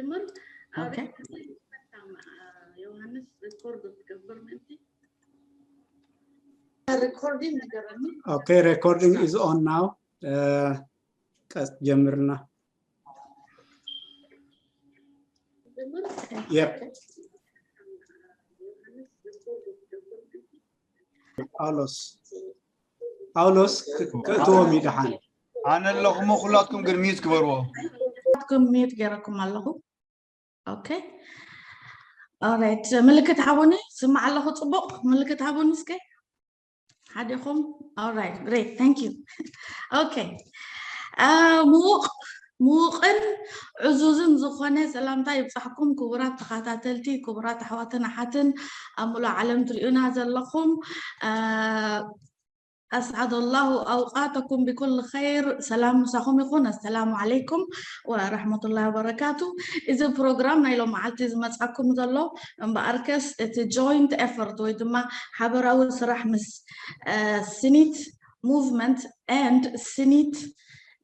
Okay. ዮሃንስ ሪኮርድ ክትገብር ምእንቲ ሪኮርዲንግ ንገረኒ። Okay, recording is on now. Uh, ቀስ ጀምርና። Yep. ጳውሎስ ጳውሎስ ክእትዎም ይደሓን። ኣነ ኣለኹሞ። ኩላትኩም ግን ሚዩት ግበርዎ። ናትኩም ሚዩት ገይረኩም ኣለኹ። Okay. Alright. ምልክት ሃቡኒ። ስማዕ ኣለኹ። ጽቡቕ ምልክት ሃቡኒ እስከ ሓዲኹም። Alright, great, thank you. Okay. ምዉቕ ምዉቕን ዕዙዝን ዝኾነ ሰላምታ ይብጻሕኩም ክቡራት ተኸታተልቲ፣ ክቡራት ኣሕዋትን ኣሓትን ኣብ ሙሉእ ዓለም ትርእዩና ዘለኹም። أسعد الله أوقاتكم بكل خير. ሰላም ምሳኹም ይኹን። ኣሰላሙ ዓለይኩም ወረሕመቱላሂ ወበረካቱ። እዚ ፕሮግራም ናይ ሎመዓልቲ ዝመጻኩም ዘሎ እምበኣርከስ እቲ joint effort ወይ ድማ ሓበራዊ ስራሕ ምስ ስኒት movement and ስኒት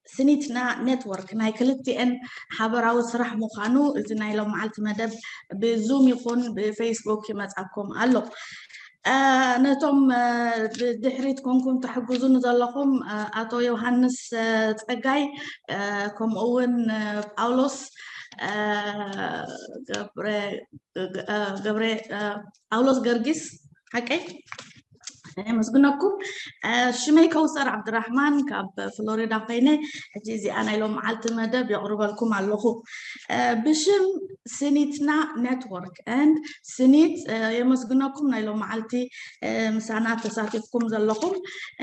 ስኒትና ኔትወርክ ናይ ክልቲኤን ሓበራዊ ስራሕ ምዃኑ እዚ ናይ ሎመዓልቲ መደብ ብዙም ይኹን ብፌስቡክ ይመጻኩም ኣሎ። ነቶም ብድሕሪት ኮንኩም ትሕግዙኒ ዘለኹም ኣቶ ዮሃንስ ጸጋይ፣ ከምኡ እውን ጳውሎስ ገብረ ገብረ ጳውሎስ ገርጊስ፣ ሓቀይ? የመስግነኩም። ሽመይ ከውሰር ዓብድራሕማን ካብ ፍሎሪዳ ኮይነ፣ ሕጂ እዚኣ ናይ ሎመዓልቲ መደብ የቕርበልኩም ኣለኹ። ብሽም ስኒትና ኔትወርክ and ስኒት የመስግነኩም ናይ ሎመዓልቲ ምሳና ተሳቲፍኩም ዘለኹም።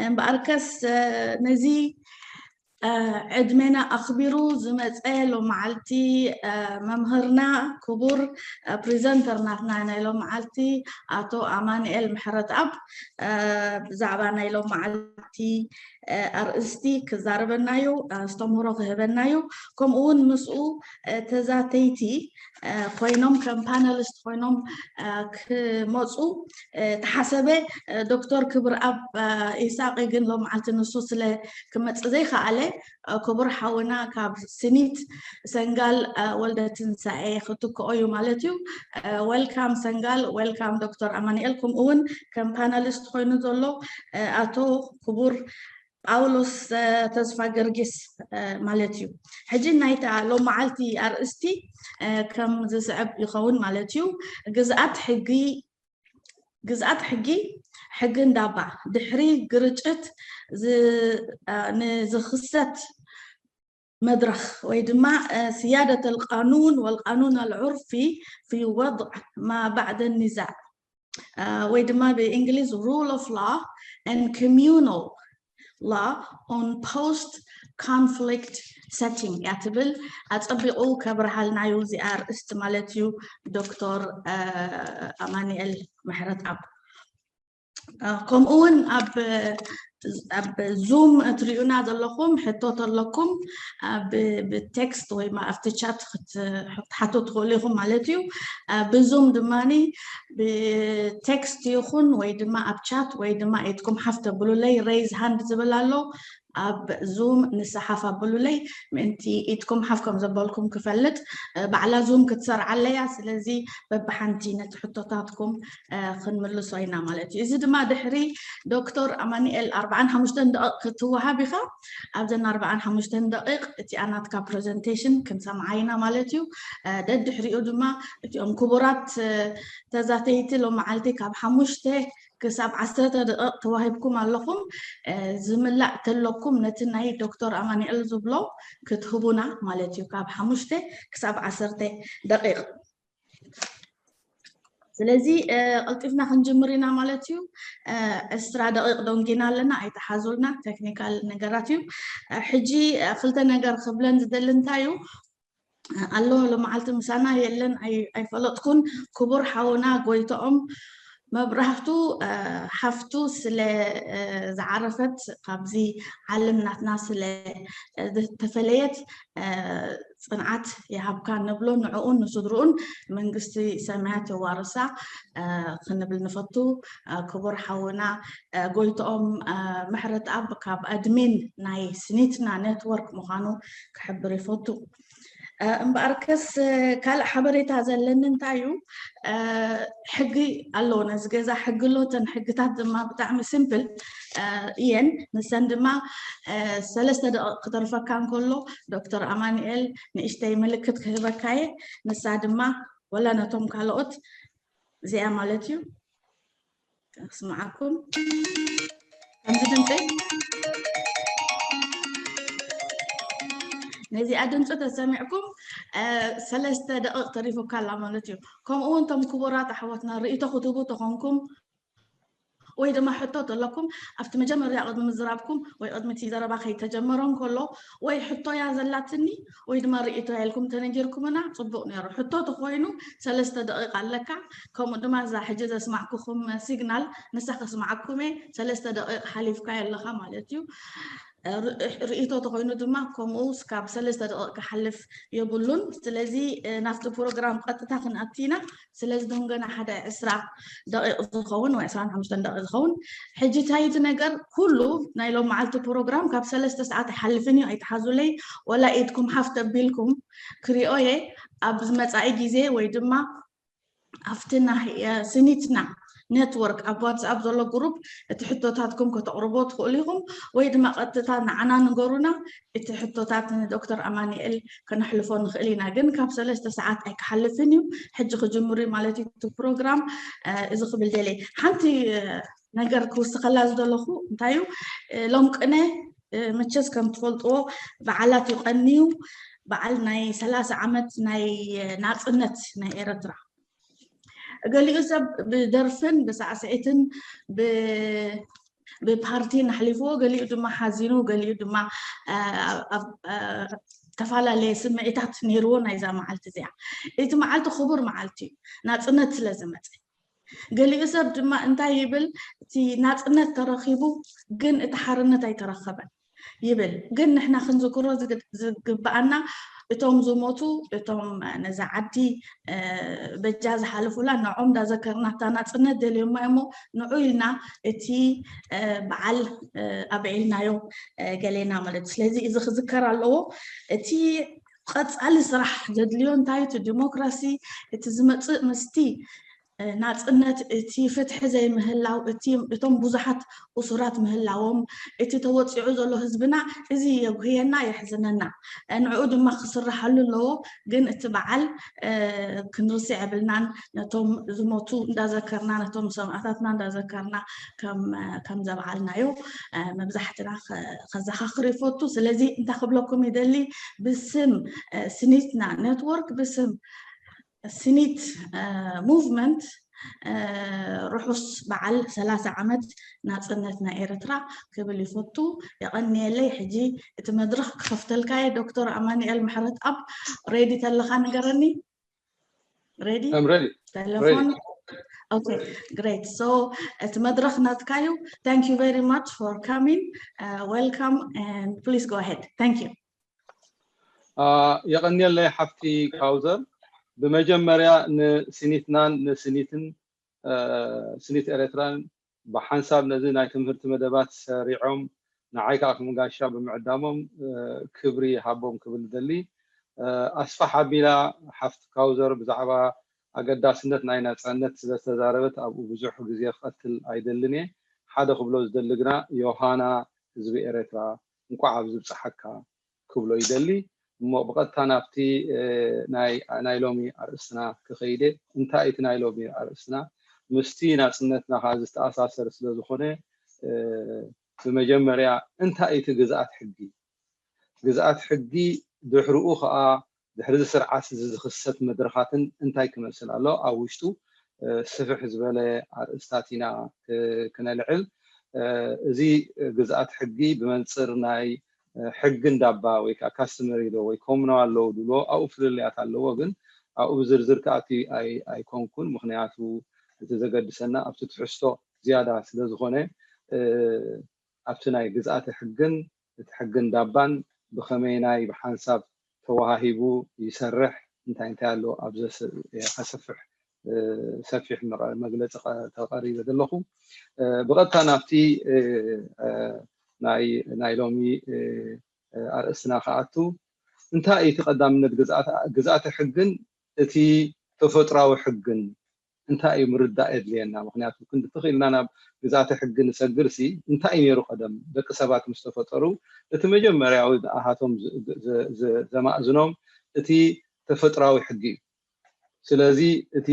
እምበኣርከስ ነዚ ዕድሜና ኣኽቢሩ ዝመፀ ሎመዓልቲ መምህርና ክቡር ፕሪዘንተር ናትና ናይ ሎመዓልቲ ኣቶ ኣማንኤል ምሕረትኣብ ብዛዕባ ናይ ሎመዓልቲ ኣርእስቲ ክዛረበናዩ ኣስተምህሮ ክህበናዩ ከምኡ እውን ምስኡ ተዛተይቲ ኮይኖም ከም ፓነሊስት ኮይኖም ክመፁ ተሓሰበ። ዶክተር ክብርኣብ ኢሳቂ ግን ሎመዓልቲ ንሱ ስለ ክመፅ ዘይከኣለ ክቡር ሓውና ካብ ስኒት ሰንጋል ወልደ ትንሳኤ ክትክኦ እዩ ማለት እዩ። Welcome ሰንጋል፣ welcome ዶክተር ኣማንኤል፣ ከምኡ እውን ከም ፓነሊስት ኮይኑ ዘሎ ኣቶ ክቡር ጳውሎስ ተስፋ ገርጊስ ማለት እዩ። ሕጂ ናይታ ሎመዓልቲ ኣርእስቲ ከም ዝስዕብ ይኸውን ማለት እዩ። ግዝኣት ሕጊ ግዝኣት ሕጊ ሕጊ እንዳባ ድሕሪ ግርጭት ንዝኽሰት መድረኽ ወይ ድማ سيادة القانون والقانون العرفي في وضع ما بعد النزاع ወይ ድማ ብእንግሊዝ rule of law and communal law on post conflict setting እያ ትብል። ኣጸቢቑ ከብርሃልናዩ እዚኣ ኣርእስቲ ማለት እዩ ዶክተር ኣማንኤል ምሕረትኣብ። ከምኡ እውን ኣብ ኣብ ዙም እትሪኡና ዘለኹም ሕቶ ተለኩም ብቴክስት ወይ ኣብቲ ቻት ክትሓቱ ትኽእሉ ኢኹም ማለት እዩ። ብዙም ድማ ብቴክስት ይኹን ወይ ድማ ኣብ ቻት ወይ ድማ ኢድኩም ሓፍ ተብሉለይ raise hand ዝብል ኣሎ። ኣብ ዙም ንስሓፍ ኣብሉለይ ምእንቲ ኢድኩም ሓፍ ከም ዘበልኩም ክፈልጥ። ባዕላ ዙም ክትሰርዓለያ ስለዚ በብሓንቲ ነቲ ሕቶታትኩም ክንምልሶ ኢና ማለት እዩ። እዚ ድማ ድሕሪ ዶክተር ኣማንኤል ኣርባዓን ሓሙሽተን ደቂቕ ክትወሃብ ኢኻ። ኣብዘን ኣርባዓን ሓሙሽተን ደቂቕ እቲኣ ናትካ ፕረዘንቴሽን ክንሰምዓ ኢና ማለት እዩ። ደድሕሪኡ ድማ እቲኦም ክቡራት ተዛተይቲ ሎመዓልቲ ካብ ሓሙሽተ ክሳብ ዓሰርተ ደቂቕ ተዋሂብኩም ኣለኹም። ዝምላእ ተለኩም ነቲ ናይ ዶክተር ኣማንኤል ዝብሎ ክትህቡና ማለት እዩ። ካብ ሓሙሽተ ክሳብ ዓሰርተ ደቂቕ። ስለዚ ቀልጢፍና ክንጅምር ኢና ማለት እዩ። ዕስራ ደቂቕ ደንጊና ኣለና፣ ኣይተሓዙልና፣ ቴክኒካል ነገራት እዩ። ሕጂ ክልተ ነገር ክብለን ዝደሊ እንታይ እዩ፣ ኣሎ ሎመዓልቲ ምሳና የለን፣ ኣይፈለጥኩን። ክቡር ሓውና ጎይቶኦም መብራህቱ ሓፍቱ ስለ ዝዓረፈት ካብዚ ዓለም ናትና ስለ ዝተፈለየት ፅንዓት ይሃብካ ንብሎ። ንዕኡን ንስድርኡን መንግስቲ ሰማያት የዋርሳ ክንብል ንፈቱ። ክቡር ሓውና ጎይቶኦም ምሕረትኣብ ካብ ኣድሚን ናይ ስኒትና ኔትወርክ ምዃኑ ክሕብር ይፈቱ። እምበኣርከስ ካልእ ሓበሬታ ዘለኒ እንታይ እዩ? ሕጊ ኣለዎ፣ ነዚ ገዛ ሕጊ ኣሎ። እተን ሕግታት ድማ ብጣዕሚ ሲምፕል እየን። ንሰን ድማ ሰለስተ ደቂቕ ክተርፈካ እንከሎ ዶክተር ኣማኑኤል ንእሽተይ ምልክት ክህበካ እየ። ንሳ ድማ ወላ ነቶም ካልኦት እዚኣ ማለት እዩ። ክስምዓኩም ከምዚ ድምፂ፣ ነዚኣ ድምፂ ተሰሚዕኩም ሰለስተ ደቂቕ ተሪፉካ ኣላ ማለት እዩ። ከምኡ እውን እቶም ክቡራት ኣሕዋትና ርእይቶ ክትህቡ ተኾንኩም ወይ ድማ ሕቶ ተለኩም ኣብቲ መጀመርያ ቅድሚ ምዝራብኩም ወይ ቅድሚ እቲ ዘረባ ከይተጀመረ እንከሎ ወይ ሕቶ እያ ዘላትኒ ወይ ድማ ርእይቶ እያ ኢልኩም ተነጊርኩምና ፅቡቕ ነይሩ። ሕቶ ተኾይኑ ሰለስተ ደቂቕ ኣለካ። ከምኡ ድማ እዛ ሕጂ ዘስማዕኩኹም ሲግናል ንሳ ከስምዓኩም እየ። ሰለስተ ደቂቕ ሓሊፍካ ኣለኻ ማለት እዩ። ርእይቶ ተኾይኑ ድማ ከምኡ ስካብ ሰለስተ ደቂቕ ክሓልፍ የብሉን። ስለዚ ናብቲ ፕሮግራም ቀጥታ ክንኣቲ ኢና። ስለዚ ደንገና ሓደ ዕስራ ደቂቕ ዝኸውን ወይ ዕስራን ሓሙሽተን ደቂቕ ዝኸውን ሕጂ እንታይ እቲ ነገር ኩሉ ናይ ሎም መዓልቲ ፕሮግራም ካብ ሰለስተ ሰዓት ኣይሓልፍን እዩ። ኣይትሓዙለይ፣ ወላ ኢድኩም ሓፍ ተቢልኩም ክሪኦ እየ ኣብ ዝመፃኢ ግዜ ወይ ድማ ኣብቲ ናይ ስኒትና ኔትወርክ ኣብ ዋትስኣፕ ዘሎ ግሩፕ እቲ ሕቶታትኩም ከተቕርቦ ትኽእሉ ኢኹም፣ ወይ ድማ ቀጥታ ንዓና ንገሩና። እቲ ሕቶታት ንዶክተር ኣማኑኤል ከነሕልፎ ንኽእል ኢና፣ ግን ካብ ሰለስተ ሰዓት ኣይክሓልፍን እዩ። ሕጂ ክጅምሩ ማለት እዩ እቲ ፕሮግራም። እዚ ክብል ደልየ ሓንቲ ነገር ክውስኸላ ዝደለኹ እንታይ እዩ፣ ሎም ቅነ መቸስ ከም ትፈልጥዎ በዓላት ይቐንዩ። በዓል ናይ ሰላሳ ዓመት ናይ ናፅነት ናይ ኤረትራ። ገሊኡ ሰብ ብደርፍን ብሳዕስዒትን ብፓርቲን ኣሕሊፍዎ፣ ገሊኡ ድማ ሓዚኑ፣ ገሊኡ ድማ ተፈላለየ ስምዒታት ነይርዎ ናይዛ መዓልቲ እዚኣ። እቲ መዓልቲ ክቡር መዓልቲ እዩ፣ ናፅነት ስለ ዝመፀ። ገሊኡ ሰብ ድማ እንታይ ይብል፣ እቲ ናፅነት ተረኺቡ ግን እቲ ሓርነት ኣይተረኸበን ይብል። ግን ንሕና ክንዝክሮ ዝግብኣና እቶም ዝሞቱ፣ እቶም ነዛ ዓዲ በጃ ዝሓለፉላ ንዖም እንዳዘከርና እታ ናፅነት ደልዮማ እሞ ንዑ ኢልና እቲ በዓል ኣብዒልናዮ ገሌና ማለት እዩ። ስለዚ እዚ ክዝከር ኣለዎ። እቲ ቀፃሊ ስራሕ ዘድልዮ እንታይ እቲ ዲሞክራሲ እቲ ዝመፅእ ምስቲ ናፅነት እቲ ፍትሒ ዘይምህላው እቶም ብዙሓት እሱራት ምህላዎም እቲ ተወፂዑ ዘሎ ህዝብና እዚ የጉህየና የሕዝነና። ንዕኡ ድማ ክስራሓሉ ኣለዎ። ግን እቲ በዓል ክንርስዕ የብልናን። ነቶም ዝሞቱ እንዳዘከርና ነቶም ሰማእታትና እንዳዘከርና ከም ዘብዓልናዮ መብዛሕትና ከዘኻኽር ይፈቱ። ስለዚ እንታይ ክብለኩም ይደሊ፣ ብስም ስኒትና ኔትወርክ ብስም ስኒት ሙቭመንት ርሑስ በዓል ሰላሳ ዓመት ናፅነት ናይ ኤርትራ ክብል ይፈቱ። የቐንየለይ። ሕጂ እቲ መድረኽ ክኸፍተልካ እየ። ዶክተር ኣማኑኤል ምሕረትኣብ ሬዲ ተለኻ ንገረኒ። ሬዲ? I'm ready. ቴሌፎን? Okay, great. So እቲ መድረኽ ናትካ እዩ። Thank you very much for coming. Welcome and please go ahead. Thank you. የቐንየለይ ሓፍቲ ካውዘር። ብመጀመርያ ንስኒትናን ንስኒትን ስኒት ኤርትራን ብሓንሳብ ነዚ ናይ ትምህርቲ መደባት ሰሪዖም ንዓይ ከዓ ከም ጋሻ ብምዕዳሞም ክብሪ ይሃቦም ክብል ደሊ። ኣስፋሕ ኣቢላ ሓፍቲ ካውዘር ብዛዕባ ኣገዳስነት ናይ ናፃነት ስለ ዝተዛረበት ኣብኡ ብዙሕ ግዜ ክቐትል ኣይደልን እየ። ሓደ ክብሎ ዝደሊ ግና ዮሃና ህዝቢ ኤርትራ እንቋዕ ኣብዚ ብፅሓካ ክብሎ ይደሊ። እሞ ብቐጥታ ናብቲ ናይ ሎሚ ኣርእስትና ክኸይደ። እንታይ እቲ ናይ ሎሚ ኣርእስትና ምስቲ ናፅነትና ከዓ ዝተኣሳሰር ስለ ዝኾነ ብመጀመርያ እንታይ እቲ ግዝኣት ሕጊ፣ ግዝኣት ሕጊ ድሕርኡ ከዓ ድሕሪ እዚ ስርዓት እዚ ዝኽሰት መድረኻትን እንታይ ክመስል ኣሎ ኣብ ውሽጡ ስፍሕ ዝበለ ኣርእስታት ኢና ክነልዕል። እዚ ግዝኣት ሕጊ ብመንፅር ናይ ሕጊ እንዳባ ወይ ከዓ ካስተመሪ ሎ ወይ ኮሙናል ሎ ድሎ ኣብኡ ፍልልያት ኣለዎ፣ ግን ኣብኡ ብዝርዝር ክኣቲ ኣይኮንኩን። ምክንያቱ እቲ ዘገድሰና ኣብቲ ትሕዝቶ ዝያዳ ስለ ዝኾነ ኣብቲ ናይ ግዝኣተ ሕግን እቲ ሕግን ዳባን ብኸመይ ናይ ብሓንሳብ ተወሃሂቡ ይሰርሕ እንታይ እንታይ ኣሎ ኣብ ከሰፍሕ ሰፊሕ መግለፂ ተቐሪበ ዘለኹ። ብቐጥታ ናብቲ ናይ ሎሚ ኣርእስትና ክኣቱ። እንታይ እዩ እቲ ቀዳምነት ግዝኣተ ሕግን እቲ ተፈጥራዊ ሕግን እንታይ እዩ ምርዳእ የድልየና። ምክንያቱ ክንዲ ትኽኢልና ናብ ግዝኣተ ሕጊ ንሰግር ሲ እንታይ እዩ ነይሩ ቀደም? ደቂ ሰባት ምስ ተፈጠሩ እቲ መጀመርያዊ ንኣሃቶም ዘማእዝኖም እቲ ተፈጥራዊ ሕጊ እዩ። ስለዚ እቲ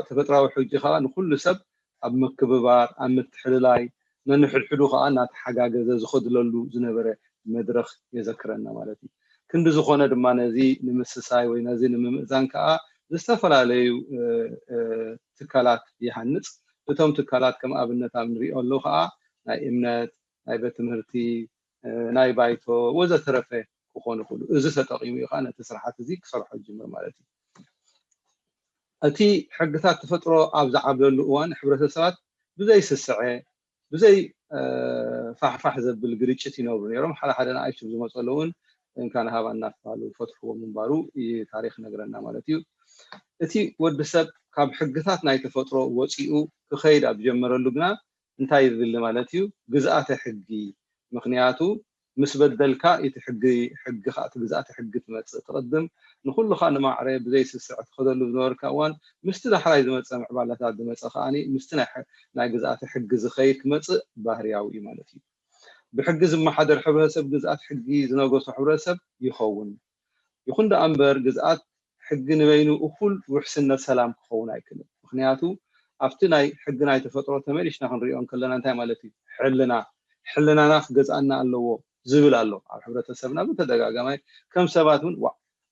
ተፈጥራዊ ሕጊ ከዓ ንኩሉ ሰብ ኣብ ምክብባር ኣብ ምትሕልላይ ነንሕድሕዱ ከዓ እናተሓጋገዘ ዝኸድለሉ ዝነበረ መድረኽ የዘክረና ማለት እዩ። ክንዲ ዝኾነ ድማ ነዚ ንምስሳይ ወይ ነዚ ንምምእዛን ከዓ ዝተፈላለዩ ትካላት ይሃንፅ። እቶም ትካላት ከም ኣብነት ኣብ ንሪኦ ኣለዉ ከዓ ናይ እምነት፣ ናይ ቤት ትምህርቲ፣ ናይ ባይቶ ወዘተረፈ ክኾኑ ይኽእሉ። እዚ ተጠቒሙ እዩ ከዓ ነቲ ስርሓት እዚ ክሰርሖ ይጅምር ማለት እዩ። እቲ ሕግታት ተፈጥሮ ኣብ ዝዓብለሉ እዋን ሕብረተሰባት ብዘይ ስስዐ ብዘይ ፋሕፋሕ ዘብል ግርጭት ይነብሩ ነይሮም። ሓደ ሓደ ንኣሽቱ ዝመፀሉ እውን እንካ ንሃባ እናተባሉ ፈትሕዎ ምንባሩ ታሪክ ነግረና ማለት እዩ። እቲ ወዲ ሰብ ካብ ሕግታት ናይ ተፈጥሮ ወፂኡ ክኸይድ ኣብ ዝጀመረሉ ግና እንታይ ይብል ማለት እዩ? ግዝኣተ ሕጊ። ምክንያቱ ምስ በደልካ እቲ ሕጊ ሕጊ ከዓ እቲ ግዝኣተ ሕጊ ትመፅእ ትቕድም ንኩሉካ ንማዕረ ብዘይ ስስዕ ትኸደሉ ዝነበርካ እዋን ምስቲ ዳሕራይ ዝመፀ ምዕባለታት ዝመፀ ከዓኒ ምስቲ ናይ ግዝኣተ ሕጊ ዝኸይድ ክመፅእ ባህርያዊ እዩ ማለት እዩ። ብሕጊ ዝመሓደር ሕብረተሰብ ግዝኣት ሕጊ ዝነገሶ ሕብረተሰብ ይኸውን። ይኹን ደኣ እምበር ግዝኣት ሕጊ ንበይኑ እኹል ውሕስነት ሰላም ክኸውን ኣይክእልን። ምክንያቱ ኣብቲ ናይ ሕጊ ናይ ተፈጥሮ ተመሊሽና ክንሪኦ እንከለና እንታይ ማለት እዩ? ሕልና ሕልናና ክገዝኣና ኣለዎ ዝብል ኣሎ ኣብ ሕብረተሰብና ብተደጋጋማይ። ከም ሰባት እውን ዋ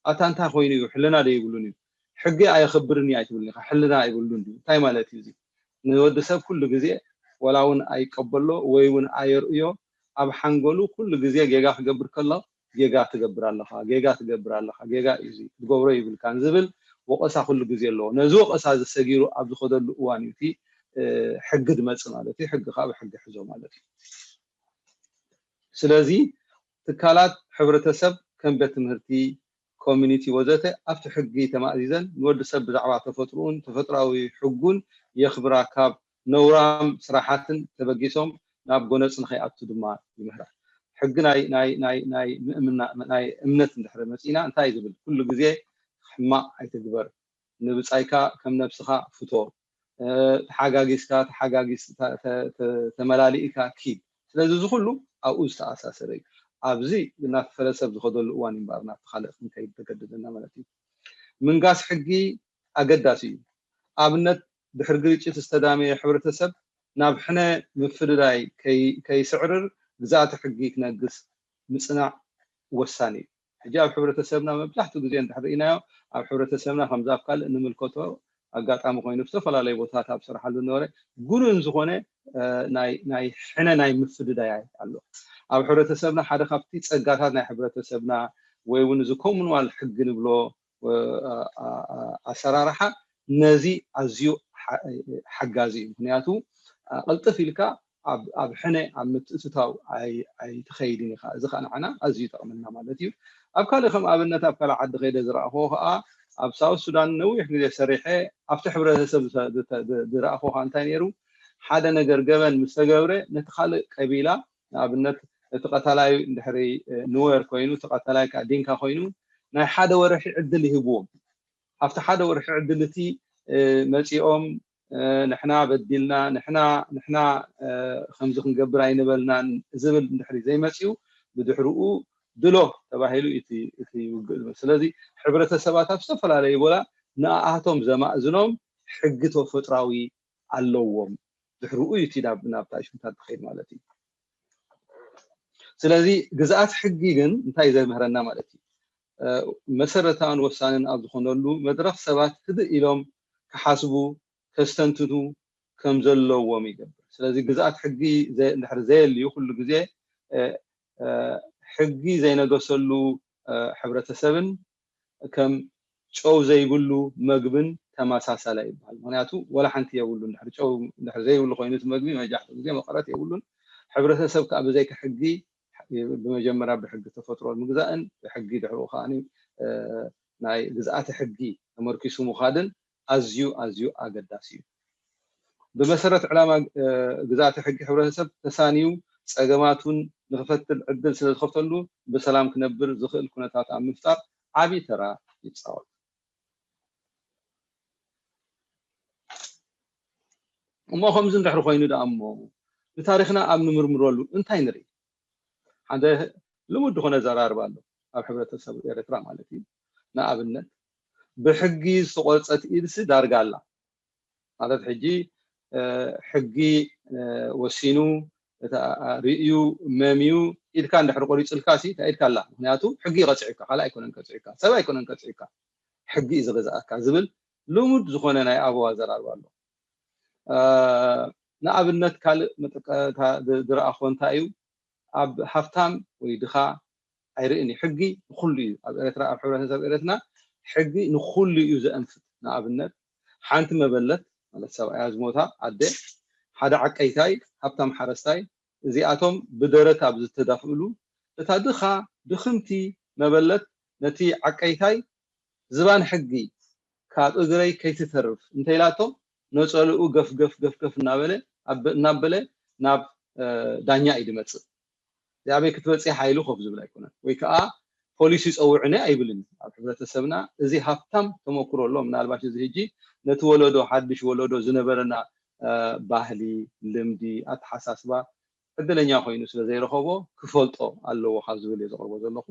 ኣታ እንታይ ኮይኑ እዩ ሕልና ዶ ይብሉን እዩ ሕጊ ኣየኽብርን እዩ ኣይትብልን ኢኻ ሕልና ኣይብሉን ድዩ እንታይ ማለት እዩ እዚ? ንወዲ ሰብ ኩሉ ግዜ ወላ እውን ኣይቀበሎ ወይ እውን ኣየርእዮ ኣብ ሓንጎሉ ኩሉ ግዜ ጌጋ ክገብር ከሎ ጌጋ ትገብር ኣለኻ፣ ጌጋ ትገብር ኣለኻ፣ ጌጋ እዩ እዚ ክትገብሮ ይብልካን ዝብል ወቐሳ ኩሉ ግዜ ኣለዎ። ነዚ ወቐሳ እዚ ሰጊሩ ኣብ ዝኸደሉ እዋን እዩ እቲ ሕጊ ዝመፅእ ማለት እዩ። ሕጊ ከዓ ብሕጊ ሕዞ ማለት እዩ። ስለዚ ትካላት ሕብረተሰብ ከም ቤት ትምህርቲ፣ ኮሚኒቲ ወዘተ ኣብቲ ሕጊ ተማእዚዘን ንወዲ ሰብ ብዛዕባ ተፈጥሮኡን ተፈጥራዊ ሕጉን የኽብራ ካብ ነውራም ስራሓትን ተበጊሶም ናብ ጎነፅ ንኸይኣቱ ድማ ይምህራ። ሕጊ ናይ ናይ ናይ ናይ ምእምና ናይ እምነት እንድሕር መፂና እንታይ ዝብል ኩሉ ግዜ ሕማቕ ኣይትግበር ንብፃይካ ከም ነብስኻ ፍቶ ተሓጋጊዝካ ተሓጋጊዝ ተመላሊእካ ኪድ ስለዚ እዚ ኩሉ ኣብኡ ዝተኣሳሰረ እዩ ኣብዚ እናተፈለሰብ ዝኸደሉ እዋን እምበኣር ናብቲ ካልእ ክንከይድ ተገድደና ማለት እዩ ምንጋስ ሕጊ ኣገዳሲ እዩ ኣብነት ድሕሪ ግርጭት ዝተዳመየ ሕብረተሰብ ናብ ሕነ ምፍድዳይ ከይስዕርር ግዛእቲ ሕጊ ክነግስ ምፅናዕ ወሳኒ እዩ ሕጂ ኣብ ሕብረተሰብና መብዛሕትኡ ግዜ እንድሕር ርኢናዮ ኣብ ሕብረተሰብና ከምዚ ኣብ ካልእ ንምልከቶ ኣጋጣሚ ኮይኑ ዝተፈላለዩ ቦታታት ኣብ ዝሰርሓሉ ዝነበረ ግኑን ዝኾነ ናይ ሕነ ናይ ምፍድዳይ ኣሎ ኣብ ሕብረተሰብና ሓደ ካብቲ ፀጋታት ናይ ሕብረተሰብና ወይ እውን እዚ ኮሙንዋል ሕጊ ንብሎ ኣሰራርሓ ነዚ ኣዝዩ ሓጋዚ እዩ ምክንያቱ ቅልጥፍ ኢልካ ኣብ ሕነ ኣብ ምትእትታው ኣይትኸይድን ኢኻ እዚ ከዓ ንዓና ኣዝዩ ይጠቕመና ማለት እዩ ኣብ ካልእ ከም ኣብነት ኣብ ካልእ ዓዲ ከይደ ዝረእኽዎ ከዓ ኣብ ሳውት ሱዳን ነዊሕ ግዜ ሰሪሐ ኣብቲ ሕብረተሰብ ዝረእኽዎ ከዓ እንታይ ነይሩ ሓደ ነገር ገበን ምስ ተገብረ ነቲ ካልእ ቀቢላ ንኣብነት እቲ ቀታላይ እንድሕሪ ኑዌር ኮይኑ እቲ ቀታላይ ከዓ ዲንካ ኮይኑ ናይ ሓደ ወርሒ ዕድል ይህብዎም ኣብቲ ሓደ ወርሒ ዕድል እቲ መፂኦም ንሕና በዲልና ንሕና ንሕና ከምዚ ክንገብር ኣይንበልናን ዝብል እንድሕሪ ዘይመፅኡ ብድሕርኡ ድሎ ተባሂሉ እቲ ውግእ ዝመ ስለዚ ሕብረተሰባት ኣብ ዝተፈላለዩ ቦታ ንኣኣቶም ዘማእዝኖም ሕጊ ተፈጥራዊ ኣለዎም ድሕርኡ እዩ እቲ ናብታ ሽምታት ትኸይድ ማለት እዩ ስለዚ ግዝኣት ሕጊ ግን እንታይ ዘምህረና ማለት እዩ መሰረታውን ወሳንን ኣብ ዝኾነሉ መድረኽ ሰባት ህድእ ኢሎም ክሓስቡ ከስተንትኑ ከም ዘለዎም ይገብር ስለዚ ግዝኣት ሕጊ እንድሕር ዘየልዩ ኩሉ ግዜ ሕጊ ዘይነገሰሉ ሕብረተሰብን ከም ጨው ዘይብሉ መግብን ተመሳሳላይ ይበሃል ምክንያቱ ወላ ሓንቲ የብሉ እንድሕር ጨው እንድሕር ዘይብሉ ኮይኑ እቲ መግቢ መብዛሕትኡ ግዜ መቐረት የብሉን ሕብረተሰብ ከዓ ብዘይካ ሕጊ ብመጀመርያ ብሕጊ ተፈጥሮ ምግዛእን ብሕጊ ድሕሩ ከዓ ናይ ግዝኣተ ሕጊ ተመርኪሱ ምዃድን ኣዝዩ ኣዝዩ ኣገዳሲ እዩ ብመሰረት ዕላማ ግዝኣተ ሕጊ ሕብረተሰብ ተሳንዩ ፀገማቱን ንክፈትል ዕድል ስለ ዝኸፍተሉ ብሰላም ክነብር ዝኽእል ኩነታት ኣብ ምፍጣር ዓብዪ ተራ ይፃወት። እሞ ከምዚ እንድሕር ኮይኑ ደኣ እሞ ንታሪኽና ኣብ ንምርምረሉ እንታይ ንርኢ? ሓደ ልሙድ ዝኾነ ዘራርባ ኣሎ ኣብ ሕብረተሰብ ኤርትራ ማለት እዩ። ንኣብነት ብሕጊ ዝተቆርጸት ኢድሲ ዳርጋ ኣላ ማለት ሕጂ ሕጊ ወሲኑ ርእዩ መምዩ ኢድካ እንድሕር ቆሪፅልካ ሲ ኢድካ ኣላ። ምክንያቱ ሕጊ ይቀፅዕካ፣ ካልእ ኣይኮነን ቀፅዕካ፣ ሰብ ኣይኮነን ቀፅዕካ፣ ሕጊ እዩ ዝገዝኣካ ዝብል ልሙድ ዝኾነ ናይ ኣበው ኣዘራርባ ኣሎ። ንኣብነት ካልእ ዝረኣኹ እንታይ እዩ፣ ኣብ ሃፍታም ወይ ድኻ ኣይርእን እዩ። ሕጊ ንኩሉ እዩ። ኣብ ኤርትራ ኣብ ሕብረተሰብ ኤርትራ ሕጊ ንኩሉ እዩ ዘእንፍት። ንኣብነት ሓንቲ መበለት ማለት ሰብኣያ ዝሞታ ኣደ፣ ሓደ ዓቀይታይ፣ ሃብታም ሓረስታይ፣ እዚኣቶም ብደረት ኣብ ዝተዳፍእሉ እታ ድኻ ድኽምቲ መበለት ነቲ ዓቀይታይ ዝባን ሕጊ ካብ እግረይ ከይትተርፍ እንተኢላቶ ነፀልኡ ገፍ ገፍ ገፍ ገፍ እናበለ እናበለ ናብ ዳኛ እዩ ድመፅእ። እዚኣበይ ክትበፅሕ ሓይሉ ኮፍ ዝብል ኣይኮነን ወይ ከዓ ፖሊስ ይፀውዕኒ ኣይብልን። ኣብ ሕብረተሰብና እዚ ሃፍታም ተመክሮ ኣሎ። ምናልባሽ እዚ ሕጂ ነቲ ወለዶ ሓድሽ ወለዶ ዝነበረና ባህሊ፣ ልምዲ፣ ኣተሓሳስባ ዕድለኛ ኮይኑ ስለ ዘይረኸቦ ክፈልጦ ኣለዎ ካብ ዝብል እየ ዘቕርቦ ዘለኹ።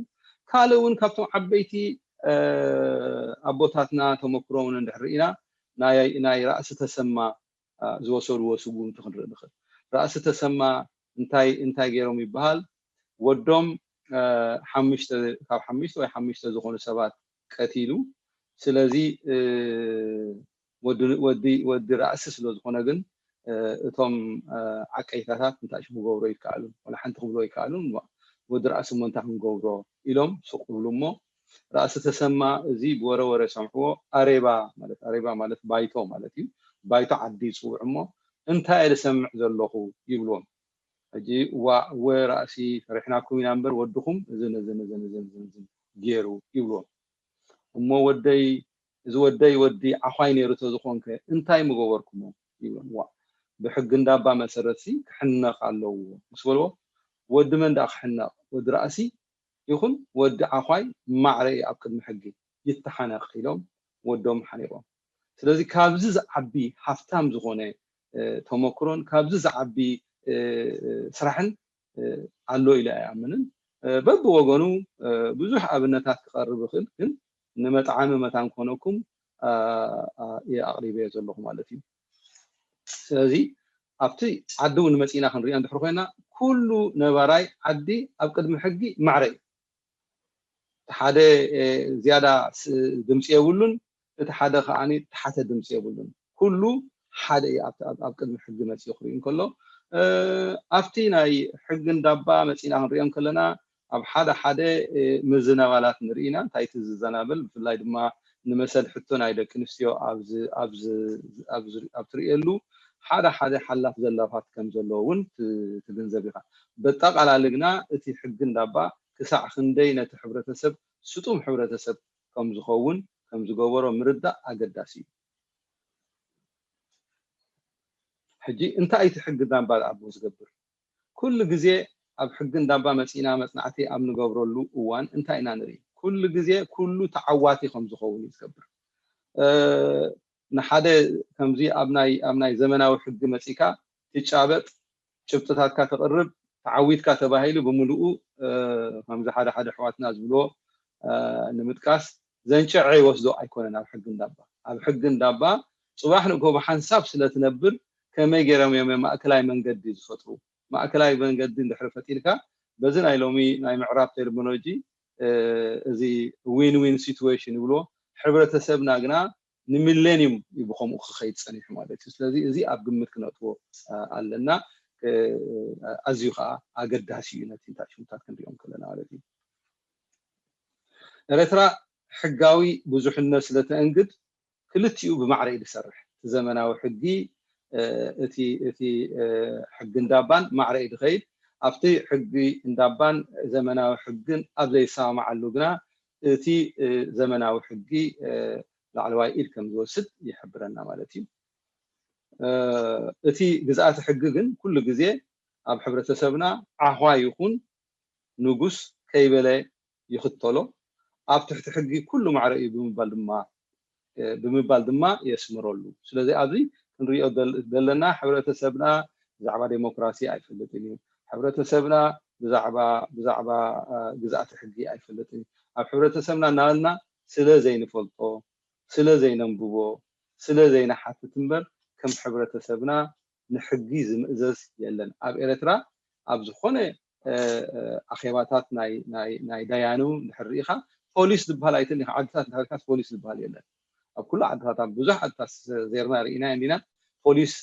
ካልእ እውን ካብቶም ዓበይቲ ኣቦታትና ተመክሮ እውን እንድሕር ርኢና ናይ ራእሲ ተሰማ ዝወሰድዎ ስጉምቲ ክንርኢ ንኽእል። ራእሲ ተሰማ እንታይ እንታይ ገይሮም ይበሃል? ወዶም ሓሙሽተ ካብ ሓሙሽተ ወይ ሓሙሽተ ዝኾኑ ሰባት ቀቲሉ። ስለዚ ወዲ ወዲ ወዲ ራእሲ ስለ ዝኾነ ግን እቶም ዓቀይታታት እንታይ ሽም ክገብሮ ይከኣሉ ወላ ሓንቲ ክብሎ ይከኣሉ። ወዲ ራእሲ እሞ እንታይ ክንገብሮ ኢሎም ሱቅ ይብሉ እሞ ራእሲ ተሰማ እዚ ብወረ ወረ ሰምዕዎ ኣሬባ ማለት ኣሬባ ማለት ባይቶ ማለት እዩ። ባይቶ ዓዲ ይፅውዕ እሞ እንታይ እየ ዝሰምዕ ዘለኹ ይብልዎም። ሕጂ ዋ ወ ራእሲ ፈሪሕናኩም ኢና እምበር ወድኹም እዝን እዝን እዝን እዝን እዝን እዝን ገይሩ ይብልዎም። እሞ ወደይ እዚ ወደይ ወዲ ዓዃይ ነይሩ ተዝኾንከ እንታይ ምገበርኩሞ ይብሎም። ዋ ብሕጊ እንዳባ መሰረት ሲ ክሕነቕ ኣለዎ ምስ በልዎ ወዲ መን ደኣ ክሕነቕ ወዲ ራእሲ ይኹን ወዲ ዓዃይ ማዕረ እዩ ኣብ ቅድሚ ሕጊ ይተሓነቕ ኢሎም ወዶም ሓኒቖም። ስለዚ ካብዚ ዝዓቢ ሃፍታም ዝኾነ ተመክሮን ካብዚ ዝዓቢ ስራሕን ኣሎ ኢለ ኣይኣምንን። በብወገኑ ብዙሕ ኣብነታት ክቐርብ ይኽእል፣ ግን ንመጥዓሚ መታን ኮነኩም እየ ኣቕሪበዮ ዘለኹ ማለት እዩ። ስለዚ ኣብቲ ዓዲ እውን መፂና ክንሪኦ እንድሕር ኮይና ኩሉ ነባራይ ዓዲ ኣብ ቅድሚ ሕጊ ማዕረ እዩ። ሓደ ዝያዳ ድምፂ የብሉን፣ እቲ ሓደ ከዓ ተሓተ ድምፂ የብሉን። ኩሉ ሓደ እዩ ኣብ ቅድሚ ሕጊ መፂኡ ክርኢ እንከሎ ኣብቲ ናይ ሕጊ እንዳባ መፂና ክንሪኦ እንከለና ኣብ ሓደ ሓደ ምዝነባላት ንርኢ ኢና። እንታይ እቲ ዝዘናበል ብፍላይ ድማ ንመሰል ሕቶ ናይ ደቂ ኣንስትዮ ኣብ ትርእየሉ ሓደ ሓደ ሓላፍ ዘላፋት ከም ዘለዎ እውን ትግንዘብ ኢኻ። በጠቓላሊ ግና እቲ ሕጊ እንዳባ ክሳዕ ክንደይ ነቲ ሕብረተሰብ ስጡም ሕብረተሰብ ከም ዝኸውን ከም ዝገበሮ ምርዳእ ኣገዳሲ እዩ። ሕጂ እንታይ እቲ ሕጊ እንዳባ ኣቦ ዝገብር? ኩሉ ግዜ ኣብ ሕጊ እንዳባ መፂና መፅናዕቲ ኣብ ንገብረሉ እዋን እንታይ ኢና ንርኢ? ኩሉ ግዜ ኩሉ ተዓዋቲ ከም ዝኸውን እዩ ዝገብር። ንሓደ ከምዚ ኣብ ናይ ኣብ ናይ ዘመናዊ ሕጊ መፂካ ትጫበጥ ጭብጥታትካ ተቕርብ ተዓዊትካ ተባሂሉ ብምልኡ ከምዚ ሓደ ሓደ ኣሕዋትና ዝብልዎ ንምጥቃስ ዘንጨዐ ይወስዶ ኣይኮነን። ኣብ ሕጊ እንዳባ ኣብ ሕጊ እንዳባ ፅባሕ ንግሆ ብሓንሳብ ስለ ትነብር ከመይ ገይሮም እዮም ማእከላይ መንገዲ ዝፈጥሩ? ማእከላይ መንገዲ እንድሕሪ ፈጢርካ በዚ ናይ ሎሚ ናይ ምዕራብ ቴርሚኖሎጂ እዚ win-win situation ይብልዎ። ሕብረተሰብና ግና ንሚሌኒየም እዩ ብከምኡ ክኸይድ ፀኒሑ ማለት እዩ። ስለዚ እዚ ኣብ ግምት ክነእትዎ ኣለና። ኣዝዩ ከዓ ኣገዳሲ እዩ ነቲ እንታይ ሽሙታት ክንሪኦም ከለና ማለት እዩ። ኤርትራ ሕጋዊ ብዙሕነት ስለተእንግድ ክልቲኡ ብማዕረ እዩ ዝሰርሕ። እቲ ዘመናዊ ሕጊ እቲ እቲ ሕጊ እንዳባን ማዕረ እዩ ዝኸይድ። ኣብቲ ሕጊ እንዳባን ዘመናዊ ሕግን ኣብ ዘይሰማማዓሉ ግና እቲ ዘመናዊ ሕጊ ላዕለዋይ ኢድ ከም ዝወስድ ይሕብረና ማለት እዩ። እቲ ግዝኣተ ሕጊ ግን ኩሉ ግዜ ኣብ ሕብረተሰብና ዓኹዋ ይኹን ንጉስ ከይበለ ይኽተሎ፣ ኣብ ትሕቲ ሕጊ ኩሉ ማዕረ እዩ ብምባል ድማ ብምባል ድማ የስምረሉ። ስለዚ ኣብዚ ክንሪኦ ዘለና ሕብረተሰብና ብዛዕባ ዴሞክራሲ ኣይፈልጥን እዩ፣ ሕብረተሰብና ብዛዕባ ብዛዕባ ግዝኣተ ሕጊ ኣይፈልጥን እዩ። ኣብ ሕብረተሰብና እናበልና ስለ ዘይንፈልጦ፣ ስለ ዘይነንብቦ፣ ስለ ዘይንሓትት እምበር ከም ሕብረተሰብና ንሕጊ ዝምእዘዝ የለን። ኣብ ኤረትራ ኣብ ዝኾነ ኣኼባታት ናይ ዳያኑ እንድሕር ርኢኻ ፖሊስ ዝበሃል ኣይትልኢኻ። ዓድታት እንድሕር ርኢኻስ ፖሊስ ዝበሃል የለን። ኣብ ኩሉ ዓድታት ኣብ ብዙሕ ዓድታት ዜርና ርኢና እንዲና ፖሊስ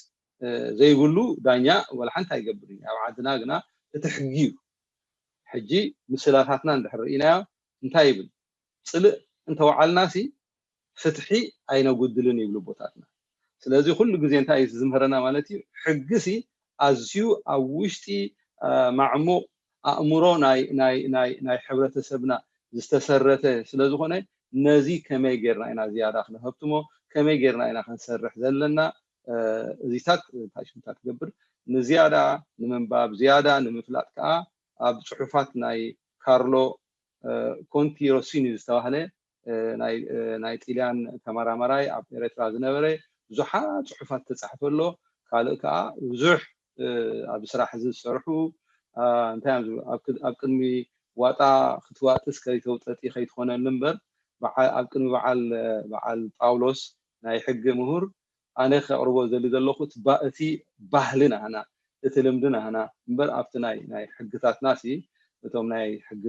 ዘይብሉ ዳኛ ወላ ሓንቲ ኣይገብር እዩ። ኣብ ዓድና ግና እቲ ሕጊ እዩ። ሕጂ ምስላታትና እንድሕር ርኢናዮ እንታይ ይብል? ጽልእ እንተወዓልና ሲ ፍትሒ ኣይነጉድልን ይብሉ ኣቦታትና። ስለዚ ኩሉ ግዜ እንታይ እዩ ዝምህረና ማለት እዩ? ሕጊ ሲ ኣዝዩ ኣብ ውሽጢ ማዕሙቕ ኣእምሮ ናይ ሕብረተሰብና ዝተሰረተ ስለዝኾነ ነዚ ከመይ ጌርና ኢና ዝያዳ ክነሀብትሞ፣ ከመይ ጌርና ኢና ክንሰርሕ ዘለና፣ እዚታት ታሽምታት ትገብር። ንዝያዳ ንምንባብ ዝያዳ ንምፍላጥ ከዓ ኣብ ፅሑፋት ናይ ካርሎ ኮንቲ ሮሲኒ ዝተባህለ ናይ ጥልያን ተመራማራይ ኣብ ኤረትራ ዝነበረ ብዙሓት ፅሑፋት ተፃሕፈ ኣሎ። ካልእ ከዓ ብዙሕ ኣብ ስራሕ እዚ ዝሰርሑ እንታይ እዮም ዝብሉ ኣብ ቅድሚ ዋጣ ክትዋጥስ ከይተውጠጢ ከይትኾነሉ እምበር ኣብ ቅድሚ በዓል በዓል ጳውሎስ ናይ ሕጊ ምሁር ኣነ ከቕርቦ ዘሊ ዘለኹ እቲ ባህሊ ናህና እቲ ልምዲ ናህና እምበር ኣብቲ ናይ ናይ ሕግታትና ሲ እቶም ናይ ሕጊ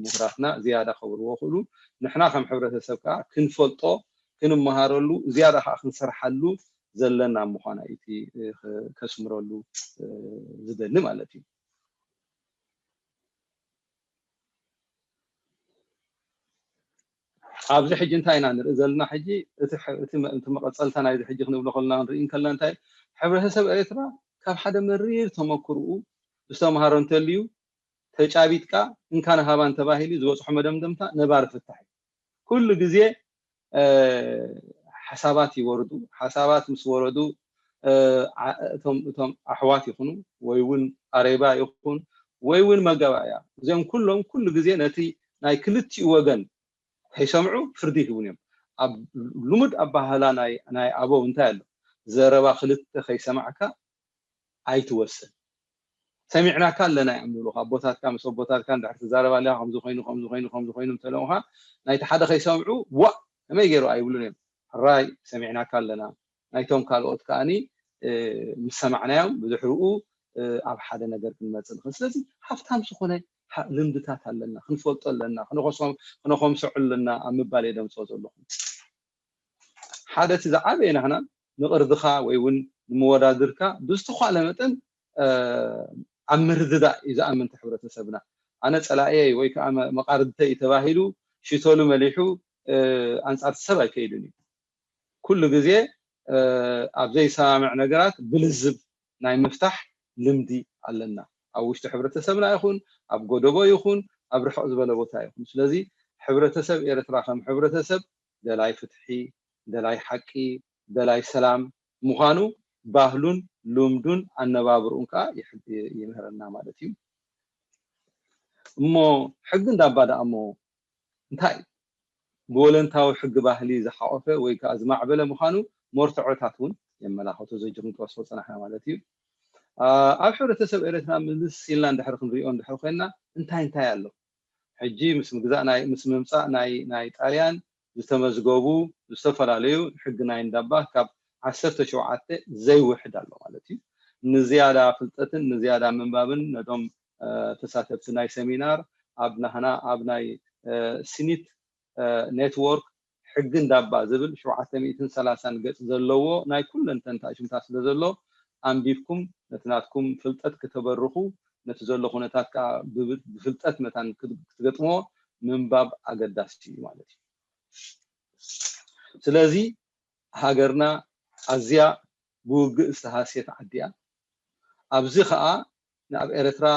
ምሁራትና ዝያዳ ከብርዎ ክእሉ ንሕና ከም ሕብረተሰብ ከዓ ክንፈልጦ ክንመሃረሉ ዝያዳ ከዓ ክንሰርሓሉ ዘለና ምዃና እዩ እቲ ከስምረሉ ዝደሊ ማለት እዩ። ኣብዚ ሕጂ እንታይ ኢና ንርኢ ዘለና? ሕጂ እቲ መቐፀልታ ናይዚ ሕጂ ክንብሎ ከለና ክንርኢ እንከለና እንታይ ሕብረተሰብ ኤርትራ ካብ ሓደ መሪር ተመክርኡ ዝተምሃሮ እንተልዩ ተጫቢጥካ እንካን ሃባን ተባሂሉ ዝበፅሖ መደምደምታ ነባሪ ፍታሕ እዩ። ኩሉ ግዜ ሓሳባት ይወርዱ። ሓሳባት ምስ ወረዱ እቶም ኣሕዋት ይኹኑ ወይ እውን ኣሬባ ይኹን ወይ እውን መጋባእያ እዚኦም ኩሎም ኩሉ ግዜ ነቲ ናይ ክልቲኡ ወገን ከይሰምዑ ፍርዲ ይህቡን እዮም። ኣብ ልሙድ ኣባህላ ናይ ኣበው እንታይ ኣሎ? ዘረባ ክልተ ከይሰማዕካ ኣይትወስን። ሰሚዕናካ ኣለና እዮም ዝብሉካ ኣቦታትካ ምስ ኣቦታትካ እንድሕር ትዛረብ ኣለካ ከምዚ ኮይኑ ከምዚ ኮይኑ ከምዚ ኮይኑ እንተለውካ ናይቲ ሓደ ከይሰምዑ ዋእ ከመይ ገይሩ ኣይብሉን እዮም። ሕራይ ሰሚዕናካ ኣለና ናይቶም ካልኦት ከዓኒ ምስ ሰማዕናዮም ብድሕርኡ ኣብ ሓደ ነገር ክንመፅእ ንኽእል። ስለዚ ሃፍታም ዝኾነ ልምድታት ኣለና፣ ክንፈልጦ ኣለና፣ ክነኾምስዖ ኣለና ኣብ ምባል እየ ደምፅኦ ዘለኹ። ሓደ እቲ ዝዓበየ ናህና ንቕርብኻ ወይ እውን ንምወዳድርካ ብዝተዃለ መጠን ኣብ ምርድዳእ እዩ ዝኣምን እቲ ሕብረተሰብና። ኣነ ፀላእየይ ወይ ከዓ መቃርብተይ እዩ ተባሂሉ ሽቶሉ መሊሑ ኣንፃር እቲ ሰብ ኣይከይድን እዩ። ኩሉ ግዜ ኣብ ዘይሰማምዕ ነገራት ብልዝብ ናይ ምፍታሕ ልምዲ ኣለና። ኣብ ውሽጢ ሕብረተሰብና ይኹን ኣብ ጎደቦ ይኹን ኣብ ርሕቕ ዝበለ ቦታ ይኹን። ስለዚ ሕብረተሰብ ኤርትራ ከም ሕብረተሰብ ደላይ ፍትሒ፣ ደላይ ሓቂ፣ ደላይ ሰላም ምዃኑ ባህሉን ልምዱን ኣነባብርኡን ከዓ ይምህረና ማለት እዩ። እሞ ሕጊ እንዳባ ደኣ እሞ እንታይ እዩ? ብወለንታዊ ሕጊ ባህሊ ዝሓቆፈ ወይ ከዓ ዝማዕበለ ምዃኑ መርትዖታት እውን የመላኸቱ። ዘጅርም ክወስዶ ፀናሕና ማለት እዩ። ኣብ ሕብረተሰብ ኤረትና ምልስ ኢልና እንድሕር ክንሪኦ እንድሕር ኮይና እንታይ እንታይ ኣሎ? ሕጂ ምስ ምግዛእ ናይ ምስ ምምፃእ ናይ ናይ ጣልያን ዝተመዝገቡ ዝተፈላለዩ ሕጊ ናይ እንዳባ ካብ ዓሰርተ ሸውዓተ ዘይውሕድ ኣሎ ማለት እዩ። ንዝያዳ ፍልጠትን ንዝያዳ ምንባብን ነቶም ተሳተፍቲ ናይ ሰሚናር ኣብ ናህና ኣብ ናይ ሲኒት ኔትወርክ ሕጊ እንዳባ ዝብል ሸውዓተ ሚእትን ሰላሳን ገፅ ዘለዎ ናይ ኩለን ተንታሽምታት ስለ ዘሎ ኣንቢብኩም ነቲ ናትኩም ፍልጠት ክተበርኹ ነቲ ዘሎ ኩነታት ከዓ ብፍልጠት መታን ክትገጥሞ ምንባብ ኣገዳሲ እዩ ማለት እዩ። ስለዚ ሃገርና ኣዝያ ብውግእ ዝተሃስየት ዓዲ እያ። ኣብዚ ከዓ ንኣብ ኤረትራ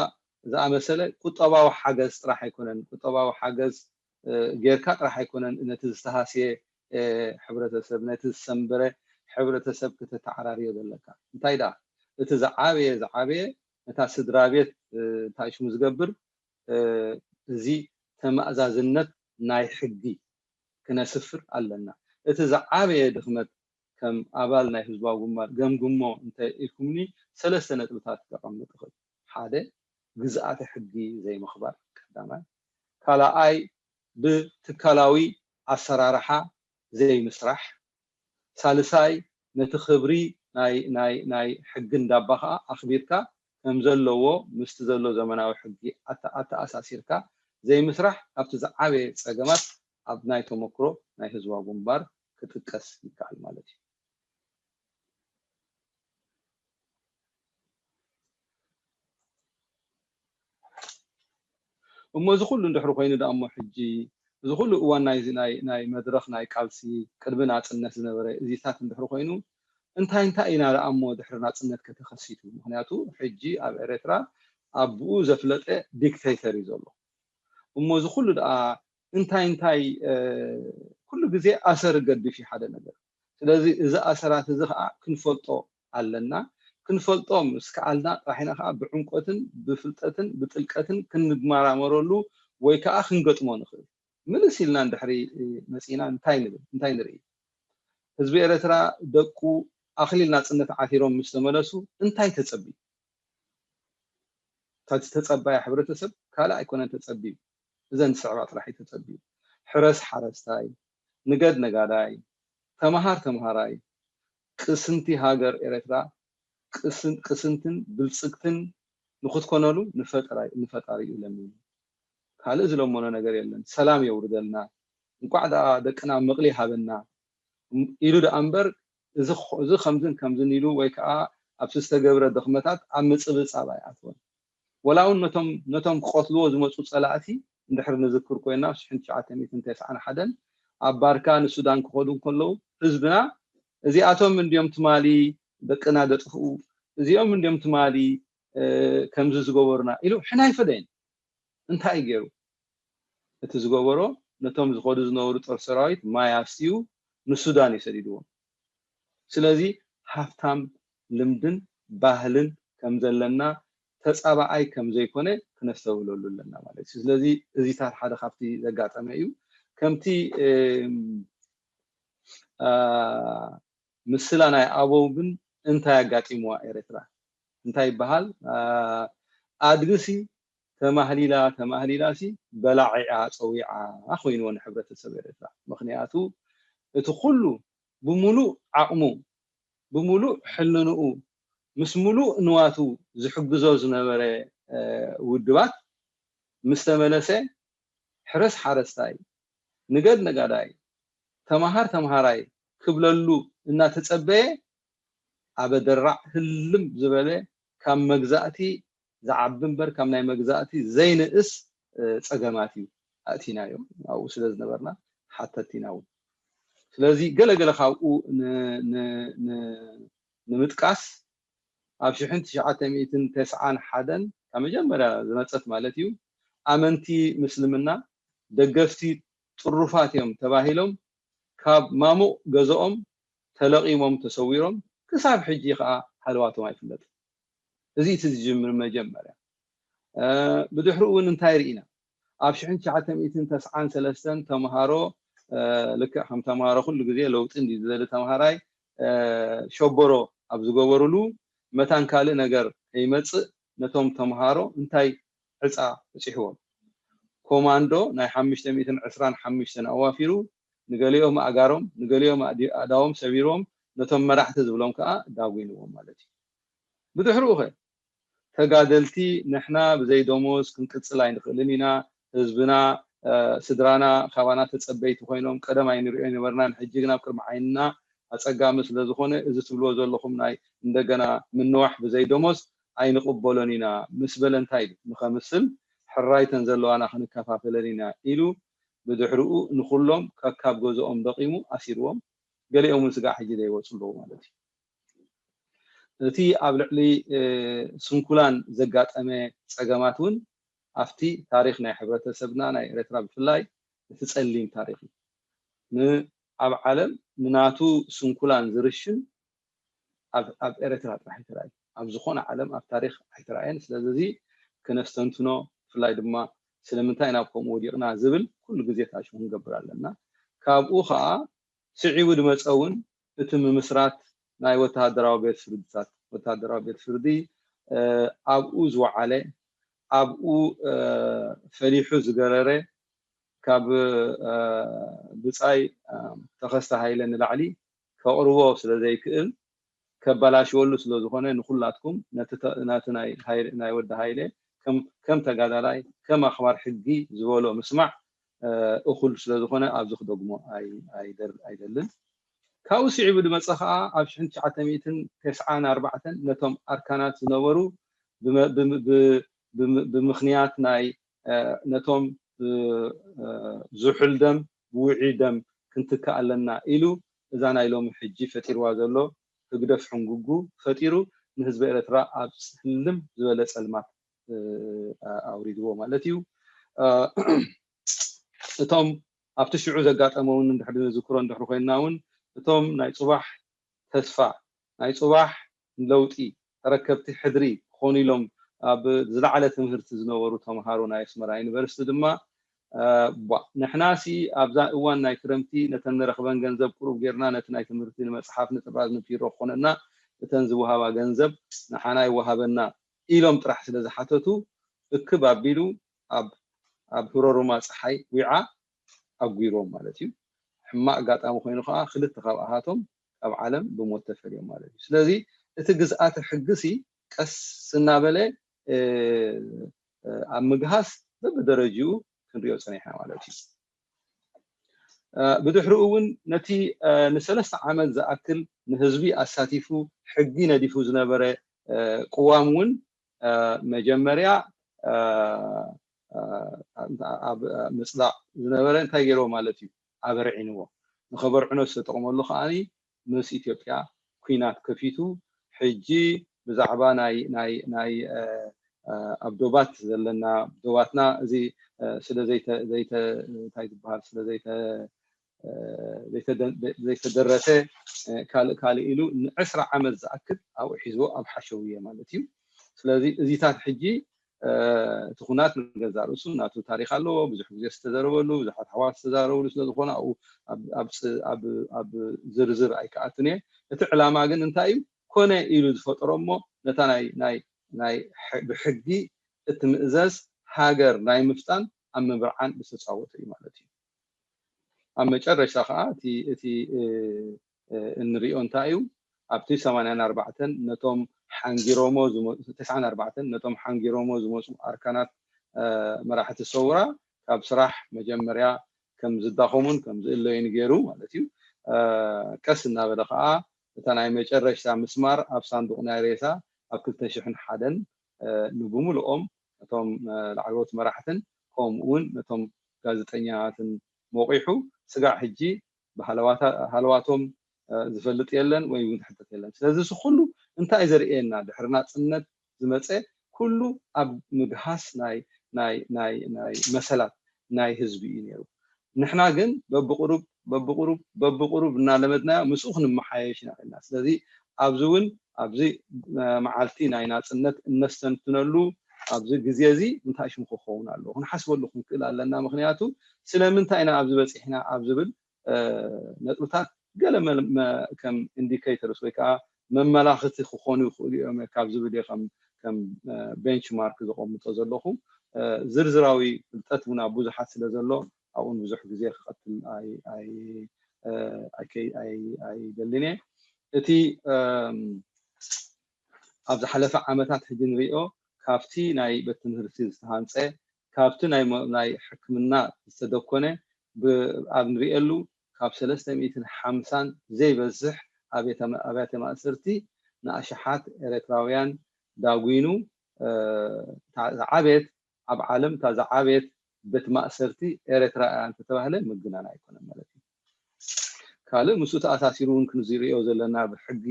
ዝኣመሰለ ቁጠባዊ ሓገዝ ጥራሕ ኣይኮነን፣ ቁጠባዊ ሓገዝ ጌርካ ጥራሕ ኣይኮነን ነቲ ዝተሃስየ ሕብረተሰብ፣ ነቲ ዝሰንበረ ሕብረተሰብ ክተተዓራርዮ ዘለካ። እንታይ ደኣ እቲ ዝዓበየ ዝዓበየ ነታ ስድራ ቤት እንታይ ሽሙ ዝገብር እዚ ተማእዛዝነት ናይ ሕጊ ክነስፍር ኣለና። እቲ ዝዓበየ ድኽመት ከም ኣባል ናይ ህዝባዊ ግንባር ገምግሞ እንተ ኢልኩምኒ፣ ሰለስተ ነጥብታት ከቐምጥ እኽእል። ሓደ፣ ግዝኣተ ሕጊ ዘይምኽባር ቀዳማይ። ካልኣይ፣ ብትካላዊ ኣሰራርሓ ዘይምስራሕ። ሳልሳይ፣ ነቲ ክብሪ ናይ ናይ ናይ ሕጊ እንዳባ ከዓ ኣኽቢርካ ከም ዘለዎ ምስቲ ዘሎ ዘመናዊ ሕጊ ኣተ- ኣተኣሳሲርካ ዘይምስራሕ ካብቲ ዝዓበየ ፀገማት ኣብ ናይ ተመክሮ ናይ ህዝባዊ ግንባር ክጥቀስ ይከኣል ማለት እዩ። እሞ እዚ ኩሉ እንድሕሪ ኮይኑ ደኣ እሞ ሕጂ እዚ ኩሉ እዋን ናይ ናይ ናይ መድረኽ ናይ ቃልሲ ቅድሚ ናጽነት ዝነበረ እዚታት እንድሕሪ ኮይኑ እንታይ እንታይ ኢና ደኣ እሞ ድሕሪ ናጽነት ከተኸሲቱ? ምኽንያቱ ሕጂ ኣብ ኤርትራ ኣቡኡ ዘፍለጠ ዲክቴተር እዩ ዘሎ። እሞ እዚ ኩሉ ደኣ እንታይ እንታይ ኩሉ ግዜ ኣሰር ገድፍ እዩ ሓደ ነገር። ስለዚ እዚ ኣሰራት እዚ ከዓ ክንፈልጦ ኣለና። ክንፈልጦ ምስ ከኣልና ጥራሕ ኢና ከዓ ብዕምቆትን ብፍልጠትን ብጥልቀትን ክንመራመረሉ ወይ ከዓ ክንገጥሞ ንኽእል። ምልስ ኢልና እንድሕሪ መፂና እንታይ ንብል እንታይ ንርኢ? ህዝቢ ኤርትራ ደቁ ኣኽሊል ናፅነት ዓቲሮም ምስ ተመለሱ እንታይ ተፀብዩ? ካብቲ ተፀባያ ሕብረተሰብ ካልእ ኣይኮነን ተፀብዩ። እዘን ዝስዕባ ጥራሕ እዩ ተፀብዩ። ሕረስ ሓረስታይ፣ ንገድ ነጋዳይ፣ ተምሃር ተምሃራይ፣ ቅስንቲ ሃገር ኤርትራ ቅስን- ቅስንትን ብልፅግትን ንክትኮነሉ ንፈጠራይ- ንፈጣሪኡ ለሚኑ። ካልእ ዝለመኖ ነገር የለን። ሰላም የውርደልና። እንቋዕ ደኣ ደቅና ምቕሊ ሃበና ኢሉ ደኣ እምበር እዚ ኽ- እዚ ከምዝን ከምዝን ኢሉ ወይ ከዓ ኣብቲ ዝተገብረ ድኽመታት ኣብ ምፅብፃብ ኣይኣትወን። ወላ እውን ነቶም ነቶም ክቐትልዎ ዝመፁ ፀላእቲ እንድሕር ንዝክር ኮይና ኣብ ሽሕን ትሽዓተ ሚእትን ተስዓን ሓደን ኣብ ባርካ ንሱዳን ክኸዱ እንከለዉ ህዝብና እዚኣቶም እንድዮም ትማሊ ደቅና ደጥፍኡ እዚኦም እንድዮም ትማሊ ከምዚ ዝገበሩና ኢሉ ሕና ኣይፈደየን። እንታይ እዩ ገይሩ? እቲ ዝገበሮ ነቶም ዝኸዱ ዝነበሩ ጦር ሰራዊት ማይ ኣስትዩ ንሱዳን እዩ ሰዲድዎም። ስለዚ ሃፍታም ልምድን ባህልን ከም ዘለና ተፃባኣይ ከም ዘይኮነ ክነስተውለሉ ኣለና ማለት እዩ። ስለዚ እዚታት ሓደ ካብቲ ዘጋጠመ እዩ። ከምቲ ምስላ ናይ ኣበው ግን እንታይ ኣጋጢምዋ ኤርትራ እንታይ ይበሃል? ኣድግሲ ተማህሊላ ተማህሊላ ሲ በላዒዓ ፀዊዓ ኮይንዎ ንሕብረተሰብ ኤርትራ። ምክንያቱ እቲ ኩሉ ብምሉእ ዓቕሙ ብምሉእ ሕልንኡ ምስ ምሉእ ንዋቱ ዝሕግዞ ዝነበረ ውድባት ምስ ተመለሰ ሕረስ ሓረስታይ፣ ንገድ ነጋዳይ፣ ተምሃር ተምሃራይ ክብለሉ እናተጸበየ ኣበደራዕ ህልም ዝበለ ካብ መግዛእቲ ዝዓቢ እምበር ካብ ናይ መግዛእቲ ዘይንእስ ጸገማት እዩ ኣእቲናዮ ኣብኡ ስለ ዝነበርና ሓተቲ ኢና እውን። ስለዚ ገለገለ ካብኡ ንምጥቃስ ኣብ ሽሕን ትሽዓተ ሚእትን ተስዓን ሓደን ካብ መጀመርያ ዝመፀት ማለት እዩ ኣመንቲ ምስልምና ደገፍቲ ጥሩፋት እዮም ተባሂሎም ካብ ማሙቕ ገዝኦም ተለቒሞም ተሰዊሮም ክሳብ ሕጂ ከዓ ሃለዋቶም ኣይፍለጥን። እዚ እቲ ዝጅምር መጀመርያ። ብድሕሪኡ እውን እንታይ ርኢና? ኣብ ሽሕን ትሽዓተ ሚእትን ተስዓን ሰለስተን ተምሃሮ ልክዕ ከም ተምሃሮ ኩሉ ግዜ ለውጢ እንዲ ዝደሊ ተምሃራይ ሸበሮ ኣብ ዝገበሩሉ መታን ካልእ ነገር ከይመፅእ ነቶም ተምሃሮ እንታይ ዕፃ በፂሕዎም? ኮማንዶ ናይ ሓሙሽተ ሚእትን ዕስራን ሓሙሽተን ኣዋፊሩ ንገሊኦም ኣእጋሮም ንገሊኦም ኣእዳዎም ሰቢርዎም ነቶም መራሕቲ ዝብሎም ከዓ ዳጒንዎም ማለት እዩ። ብድሕሪኡ ኸ ተጋደልቲ ንሕና ብዘይ ደሞዝ ክንቅፅል ኣይንኽእልን ኢና። ህዝብና፣ ስድራና ካባና ተፀበይቲ ኮይኖም ቀደም ኣይንሪኦ ኣይነበርናን፣ ሕጂ ግን ኣብ ቅድሚ ዓይንና ኣፀጋሚ ስለዝኾነ እዚ ትብልዎ ዘለኹም ናይ እንደገና ምንዋሕ ብዘይ ደሞዝ ኣይንቕበሎን ኢና ምስ በለ እንታይ ኢሉ ንኸምስል ሕራይተን ዘለዋና ክንከፋፈለን ኢና ኢሉ ብድሕሪኡ ንኹሎም ከካብ ገዝኦም ደቂሙ ኣሲርዎም። ገሊኦም እውን ስጋዕ ሕጂ ዘይወፁ ኣለዉ ማለት እዩ። እቲ ኣብ ልዕሊ ስንኩላን ዘጋጠመ ጸገማት እውን ኣብቲ ታሪኽ ናይ ሕብረተሰብና ናይ ኤርትራ ብፍላይ እቲ ጸሊም ታሪኽ እዩ። ንኣብ ዓለም ንናቱ ስንኩላን ዝርሽን ኣብ ኤርትራ ጥራሕ ኣይተራእየ ኣብ ዝኾነ ዓለም ኣብ ታሪኽ ኣይተራእየን። ስለዚ እዚ ክነስተንትኖ ብፍላይ ድማ ስለምንታይ ናብ ከምኡ ወዲቕና ዝብል ኩሉ ግዜ ተኣሽሙ ክንገብር ኣለና። ካብኡ ከዓ ስዒቡ ዝመፀ እውን እቲ ምምስራት ናይ ወተሃደራዊ ቤት ፍርድታት፣ ወተሃደራዊ ቤት ፍርዲ ኣብኡ ዝወዓለ፣ ኣብኡ ፈሊሑ ዝገረረ፣ ካብ ብፃይ ተኸስተ ሃይለ ንላዕሊ ከቕርቦ ስለ ዘይክእል፣ ከበላሽወሉ ስለ ዝኾነ፣ ንኹላትኩም ነቲ ናይ ወዲ ሃይለ ከም ተጋዳላይ፣ ከም ኣኽባር ሕጊ ዝበሎ ምስማዕ እኹል ስለ ዝኾነ ኣብዚ ክደግሞ ኣይደልን። ካብኡ ስዒቡ ዝመፀ ከዓ ኣብ ሽሕን ትሽዓተ ሚእትን ተስዓን ኣርባዕተን ነቶም ኣርካናት ዝነበሩ ብምኽንያት ናይ ነቶም ዝሑል ደም ብውዒ ደም ክንትክእ ኣለና ኢሉ እዛ ናይ ሎሚ ሕጂ ፈጢርዋ ዘሎ ህግደፍ ሕንጉጉ ፈጢሩ ንህዝቢ ኤረትራ ኣብ ህልም ዝበለ ጸልማት ኣውሪድዎ ማለት እዩ። እቶም ኣብቲ ሽዑ ዘጋጠመ እውን እንድሕር ንዝክሮ እንድሕር ኮይንና እውን እቶም ናይ ጽባሕ ተስፋ ናይ ጽባሕ ለውጢ ተረከብቲ ሕድሪ ክኾኑ ኢሎም ኣብ ዝለዓለ ትምህርቲ ዝነበሩ ተምሃሮ ናይ ኣስመራ ዩኒቨርሲቲ ድማ ንሕናሲ ኣብዛ እዋን ናይ ክረምቲ ነተን ንረኽበን ገንዘብ ቁሩብ ጌርና ነቲ ናይ ትምህርቲ ንመፅሓፍ ንጥራዝ ንፒሮ ክኾነና እተን ዝወሃባ ገንዘብ ንዓና ይወሃበና ኢሎም ጥራሕ ስለ ዝሓተቱ እክብ ኣቢሉ ኣብ ኣብ ህሮሩማ ፀሓይ ዊዓ ኣጉይሮም ማለት እዩ። ሕማቕ ኣጋጣሚ ኮይኑ ከዓ ክልተ ካብ ኣሃቶም ካብ ዓለም ብሞት ተፈልዮም ማለት እዩ። ስለዚ እቲ ግዝኣተ ሕግሲ ቀስ እናበለ ኣብ ምግሃስ በብደረጅኡ ክንሪኦ ፀኒሕና ማለት እዩ። ብድሕሪኡ እውን ነቲ ንሰለስተ ዓመት ዝኣክል ንህዝቢ ኣሳቲፉ ሕጊ ነዲፉ ዝነበረ ቅዋም እውን መጀመርያ ኣብ ምፅዳቕ ዝነበረ እንታይ ገይርዎ ማለት እዩ ኣበርዒንዎ። ንኸበርዕኖ ዝተጠቕመሉ ከዓኒ ምስ ኢትዮጵያ ኩናት ከፊቱ ሕጂ ብዛዕባ ናይ ናይ ናይ ኣብ ዶባት ዘለና ዶባትና እዚ ስለ ዘይተ ዘይተ እንታይ ዝበሃል ስለ ዘይተ ዘይተደረተ ካልእ ካልእ ኢሉ ንዕስራ ዓመት ዝኣክል ኣብኡ ሒዝዎ ኣብ ሓሸውየ ማለት እዩ። ስለዚ እዚታት ሕጂ እቲ ኩናት ንገዛእ ርእሱ ናቱ ታሪክ ኣለዎ። ብዙሕ ግዜ ዝተዘረበሉ ብዙሓት ኣሕዋት ዝተዛረብሉ ስለዝኾነ ኣብኡ ኣብ ዝርዝር ኣይከኣትን እየ። እቲ ዕላማ ግን እንታይ እዩ? ኮነ ኢሉ ዝፈጠሮ እሞ ነታ ናይ ናይ ናይ ብሕጊ እትምእዘዝ ሃገር ናይ ምፍጣን ኣብ ምብርዓን ዝተፃወተ እዩ ማለት እዩ። ኣብ መጨረሽታ ከዓ እቲ እቲ እንሪኦ እንታይ እዩ ኣብቲ ሰማንያን ኣርባዕተን ነቶም ሓንጊሮሞ ተስዓን ኣርባዕተን ነቶም ሓንጊሮሞ ዝመፁ ኣርካናት መራሕቲ ሰውራ ካብ ስራሕ መጀመርያ ከም ዝዳኸሙን ከም ዝእለዩን ገይሩ ማለት እዩ። ቀስ እናበለ ከዓ እታ ናይ መጨረሽታ ምስማር ኣብ ሳንዱቕ ናይ ሬሳ ኣብ ክልተ ሽሕን ሓደን ንብምልኦም ነቶም ላዕለዎት መራሕትን ከምኡ እውን ነቶም ጋዜጠኛትን ሞቂሑ ስጋዕ ሕጂ ብሃለዋቶም ዝፈልጥ የለን ወይ እውን ዝሕተት የለን። ስለዚ እዚ ኩሉ እንታይ ዘርእየና ድሕሪ ናፅነት ዝመፀ ኩሉ ኣብ ምግሃስ ናይ ናይ ናይ ናይ መሰላት ናይ ህዝቢ እዩ ነይሩ። ንሕና ግን በብቁሩብ በብቁሩብ በብቁሩብ እናለመድናዮ ምስኡ ክንመሓየሽ ኢና ልና ስለዚ ኣብዚ እውን ኣብዚ መዓልቲ ናይ ናፅነት እነስተንትነሉ ኣብዚ ግዜ እዚ እንታይ ሽም ክኸውን ኣለዎ ክንሓስበሉ ክንክእል ኣለና። ምክንያቱ ስለምንታይ ኢና ኣብዚ በፂሕና ኣብ ዝብል ነጥብታት ገለ ከም ኢንዲኬተርስ ወይ ከዓ መመላኽቲ ክኾኑ ይኽእሉ እዮም ካብ ዝብል እየ ከም ቤንችማርክ ዘቐምጦ ዘለኹ። ዝርዝራዊ ፍልጠት እውን ኣብ ብዙሓት ስለ ዘሎ ኣብኡን ብዙሕ ግዜ ክቐትል ኣይደልን እየ። እቲ ኣብ ዝሓለፈ ዓመታት ሕጂ ንሪኦ ካብቲ ናይ ቤት ትምህርቲ ዝተሃንፀ ካብቲ ናይ ሕክምና ዝተደኮነ ኣብ ንሪኤሉ ካብ ሰለስተ ሚእትን ሓምሳን ዘይበዝሕ ኣብያተ ማእሰርቲ ንኣሽሓት ኤረትራውያን ዳጒኑ ዝዓበየት ኣብ ዓለም እታ ዝዓበየት ቤት ማእሰርቲ ኤረትራ እያ እንተተባህለ ምግናን ኣይኮነን ማለት እዩ። ካልእ ምስኡ ተኣሳሲሩ እውን ክንሪኦ ዘለና ብሕጊ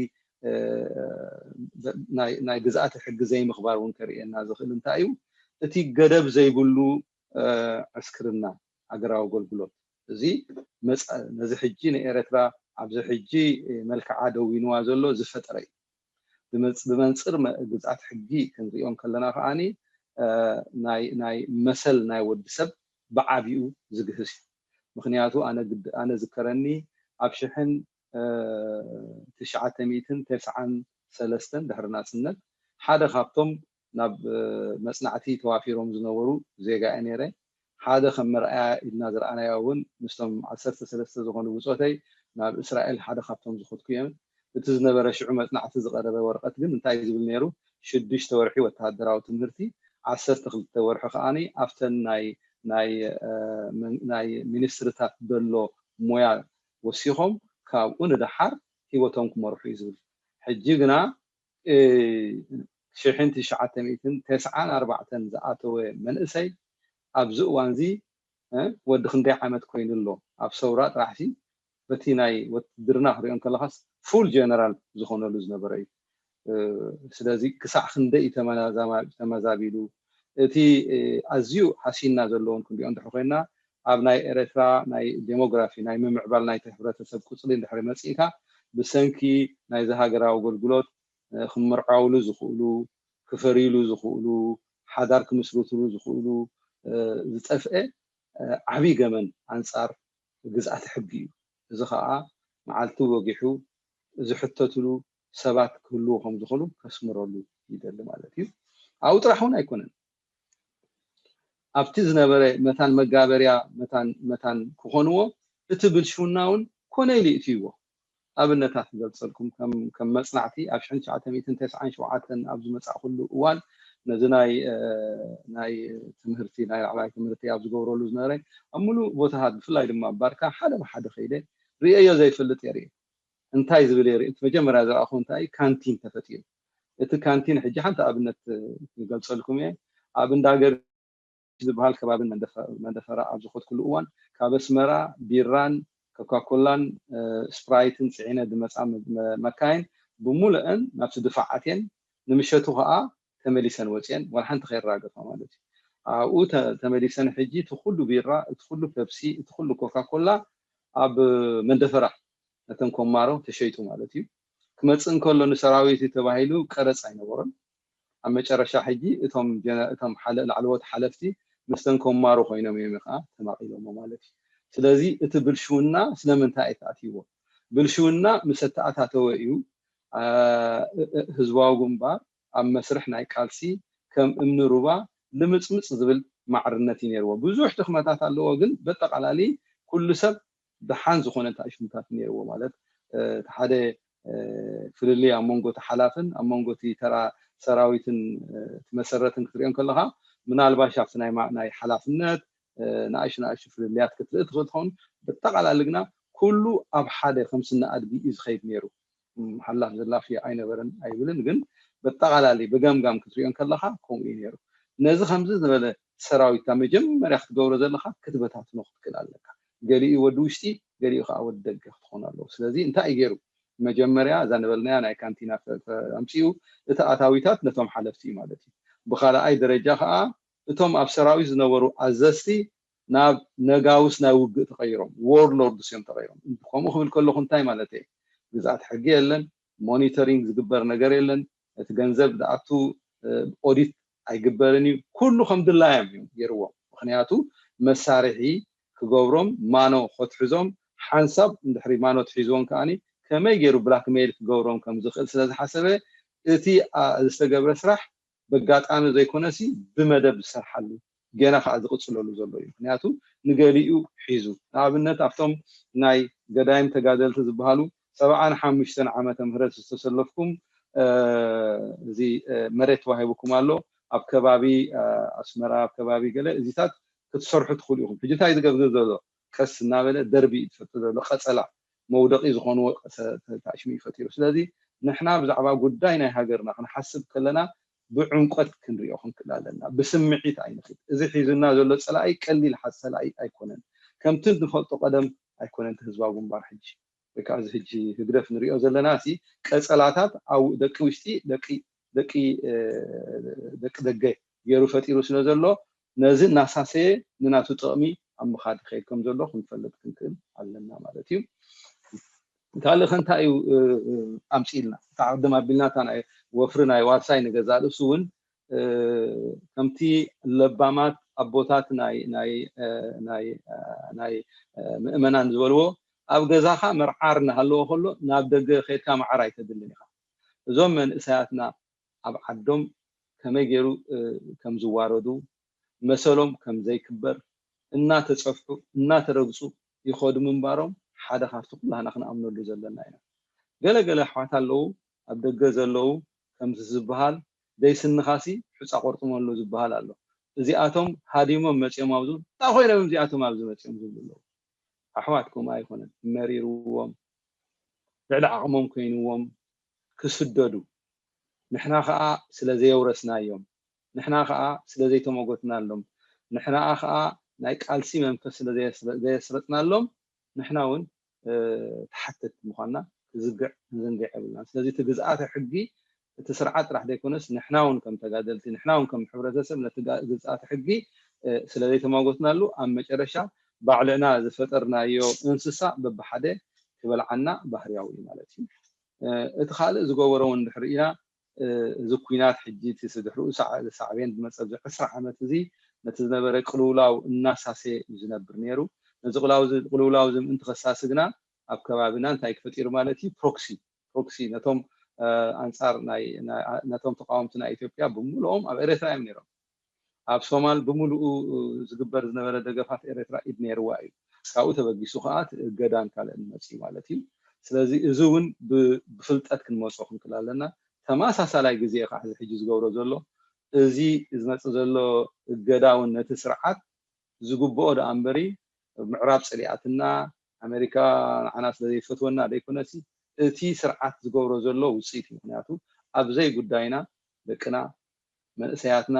ናይ ግዝኣተ ሕጊ ዘይምኽባር እውን ከርእየና ዝኽእል እንታይ እዩ? እቲ ገደብ ዘይብሉ ዕስክርና ሃገራዊ ኣገልግሎት እዚ ነዚ ሕጂ ንኤረትራ ኣብዚ ሕጂ መልክዓ ደዊንዋ ዘሎ ዝፈጠረ እዩ። ብመንፅር ግዝኣት ሕጊ ክንሪኦ ከለና ከዓኒ ናይ መሰል ናይ ወዲ ሰብ ብዓቢኡ ዝግህስ እዩ። ምክንያቱ ኣነ ዝከረኒ ኣብ ሽሕን ትሽዓተ ሚእትን ተስዓን ሰለስተን ድሕሪ ናፅነት ሓደ ካብቶም ናብ መፅናዕቲ ተዋፊሮም ዝነበሩ ዜጋ እየ ነይረ። ሓደ ከም መርኣያ ኢልና ዝረኣናዮ እውን ምስቶም ዓሰርተ ሰለስተ ዝኾኑ ብፆተይ ናብ እስራኤል ሓደ ካብቶም ዝኸድኩ እዮም። እቲ ዝነበረ ሽዑ መፅናዕቲ ዝቐረበ ወረቐት ግን እንታይ ዝብል ነይሩ? ሽዱሽተ ወርሒ ወተሃደራዊ ትምህርቲ፣ ዓሰርተ ክልተ ወርሒ ከዓኒ ኣብተን ናይ ናይ ሚኒስትርታት ዘሎ ሞያ ወሲኾም ካብኡ ንደሓር ሂወቶም ክመርሑ እዩ ዝብል። ሕጂ ግና ሽሕን ትሽዓተ ሚእትን ተስዓን ኣርባዕተን ዝኣተወ መንእሰይ ኣብዚ እዋንዚ ወዲ ክንደይ ዓመት ኮይኑ ኣሎ ኣብ ሰውራ ጥራሕሲ በቲ ናይ ወትድርና ክሪኦ ከለካስ ፉል ጀነራል ዝኾነሉ ዝነበረ እዩ። ስለዚ ክሳዕ ክንደይ እዩ ተመዛቢሉ እቲ ኣዝዩ ሃሲና ዘለዎን ክንሪኦ እንድሕር ኮይና ኣብ ናይ ኤረትራ ናይ ዴሞግራፊ ናይ ምምዕባል ናይቲ ሕብረተሰብ ቁፅሊ እንድሕሪ መፂእካ ብሰንኪ ናይዚ ሃገራዊ ኣገልግሎት ክምርዓውሉ ዝኽእሉ ክፈርይሉ ዝኽእሉ ሓዳር ክምስርትሉ ዝኽእሉ ዝጠፍአ ዓብይ ገመን ኣንፃር ግዝኣተ ሕጊ እዩ። እዚ ከዓ መዓልቲ ወጊሑ ዝሕተትሉ ሰባት ክህልዉ ከም ዝኽእሉ ከስምረሉ ይደሊ ማለት እዩ። ኣብኡ ጥራሕ እውን ኣይኮነን ኣብቲ ዝነበረ መታን መጋበርያ መታን መታን ክኾንዎ እቲ ብልሽውና እውን ኮነ ኢሉ ይእትይዎ። ኣብነታት ክገልፀልኩም ከም መፅናዕቲ ኣብ ሽሕን ትሽዓተ ሚእትን ተስዓን ሸውዓተን ኣብ ዝመፃእኩሉ እዋን ነዚ ናይ ናይ ትምህርቲ ናይ ላዕላይ ትምህርቲ ኣብ ዝገብረሉ ዝነበረ ኣብ ሙሉእ ቦታታት ብፍላይ ድማ ኣብ ባርካ ሓደ ብሓደ ከይደ ርእየዮ ዘይፈልጥ እየ ርእየ እንታይ ዝብል እየ ርእየ እቲ መጀመርያ ዝረኣኹ እንታይ ካንቲን ተፈጢሩ እቲ ካንቲን ሕጂ ሓንቲ ኣብነት ክገልፀልኩም እየ ኣብ እንዳገር ዝበሃል ከባቢ መንደፈራ ኣብ ዝኸድኩሉ እዋን ካብ ኣስመራ ቢራን ኮካኮላን ስፕራይትን ፅዒነ ዝመፃ መካይን ብሙሉአን ናብቲ ድፋዓት እየን ንምሸቱ ከዓ ተመሊሰን ወፅየን ዋላ ሓንቲ ከይራገፋ ማለት እዩ ኣብኡ ተመሊሰን ሕጂ እቲ ኩሉ ቢራ እቲ ኩሉ ፔፕሲ እቲ ኩሉ ኮካኮላ ኣብ መንደፈራ ነተን ኮማሮ ተሸይጡ ማለት እዩ ክመፅእ እንከሎ ንሰራዊት ተባሂሉ ቀረፅ ኣይነበሮን ኣብ መጨረሻ ሕጂ እቶም እቶም ላዕለዎት ሓለፍቲ ምስተን ኮማሮ ኮይኖም እዮም ከዓ ተማቒሎሞ ማለት እዩ ስለዚ እቲ ብልሽውና ስለምንታይ እዩ ተኣትይዎ ብልሽውና ምስ ኣተኣታተወ እዩ ህዝባዊ ግንባር ኣብ መስርሕ ናይ ቃልሲ ከም እምኒ ሩባ ልምፅምፅ ዝብል ማዕርነት እዩ ነይርዎ ብዙሕ ድኽመታት ኣለዎ ግን በጠቓላሊ ኩሉ ሰብ ደሓን ዝኾነ እንታይ ሽሙታት ነይርዎ ማለት ሓደ ፍልልይ ኣብ መንጎ እቲ ሓላፍን ኣብ መንጎ እቲ ተራ ሰራዊትን እቲ መሰረትን ክትሪኦ ከለካ ምናልባሽ ኣብቲ ናይ ሓላፍነት ንኣሽ ንኣሽ ፍልልያት ክትርኢ ትኽእል ትኸውን ብጠቓላሊ ግና ኩሉ ኣብ ሓደ ከም ስነ ኣድጊ እዩ ዝኸይድ ነይሩ ሓላፍ ዘላፍ ኣይነበረን ኣይብልን ግን ብጠቓላሊ ብገምጋም ክትሪኦ ከለካ ከምኡ እዩ ነይሩ ነዚ ከምዚ ዝበለ ሰራዊት መጀመርያ ክትገብሮ ዘለካ ክትበታትኖ ክትክእል ኣለካ ገሊኡ ወዲ ውሽጢ ገሊኡ ከዓ ወዲ ደገ ክትኾኑ ኣለዉ ስለዚ እንታይ እዩ ገይሩ መጀመርያ እዛ ነበልናያ ናይ ካንቲና ኣምፅኡ እቲ ኣታዊታት ነቶም ሓለፍቲ እዩ ማለት እዩ ብካልኣይ ደረጃ ከዓ እቶም ኣብ ሰራዊት ዝነበሩ ኣዘዝቲ ናብ ነጋውስ ናይ ውግእ ተቀይሮም warlords እዮም ተቀይሮም ከምኡ ክብል ከለኩ እንታይ ማለት እዩ ግዝኣት ሕጊ የለን ሞኒተሪንግ ዝግበር ነገር የለን እቲ ገንዘብ ዝኣቱ ኦዲት ኣይግበርን እዩ ኩሉ ከም ድላዮም እዮም ገይርዎም ምክንያቱ መሳርሒ ክገብሮም ማኖ ከትሕዞም ሓንሳብ እንድሕሪ ማኖ ትሒዝዎም ከዓኒ ከመይ ገይሩ ብላክሜይል ክገብሮም ከም ዝኽእል ስለ ዝሓሰበ እቲ ዝተገብረ ስራሕ በጋጣሚ ዘይኮነሲ ብመደብ ዝሰርሓሉ ገና ከዓ ዝቕፅለሉ ዘሎ እዩ ምክንያቱ ንገሊኡ ሒዙ ንኣብነት ኣብቶም ናይ ገዳይም ተጋደልቲ ዝበሃሉ ሰብዓን ሓሙሽተን ዓመተ ምህረት ዝተሰለፍኩም እዚ መሬት ተዋሂቡኩም ኣሎ ኣብ ከባቢ ኣስመራ ኣብ ከባቢ ገለ እዚታት ክትሰርሑ ትኽእሉ ኢኹም ሕጂ እንታይ ዝገብር ዘሎ ቀስ እናበለ ደርቢ እዩ ዝፈጥር ዘሎ ቀፀላ መውደቂ ዝኾንዎ ታሽሚ ይፈጢሩ ስለዚ ንሕና ብዛዕባ ጉዳይ ናይ ሃገርና ክንሓስብ ከለና ብዕምቆት ክንሪኦ ክንክእል ኣለና ብስምዒት ኣይንኽድ እዚ ሒዙና ዘሎ ፀላኢ ቀሊል ሓዝ ፀላኢ ኣይኮነን ከምቲ ንፈልጦ ቀደም ኣይኮነን ህዝባዊ ግንባር ሕጂ ወይ ከዓ እዚ ሕጂ ህግደፍ ንሪኦ ዘለና ሲ ቀፀላታት ኣብ ደቂ ውሽጢ ደቂ ደቂ ደቂ ደገ ገይሩ ፈጢሩ ስለ ዘሎ ነዚ እናሳሰየ ንናቱ ጥቕሚ ኣብ ምኻድ ይኸይድ ከም ዘሎ ክንፈልጥ ክንክእል ኣለና ማለት እዩ። ካልእ ከ እንታይ እዩ ኣምፅኢልና? እታ ቅድም ኣቢልና እታ ናይ ወፍሪ ናይ ዋርሳይ ንገዛእ ርእሱ እውን ከምቲ ለባማት ኣቦታት ናይ ናይ ናይ ናይ ምእመናን ዝበልዎ፣ ኣብ ገዛኻ መርዓር እናሃለዎ ከሎ ናብ ደገ ከይድካ መዓር ኣይተድልን ኢኻ። እዞም መንእሰያትና ኣብ ዓዶም ከመይ ገይሩ ከም ዝዋረዱ፣ መሰሎም ከም ዘይክበር፣ እናተጸፍሑ እናተረግጹ ይኸዱ ምንባሮም ሓደ ካብቲ ኩላህና ክንኣምነሉ ዘለና ኢና። ገለ ገለ ኣሕዋት ኣለዉ ኣብ ደገ ዘለዉ፣ ከምዚ ዝበሃል ዘይስንኻሲ ሑጻ ቆርጥመሉ ዝበሃል ኣሎ። እዚኣቶም ሃዲሞም መጺኦም ኣብዚ፣ እንታይ ኮይኖም እዚኣቶም ኣብዚ መጺኦም ዝብሉ ኣለዉ። ኣሕዋት ከምኡ ኣይኮነን፣ መሪርዎም፣ ልዕሊ ዓቕሞም ኮይንዎም ክስደዱ፣ ንሕና ኸኣ ስለ ዘየውረስናዮም፣ ንሕና ኸኣ ስለ ዘይተመጎትናሎም፣ ንሕና ኸኣ ናይ ቃልሲ መንፈስ ስለ ዘየስረጽናሎም፣ ንሕና እውን ተሓተቲ ምዃንና ክዝግዕ ክንዝንግዕ የብልናን። ስለዚ እቲ ግዝኣተ ሕጊ እቲ ስርዓት ጥራሕ ዘይኮነስ ንሕና እውን ከም ተጋደልቲ፣ ንሕና እውን ከም ሕብረተሰብ ነቲ ግዝኣተ ሕጊ ስለ ዘይተማጎትናሉ ኣብ መጨረሻ ባዕልና ዝፈጠርናዮ እንስሳ በብሓደ ክበልዓና ባህርያዊ እዩ ማለት እዩ። እቲ ካልእ ዝገበሮ እውን እንድሕር ኢና፣ እዚ ኲናት ሕጂ እቲ ድሕሪኡ ሳዕቤን ዝመፀ ኣብዚ ዕስራ ዓመት እዚ ነቲ ዝነበረ ቅልውላው እናሳሰየ እዩ ዝነብር ነይሩ። ነዚ ቅልውላው እዚ ምእንቲ ከሳሲ ግና ኣብ ከባቢና እንታይ ክፈጢሩ ማለት እዩ? ፕሮክሲ ፕሮክሲ ነቶም ኣንፃር ነቶም ተቃወምቲ ናይ ኢትዮጵያ ብምልኦም ኣብ ኤርትራ እዮም ነይሮም። ኣብ ሶማል ብምልኡ ዝግበር ዝነበረ ደገፋት ኤርትራ ኢድ ነይርዋ እዩ። ካብኡ ተበጊሱ ከዓ እቲ እገዳን ካልእን መፅዩ ማለት እዩ። ስለዚ እዚ እውን ብፍልጠት ክንመፆ ክንክእል ኣለና። ተመሳሳላይ ግዜ ከዓ እዚ ሕጂ ዝገብሮ ዘሎ እዚ ዝመፅእ ዘሎ እገዳ እውን ነቲ ስርዓት ዝግብኦ ደኣ እምበሪ ምዕራብ ፀሊኣትና ኣሜሪካ ንዓና ስለ ዘይፈትወና ዘይኮነሲ እቲ ስርዓት ዝገብሮ ዘሎ ውፅኢት እዩ። ምክንያቱ ኣብ ዘይጉዳይና ደቅና መንእሰያትና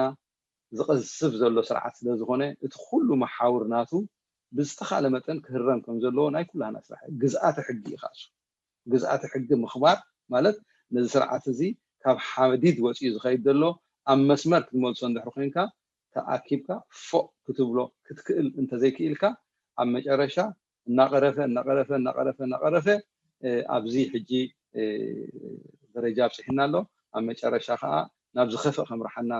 ዝቐዝፍ ዘሎ ስርዓት ስለ ዝኾነ እቲ ኩሉ መሓውር ናቱ ብዝተኻለ መጠን ክህረም ከም ዘለዎ ናይ ኩላህና ስራሕ እዩ። ግዝኣተ ሕጊ እዩ ከኣሱ ግዝኣተ ሕጊ ምኽባር ማለት ነዚ ስርዓት እዚ ካብ ሓዲድ ወፂኡ ዝኸይድ ዘሎ ኣብ መስመር ክትመልሶ እንድሕር ኮይንካ ተኣኪብካ ፎእ ክትብሎ ክትክእል እንተዘይክኢልካ ኣብ መጨረሻ እናቐረፈ እናቐረፈ እናቐረፈ እናቐረፈ ኣብዚ ሕጂ ደረጃ ኣብፅሒና ኣሎ። ኣብ መጨረሻ ከዓ ናብ ዝኸፍእ ከምርሓና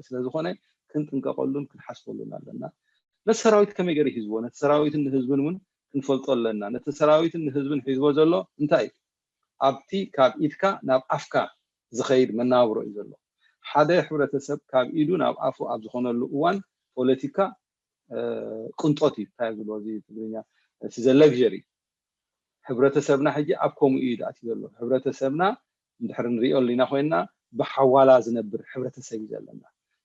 ስለዝኾነ ክንጥንቀቀሉን ክንሓስበሉን ኣለና። ነቲ ሰራዊት ከመይ ገይሩ ሒዝዎ ነቲ ሰራዊትን ንህዝብን እውን ክንፈልጦ ኣለና። ነቲ ሰራዊትን ንህዝብን ሒዝዎ ዘሎ እንታይ እዩ? ኣብቲ ካብ ኢድካ ናብ ኣፍካ ዝኸይድ መናብሮ እዩ ዘሎ። ሓደ ሕብረተሰብ ካብ ኢዱ ናብ ኣፉ ኣብ ዝኾነሉ እዋን ፖለቲካ ቅንጦት እዩ። እንታይ ዝብሎ እዚ ትግርኛ ዘ ለግሪ። ሕብረተሰብና ሕጂ ኣብ ከምኡ እዩ ኣትዩ ዘሎ። ሕብረተሰብና እንድሕር ንሪኦ ኣሊና ኮይንና ብሓዋላ ዝነብር ሕብረተሰብ እዩ ዘለና።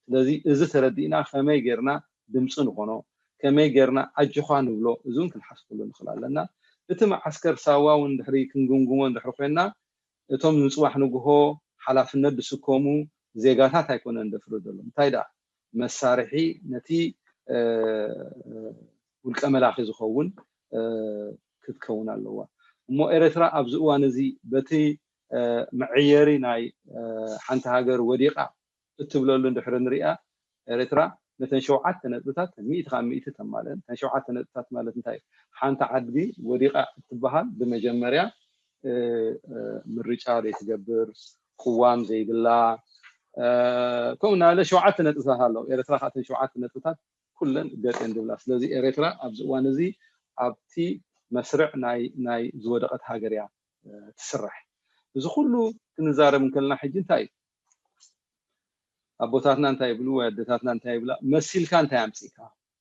ስለዚ እዚ ተረዲእና ከመይ ጌርና ድምፂ ንኾኖ፣ ከመይ ጌርና ኣጆኻ ንብሎ፣ እዚ እውን ክንሓስበሉ ንኽእል ኣለና። እቲ መዓስከር ሳዋ እውን ድሕሪ ክንግምግሞ እንድሕር ኮይንና እቶም ንፅባሕ ንግሆ ሓላፍነት ዝስከሙ ዜጋታት ኣይኮነን ደፍርደሎም። እንታይ ደኣ መሳርሒ ነቲ ውልቀ መላኺ ዝኸውን ክትከውን ኣለዋ። እሞ ኤርትራ ኣብዚ እዋን እዚ በቲ መዐየሪ ናይ ሓንቲ ሃገር ወዲቓ እትብለሉ እንድሕር ንሪኣ ኤርትራ ነተን ሸውዓተ ነጥብታት ሚእቲ ካብ ሚእቲ ተማልአን። እተን ሸውዓተ ነጥብታት ማለት እንታይ? ሓንቲ ዓዲ ወዲቓ እትበሃል ብመጀመርያ ምርጫ ዘይትገብር፣ ቅዋም ዘይብላ፣ ከምኡ እናበለ ሸውዓተ ነጥብታት ኣለዉ። ኤርትራ ካብተን ሸውዓተ ነጥብታት ኩለን ገጤን ዝብላ። ስለዚ ኤርትራ ኣብዚ እዋን እዚ ኣብቲ መስርዕ ናይ ናይ ዝወደቐት ሃገር እያ ትስራሕ። እዚ ኩሉ ክንዛረብ እንከለና ሕጂ እንታይ እዩ? ኣቦታትና እንታይ ይብሉ ወይ ኣደታትና እንታይ ይብላ መሲልካ እንታይ ኣምፂእካ?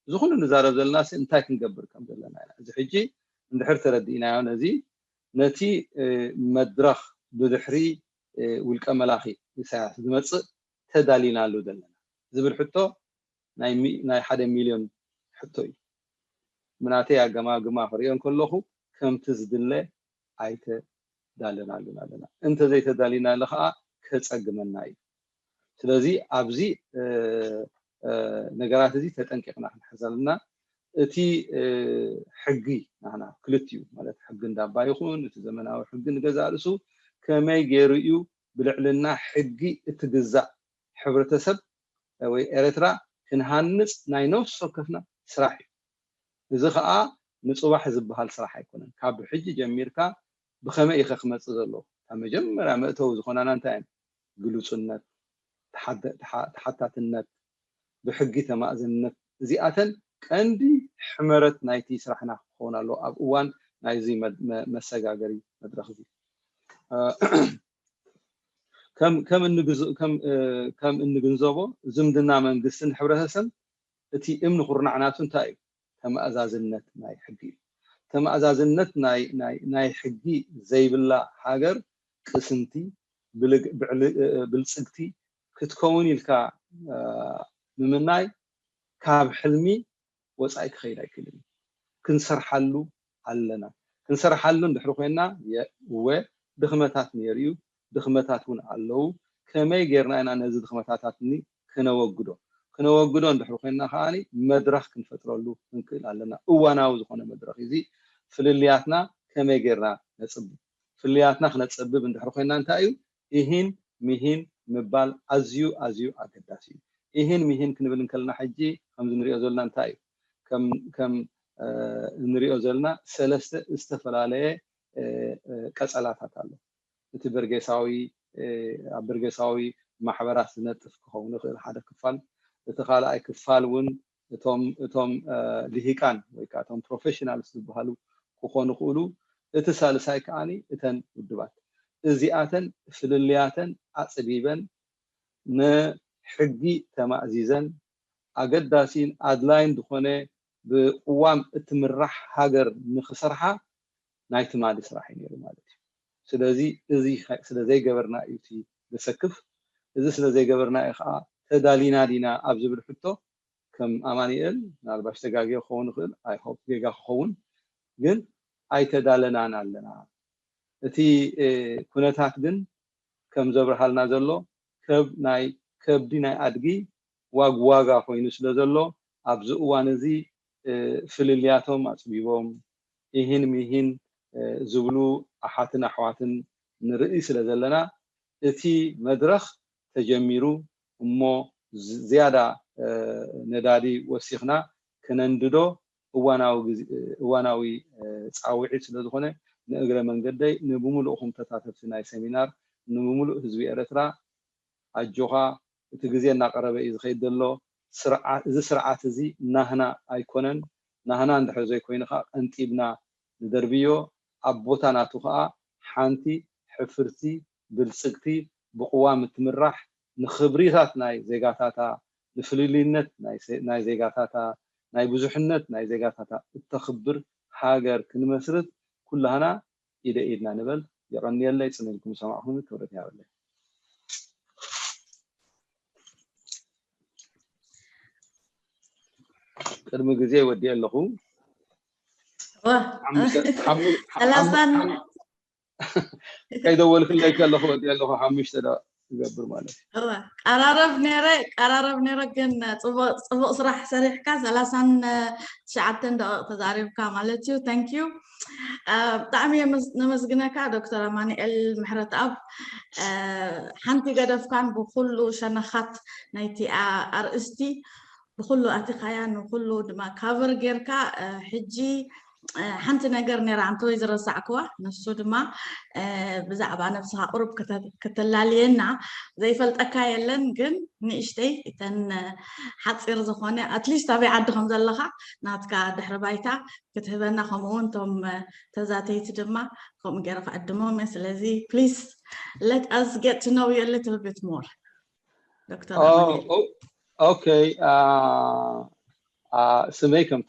እዚ ኩሉ ንዛረብ ዘለና እንታይ ክንገብር ከም ዘለና ኢና። እዚ ሕጂ እንድሕር ተረዲእናዮ ነዚ ነቲ መድረኽ ብድሕሪ ውልቀ መላኺ ኢሳያስ ዝመፅእ ተዳሊናሉ ዘለና ዝብል ሕቶ ናይ ሓደ ሚልዮን ሕቶ እዩ። ብናተይ ኣገማግማ ክሪኦ እንከለኹ ከምቲ ዝድለ ኣይተዳለናሉን ኣለና። እንተዘይተዳሊናሉ ከዓ ከፀግመና እዩ። ስለዚ ኣብዚ ነገራት እዚ ተጠንቂቕና ክንሕዝ ኣለና። እቲ ሕጊ ናና ክልቲኡ ማለት ሕጊ እንዳባ ይኹን እቲ ዘመናዊ ሕጊ ንገዛ ርእሱ ከመይ ገይሩ እዩ ብልዕልና ሕጊ እትግዛእ ሕብረተሰብ ወይ ኤርትራ ክንሃንፅ ናይ ነፍሲ ወከፍና ስራሕ እዩ። እዚ ከዓ ንፅባሕ ዝበሃል ስራሕ ኣይኮነን። ካብ ሕጂ ጀሚርካ ብኸመይ ኢኸ ክመፅእ ዘለዎ? ካብ መጀመርያ መእተዊ ዝኾናና እንታይ እዮም? ግሉፅነት፣ ተሓታትነት፣ ብሕጊ ተማእዝነት፣ እዚኣተን ቀንዲ ሕመረት ናይቲ ስራሕና ክኸውን ኣለዎ ኣብ እዋን ናይዚ መሰጋገሪ መድረኽ እዚ። ከም እንግንዘቦ ዝምድና መንግስትን ሕብረተሰብ እቲ እምኒ ኩርናዕ ናቱ እንታይ እዩ? ተመኣዛዝነት ናይ ሕጊ እዩ። ተመኣዛዝነት ናይ ሕጊ ዘይብላ ሃገር ቅስንቲ፣ ብልጽግቲ ክትከውን ኢልካ ምምናይ ካብ ሕልሚ ወፃኢ ክኸይድ ኣይክእልን እዩ። ክንሰርሓሉ ኣለና። ክንሰርሓሉ እንድሕሪ ኮይና እወ ድኽመታት ነይሩ እዩ። ድኽመታት እውን ኣለዉ። ከመይ ጌርና ኢና ነዚ ድኽመታታትኒ ክነወግዶ? ክነወግዶ እንድሕሪ ኮይና ከዓኒ መድረኽ ክንፈጥረሉ ክንክእል ኣለና። እዋናዊ ዝኾነ መድረኽ እዚ ፍልልያትና ከመይ ጌርና ነፅብብ? ፍልልያትና ክነፀብብ እንድሕሪ ኮይና እንታይ እዩ? ኢሂን ሚሂን ምባል ኣዝዩ ኣዝዩ ኣገዳሲ እዩ። ኢሂን ሚሂን ክንብል እንከለና ሕጂ ከምዚ ንሪኦ ዘለና እንታይ እዩ? ከም ከም እንሪኦ ዘለና ሰለስተ ዝተፈላለየ ቀጸላታት ኣሎ። እቲ በርጌሳዊ ኣብ በርጌሳዊ ማሕበራት ዝነጥፍ ክኸውን ይኽእል ሓደ ክፋል። እቲ ካልኣይ ክፋል እውን እቶም እቶም ልሂቃን ወይ ከዓ እቶም ፕሮፌሽናልስ ዝበሃሉ ክኾኑ ይኽእሉ። እቲ ሳልሳይ ከዓኒ እተን ውድባት እዚኣተን ፍልልያተን ኣፅቢበን ንሕጊ ተማእዚዘን ኣገዳሲን ኣድላይን ዝኾነ ብቅዋም እትምራሕ ሃገር ንክሰርሓ ናይ ትማሊ ስራሕ እዩ ነይሩ ማለት እዩ። ስለዚ እዚ ስለ ዘይገበርና እዩ እቲ ዘሰክፍ። እዚ ስለ ዘይገበርና እዩ ከዓ ተዳሊና ዲና ኣብ ዝብል ሕቶ ከም ኣማኒኤል ምናልባሽ ተጋግየ ክኸውን ይኽእል፣ I hope ጌጋ ክኸውን፣ ግን ኣይተዳለናን ኣለና። እቲ ኩነታት ግን ከም ዘብርሃልና ዘሎ ከብ ናይ ከብዲ ናይ ኣድጊ ዋግ ዋጋ ኮይኑ ስለ ዘሎ ኣብዚ እዋን እዚ ፍልልያቶም ኣፅቢቦም ኢሂን ሚሂን ዝብሉ ኣሓትን ኣሕዋትን ንርኢ ስለ ዘለና እቲ መድረኽ ተጀሚሩ እሞ ዝያዳ ነዳዲ ወሲኽና ክነንድዶ እዋናዊ ፃውዒት ስለ ዝኾነ ንእግረ መንገደይ ንብምሉእኹም ተሳተፍቲ ናይ ሰሚናር ንብምሉእ ህዝቢ ኤረትራ ኣጆኻ እቲ ግዜ እናቐረበ እዩ ዝኸይድ ዘሎ። እዚ ስርዓት እዚ ናህና ኣይኮነን። ናህና እንድሕር ዘይኮይኑ ከዓ ቀንጢብና ንደርብዮ ኣብ ቦታ ናቱ ከዓ ሓንቲ ሕፍርቲ ብልፅግቲ ብቅዋም እትምራሕ ንክብሪታት ናይ ዜጋታታ ንፍልልይነት ናይ ዜጋታታ ናይ ብዙሕነት ናይ ዜጋታታ እተኽብር ሃገር ክንመስርት ኩላህና ኢደ ኢድና ንበል። የቐንየለይ፣ ጽን ኢልኩም ዝሰማዕኹም ክብረት ይሃበለይ። ቅድሚ ግዜ ወዲኤ ኣለኹ። ሰላሳን ከይደወልክለይ ከለኹ ወዲኤ ኣለኹ ሓሙሽተ ደቂቕ ይገብር ማለት እዩ። እወ ቀራረብ ነይረ ቀራረብ ነይረ ግን ጽቡቕ ጽቡቕ ስራሕ ሰሪሕካ ሰላሳን ትሽዓተን ደቂቕ ተዛሪብካ ማለት እዩ። Thank you። ብጣዕሚ ነመስግነካ ዶክተር ኣማኑኤል ምሕረትኣብ። ሓንቲ ገደፍካን ብኩሉ ሸነኻት ናይቲ ኣርእስቲ ብኩሉ ኣቲኻያ ንኩሉ ድማ ካቨር ጌርካ ሕጂ ሓንቲ ነገር ነይራ ኣንተ ወይ ዝረሳዕክዋ ንሱ ድማ ብዛዕባ ነብስኻ ቁሩብ ከተላልየና ዘይፈልጠካ የለን ግን ንእሽተይ እተን ሓፂር ዝኾነ ኣትሊስት ኣበይ ዓዲ ከም ዘለኻ ናትካ ድሕሪ ባይታ ክትህበና ከምኡ እውን እቶም ተዛተይቲ ድማ ከምኡ ገይረ ክዕድሞም እየ ስለዚ please let us get to know you a little bit more ዶክተር ኦኬ ስመይ ከምቲ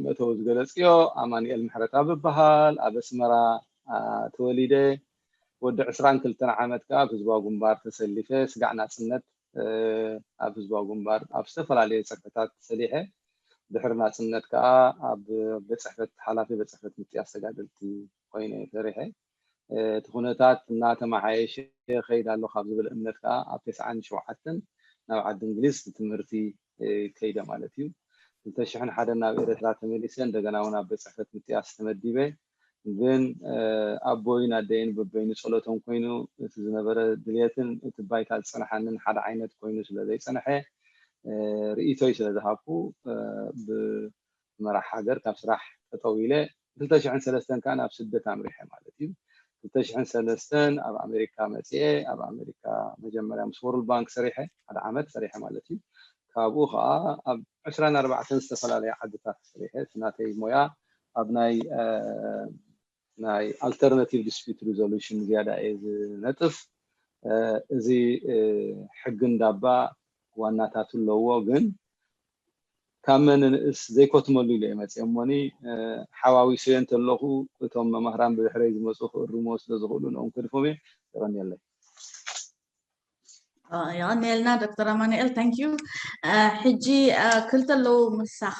መእተዊ ዝገለፅዮ ኣማኒኤል ምሕረትኣብ እበሃል ኣብ ኣስመራ ተወሊደ ወዲ ዕስራን ክልተን ዓመት ከዓ ኣብ ህዝባዊ ግንባር ተሰሊፈ ስጋዕ ናፅነት ኣብ ህዝባዊ ግንባር ኣብ ዝተፈላለዩ ፅርሕታት ሰሊሐ ድሕሪ ናፅነት ከዓ ኣብ ቤት ፅሕፈት ሓላፊ ቤት ፅሕፈት ምጥያስ ተጋደልቲ ኮይነ ሰሪሐ እቲ ኩነታት እናተመሓየሸ ከይድ ኣሎ ካብ ዝብል እምነት ከዓ ኣብ ተስዓን ሸውዓተን ናብ ዓዲ እንግሊዝ ትምህርቲ ከይደ ማለት እዩ። ክልተ ሽሕን ሓደን ናብ ኤረትራ ተመሊሰ እንደገና እውን ኣብ ቤት ፅሕፈት ምጥያስ ተመዲበ። ግን ኣቦይን ኣደይን በበይኑ ፀሎቶም ኮይኑ እቲ ዝነበረ ድልየትን እቲ ባይታ ዝፀንሓንን ሓደ ዓይነት ኮይኑ ስለ ዘይፀንሐ ርእይቶይ ስለ ዝሃብኩ ብመራሕ ሃገር ካብ ስራሕ ጠጠው ኢለ ክልተ ሽሕን ሰለስተን ከዓ ናብ ስደት ኣምሪሐ ማለት እዩ። ክልተ ሽሕን ሰለስተን ኣብ ኣሜሪካ መፅኤ። ኣብ ኣሜሪካ መጀመርያ ምስ ወርልድ ባንክ ሰሪሐ፣ ሓደ ዓመት ሰሪሐ ማለት እዩ። ካብኡ ከዓ ኣብ ዕስራን ኣርባዕተን ዝተፈላለያ ዓድታት ሰሪሐ። እቲ ናተይ ሞያ ኣብ ናይ ናይ alternative dispute resolution ዝያዳ እየ ዝነጥፍ። እዚ ሕግን ዳባ ዋናታቱ ኣለዎ፣ ግን ካብ መን ንእስ ዘይኮትመሉ ኢለ እየ መፅየ እሞኒ፣ ሓዋዊሰዮ እንተለኹ እቶም መማህራን ብድሕረይ ዝመፁ ክእርምዎ ስለ ዝኽእሉ ንኦም ከድፎም እየ። የቐንየለይ። የቐንየልና ዶክተር ኣማኑኤል። Thank you። ሕጂ ክልተ ኣለዉ ምሳኻ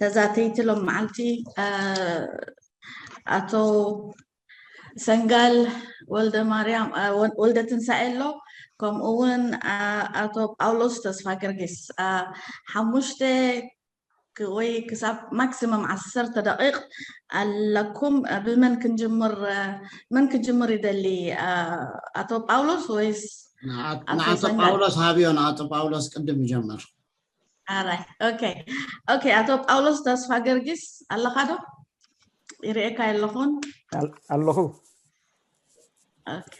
ተዛተይቲ ሎም መዓልቲ፣ ኣቶ ሰንጋል ወልደ ማርያም፣ ወልደ ትንሳኤ ኣሎ፣ ከምኡ እውን ኣቶ ጳውሎስ ተስፋ ገርጊስ። ሓሙሽተ ወይ ክሳብ ማክሲመም ዓሰርተ ደቂቕ ኣለኩም። ብመን ክንጅምር? መን ክጅምር ይደሊ? ኣቶ ጳውሎስ ወይስ ንኣቶ ጳውሎስ ሃብዮ? ንኣቶ ጳውሎስ ቅድም ይጀምር። ኣራይ ኦኬ ኦኬ። ኣቶ ጳውሎስ ተስፋ ገርጊስ ኣለኻ ዶ? ይርእየካ የለኹን። ኣለኹ። ኦኬ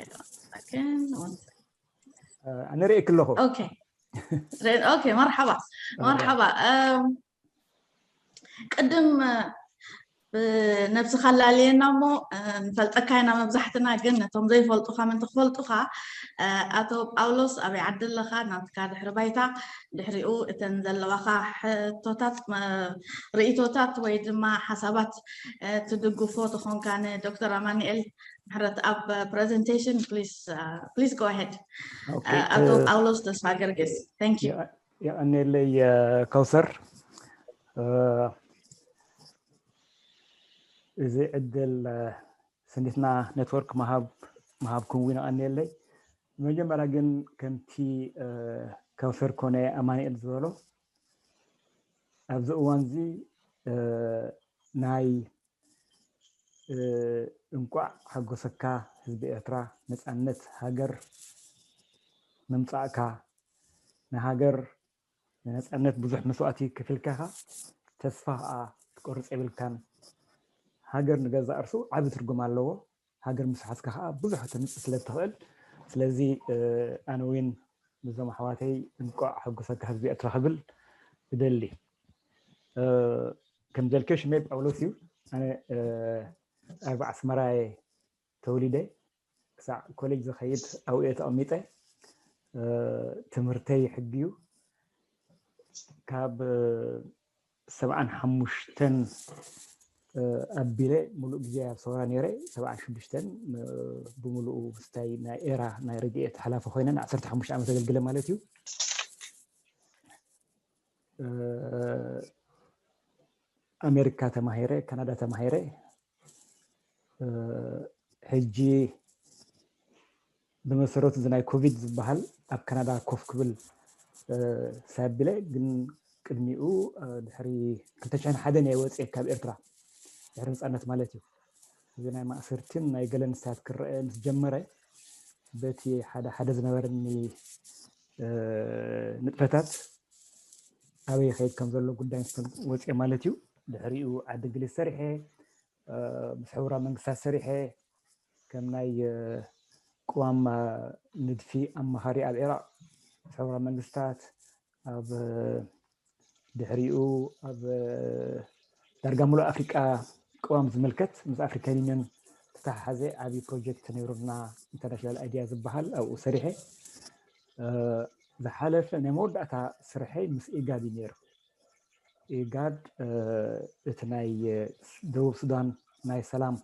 ኦኬ። ኣነ ርእየክ ኣለኹ። ኦኬ ኦኬ። መርሓባ መርሓባ። ቅድም ብነብስኻ ላልየና እሞ ንፈልጠካ ኢና መብዛሕትና፣ ግን ነቶም ዘይፈልጡኻ ምእንቲ ክፈልጡኻ፣ ኣቶ ጳውሎስ ኣበይ ዓዲ ኣለኻ፣ ናትካ ድሕሪ ባይታ፣ ድሕሪኡ እተን ዘለዋኻ ሕቶታት፣ ርእይቶታት ወይ ድማ ሓሳባት ትድግፎ ተኾንካ ንዶክተር ኣማኑኤል ምሕረት ኣብ presentation፣ please go ahead። ኣቶ ጳውሎስ ተስፋ ገርጊስ። Thank you። የቐንየለይ ከውሰር። እዚ ዕድል ስኒትና ኔትወርክ ምሃብ ምሃብኩም እውን የቐንየለይ። መጀመርያ ግን ከምቲ ከውሰር ኮነ ኣማኑኤል ዝበሎ ኣብዚ እዋን እዚ ናይ እንቋዕ ሓጎሰካ ህዝቢ ኤርትራ፣ ነፃነት ሃገር ምምፃእካ፣ ንሃገር ንነፃነት ብዙሕ መስዋእቲ ከፊልካ ኢኻ፣ ተስፋ ከዓ ክትቆርፅ የብልካን። ሃገር ንገዛእ ርእሱ ዓቢ ትርጉም ኣለዎ። ሃገር ምስ ሓዝካ ከዓ ብዙሕ ተምፅእ ስለ እትኽእል፣ ስለዚ ኣነ እውን ነዞም ኣሕዋተይ እንቋዕ ሓጎሰካ ህዝቢ ኤርትራ ክብል እደሊ። ከም ዘልክዮ ሽመይ ጳውሎስ እዩ። ኣነ ኣብ ኣስመራ እየ ተወሊደ። ክሳዕ ኮሌጅ ዝኸይድ ኣብኡ እየ ተቐሚጠ። ትምህርተይ ሕጊ እዩ። ካብ ሰብዓን ሓሙሽተን ኣቢለ ሙሉእ ግዜ ኣብ ሰውራ ነይረ። ሰብዓን ሽዱሽተን ብሙሉኡ ምስታይ ናይ ኤራ ናይ ረድኤት ሓላፊ ኮይነ ንዓሰርተ ሓሙሽተ ዓመት ኣገልግለ ማለት እዩ። ኣሜሪካ ተማሂረ፣ ካናዳ ተማሂረ። ሕጂ ብመሰረቱ እዚ ናይ ኮቪድ ዝበሃል ኣብ ካናዳ ኮፍ ክብል ሳቢለ፣ ግን ቅድሚኡ ድሕሪ ክልተ ሽሕን ሓደን እየ ወፅኤ ካብ ኤርትራ፣ ድሕሪ ነፃነት ማለት እዩ። እዚ ናይ ማእሰርትን ናይ ገለን ንሳት ክረአ ምስ ጀመረ፣ በቲ ሓደ ሓደ ዝነበረኒ ንጥፈታት ኣበይ ይኸይድ ከም ዘሎ ጉዳይ ምስ ወፅኤ ማለት እዩ። ድሕሪኡ ዓዲ እንግሊዝ ሰሪሐ፣ ምስ ሕቡራ መንግስታት ሰሪሐ፣ ከም ናይ ቅዋም ንድፊ ኣማኻሪ ኣብ ዒራቕ ምስ ሕቡራ መንግስታት፣ ኣብ ድሕሪኡ ኣብ ዳርጋ ሙሉእ ኣፍሪቃ ቅዋም ዝምልከት ምስ ኣፍሪካን ዩኒየን ዝተተሓሓዘ ዓብዪ ፕሮጀክት ነይሩና፣ ኢንተርናሽናል ኣይዲያ ዝበሃል፣ ኣብኡ ሰሪሐ። ዝሓለፈ ናይ መወዳእታ ስርሐይ ምስ ኢጋድ እዩ ነይሩ። ኢጋድ እቲ ናይ ደቡብ ሱዳን ናይ ሰላም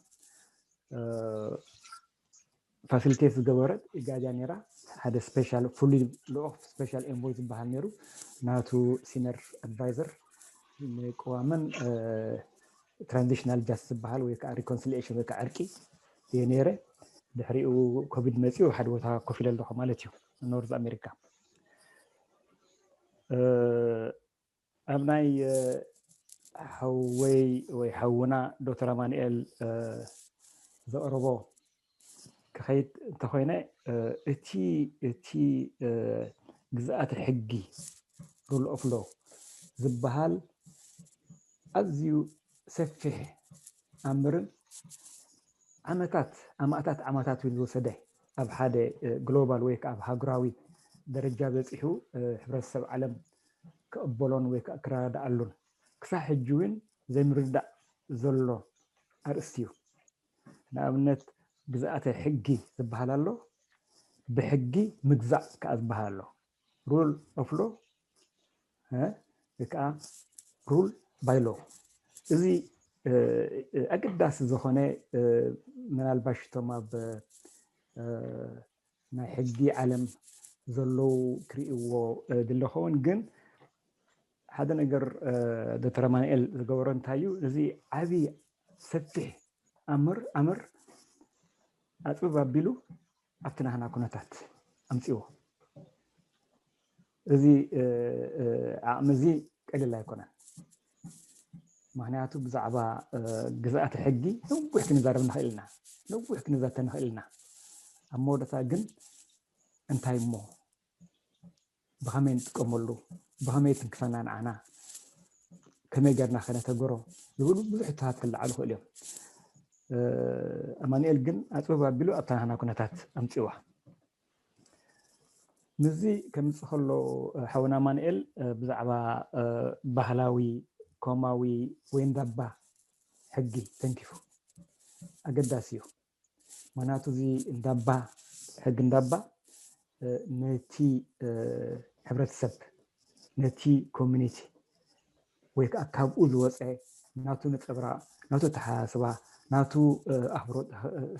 ፋሲሊቴት ዝገበረት ኢጋድ እያ ነይራ። ሓደ ስፔሻል ፍሉይ ልኡኽ ስፔሻል ኤንቮይ ዝበሃል ነይሩ። ናቱ ሲነር ኣድቫይዘር ንቅዋምን ትራንዚሽናል ጃስቲስ ዝበሃል ወይ ከዓ ሪኮንሲሊኤሽን ወይ ከዓ ዕርቂ እየ ነይረ። ድሕሪኡ ኮቪድ መፂኡ ሓደ ቦታ ኮፍ ኢለ ኣለኹ ማለት እዩ፣ ኖርዝ ኣሜሪካ። ኣብ ናይ ሓወይ ወይ ሓውና ዶክተር ኣማኑኤል ዘቕረቦ ክኸይድ እንተኾይነ፣ እቲ እቲ ግዝኣተ ሕጊ፣ ሩል ኦፍ ሎ ዝበሃል ኣዝዩ ሰፊሕ ኣምርን ዓመታት ኣማእታት ዓመታት እውን ዝወሰደ ኣብ ሓደ ግሎባል ወይ ከዓ ኣብ ሃገራዊ ደረጃ በፂሑ ሕብረተሰብ ዓለም ክቕበሎን ወይ ከዓ ክረዳኣሉን ክሳብ ሕጂ እውን ዘይምርዳእ ዘሎ ኣርእስቲ እዩ። ንኣብነት ግዝኣተ ሕጊ ዝበሃል ኣሎ፣ ብሕጊ ምግዛእ ከዓ ዝበሃል ኣሎ። ሩል ኦፍ ሎ ወይ ከዓ ሩል ባይ ሎ። እዚ ኣገዳሲ ዝኾነ ምናልባሽ እቶም ኣብ ናይ ሕጊ ዓለም ዘለዉ ክርእይዎ ድለ ኸውን፣ ግን ሓደ ነገር ዶክተር ኣማንኤል ዝገበሮ እንታይ እዩ? እዚ ዓብዪ ሰፊሕ ኣምር ኣምር ኣፅብብ ኣቢሉ ኣብቲ ናህና ኩነታት ኣምፅዎ። እዚ ዓቕሚ እዚ ቀሊል ኣይኮነን። ምክንያቱ ብዛዕባ ግዝኣተ ሕጊ ነዊሕ ክንዛረብ ንኽእል ኢና፣ ነዊሕ ክንዛተ ንኽእል ኢና። ኣብ መወዳእታ ግን እንታይ እሞ ብኸመይ ንጥቀመሉ፣ ብኸመይ ትንክፈና ንዓና፣ ከመይ ጌርና ከነተግብሮ ዝብሉ ብዙሕ ሕቶታት ክለዓሉ ይኽእሉ እዮም። ኣማኑኤል ግን ኣፅብብ ኣቢሉ ኣብታ ናህና ኩነታት ኣምፅዋ። ምስዚ ከምፅእ ከሎ ሓውና ኣማኑኤል ብዛዕባ ባህላዊ ኮማዊ ወይ እንዳባ ሕጊ ተንኪፉ ኣገዳሲ እዩ። ምክንያቱ እዚ እንዳባ ሕጊ እንዳባ ነቲ ሕብረተሰብ ነቲ ኮሚኒቲ ወይ ከዓ ካብኡ ዝወፀ ናቱ ነፀብራቕ ናቱ ኣተሓሳስባ ናቱ ኣኽብሮት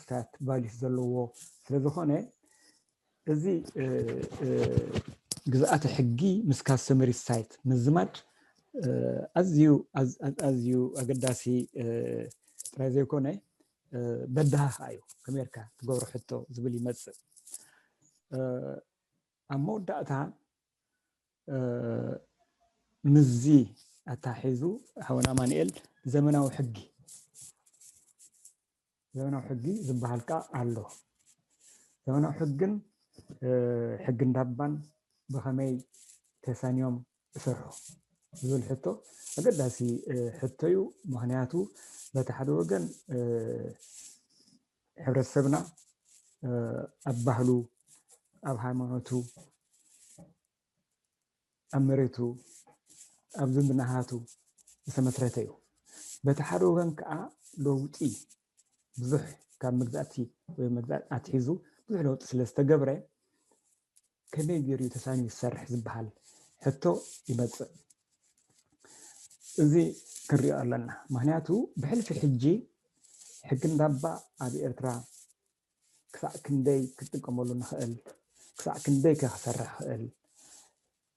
ስታት ቫሊስ ዘለዎ ስለዝኾነ እዚ ግዝኣተ ሕጊ ምስ ካስተመሪ ሳይት ምዝማድ ኣዝዩ ኣዝዩ ኣገዳሲ ጥራይ ዘይኮነ በዳሃ ከዓ እዩ። ከመይ ጌርካ ትገብሮ ሕቶ ዝብል ይመፅእ። ኣብ መወዳእታ ምስዚ ኣታሒዙ ሓውና ኣማኑኤል ዘመናዊ ሕጊ ዘመናዊ ሕጊ ዝበሃል ከዓ ኣሎ። ዘመናዊ ሕግን ሕጊ እንዳባን ብኸመይ ተሳንዮም ይሰርሑ ዝብል ሕቶ ኣገዳሲ ሕቶ እዩ። ምክንያቱ በቲ ሓደ ወገን ሕብረተሰብና ኣብ ባህሉ፣ ኣብ ሃይማኖቱ፣ ኣብ መሬቱ፣ ኣብ ዝምድናታቱ ዝተመስረተ እዩ። በቲ ሓደ ወገን ከዓ ለውጢ ብዙሕ ካብ መግዛእቲ ወይ መግዛእቲ ኣትሒዙ ብዙሕ ለውጢ ስለ ዝተገብረ ከመይ ገይሩ እዩ ተሳንዩ ዝሰርሕ ዝበሃል ሕቶ ይመፅእ። እዚ ክንሪኦ ኣለና። ምክንያቱ ብሕልፊ ሕጂ ሕጊ እንዳባ ኣብ ኤርትራ ክሳዕ ክንደይ ክጥቀመሉ ንኽእል፣ ክሳዕ ክንደይ ከ ክሰርሕ ክእል፣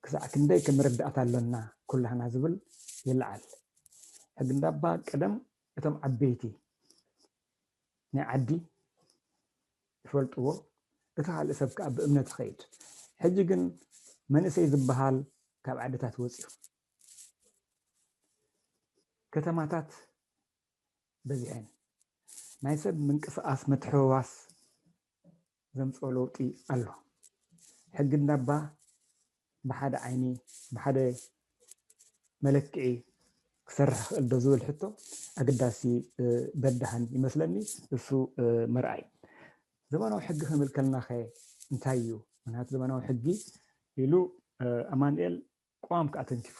ክሳዕ ክንደይ ከ መረዳእታ ኣሎና ኩላህና ዝብል ይለዓል። ሕጊ እንዳባ ቀደም እቶም ዓበይቲ ናይ ዓዲ ይፈልጥዎ፣ እቲ ካልእ ሰብ ከዓ ብእምነት ይኸይድ። ሕጂ ግን መንእሰይ ዝበሃል ካብ ዓድታት ወፂኡ ከተማታት በዚሐን ናይ ሰብ ምንቅስቃስ ምትሕውዋስ ዘምፅኦ ለውጢ ኣሎ። ሕጊ እንዳባ ብሓደ ዓይኒ ብሓደ መለክዒ ክሰርሕ ክእል ዶ ዝብል ሕቶ ኣገዳሲ በዳህን ይመስለኒ። እሱ ምርኣይ ዘመናዊ ሕጊ ክንብል ከለና ከ እንታይ እዩ? ምክንያቱ ዘመናዊ ሕጊ ኢሉ ኣማኑኤል ቅዋም ከዓ ተንኪፉ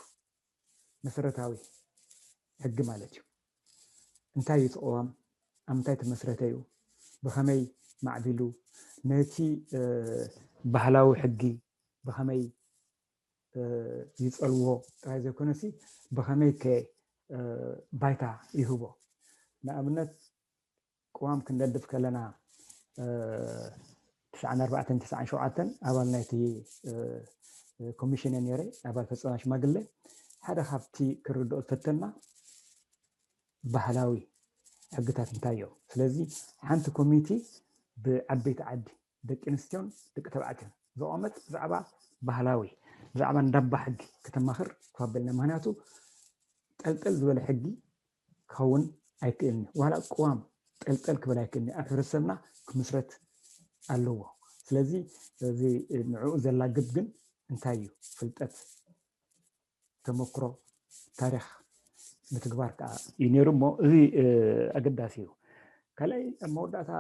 መሰረታዊ ሕጊ ማለት እዩ። እንታይ እዩ እቲ ቅዋም? ኣብ ምንታይ ተመስረተ እዩ? ብኸመይ ማዕቢሉ? ነቲ ባህላዊ ሕጊ ብኸመይ ይፀልዎ ጥራይ ዘይኮነሲ ብኸመይ ከ ባይታ ይህቦ? ንኣብነት ቅዋም ክንደድፍ ከለና ትስዓን ኣርባዕተን ትስዓን ሸውዓተን ኣባል ናይቲ ኮሚሽን እየ ነይረ፣ ኣባል ፈፀማ ሽማግለ። ሓደ ካብቲ ክርድኦ ዝፈተና ባህላዊ ሕግታት እንታይ እዮም። ስለዚ ሓንቲ ኮሚቲ ብዓበይቲ ዓዲ ደቂ ኣንስትዮን ደቂ ተባዕትዮን ዝቆመት ብዛዕባ ባህላዊ ብዛዕባ እንዳባ ሕጊ ከተማኽር ክባበልና። ምክንያቱ ጠልጠል ዝበለ ሕጊ ክኸውን ኣይክእልን እዩ። ዋላ ቅዋም ጠልጠል ክበል ኣይክእልን እዩ። ኣብ ሕብረተሰብና ክምስረት ኣለዎ። ስለዚ እዚ ንዕኡ ዘላግብ ግን እንታይ እዩ? ፍልጠት፣ ተመክሮ፣ ታሪኽ ምትግባር ከዓ እዩ ነይሩ። እሞ እዚ ኣገዳሲ እዩ። ካልኣይ ኣብ መወዳእታ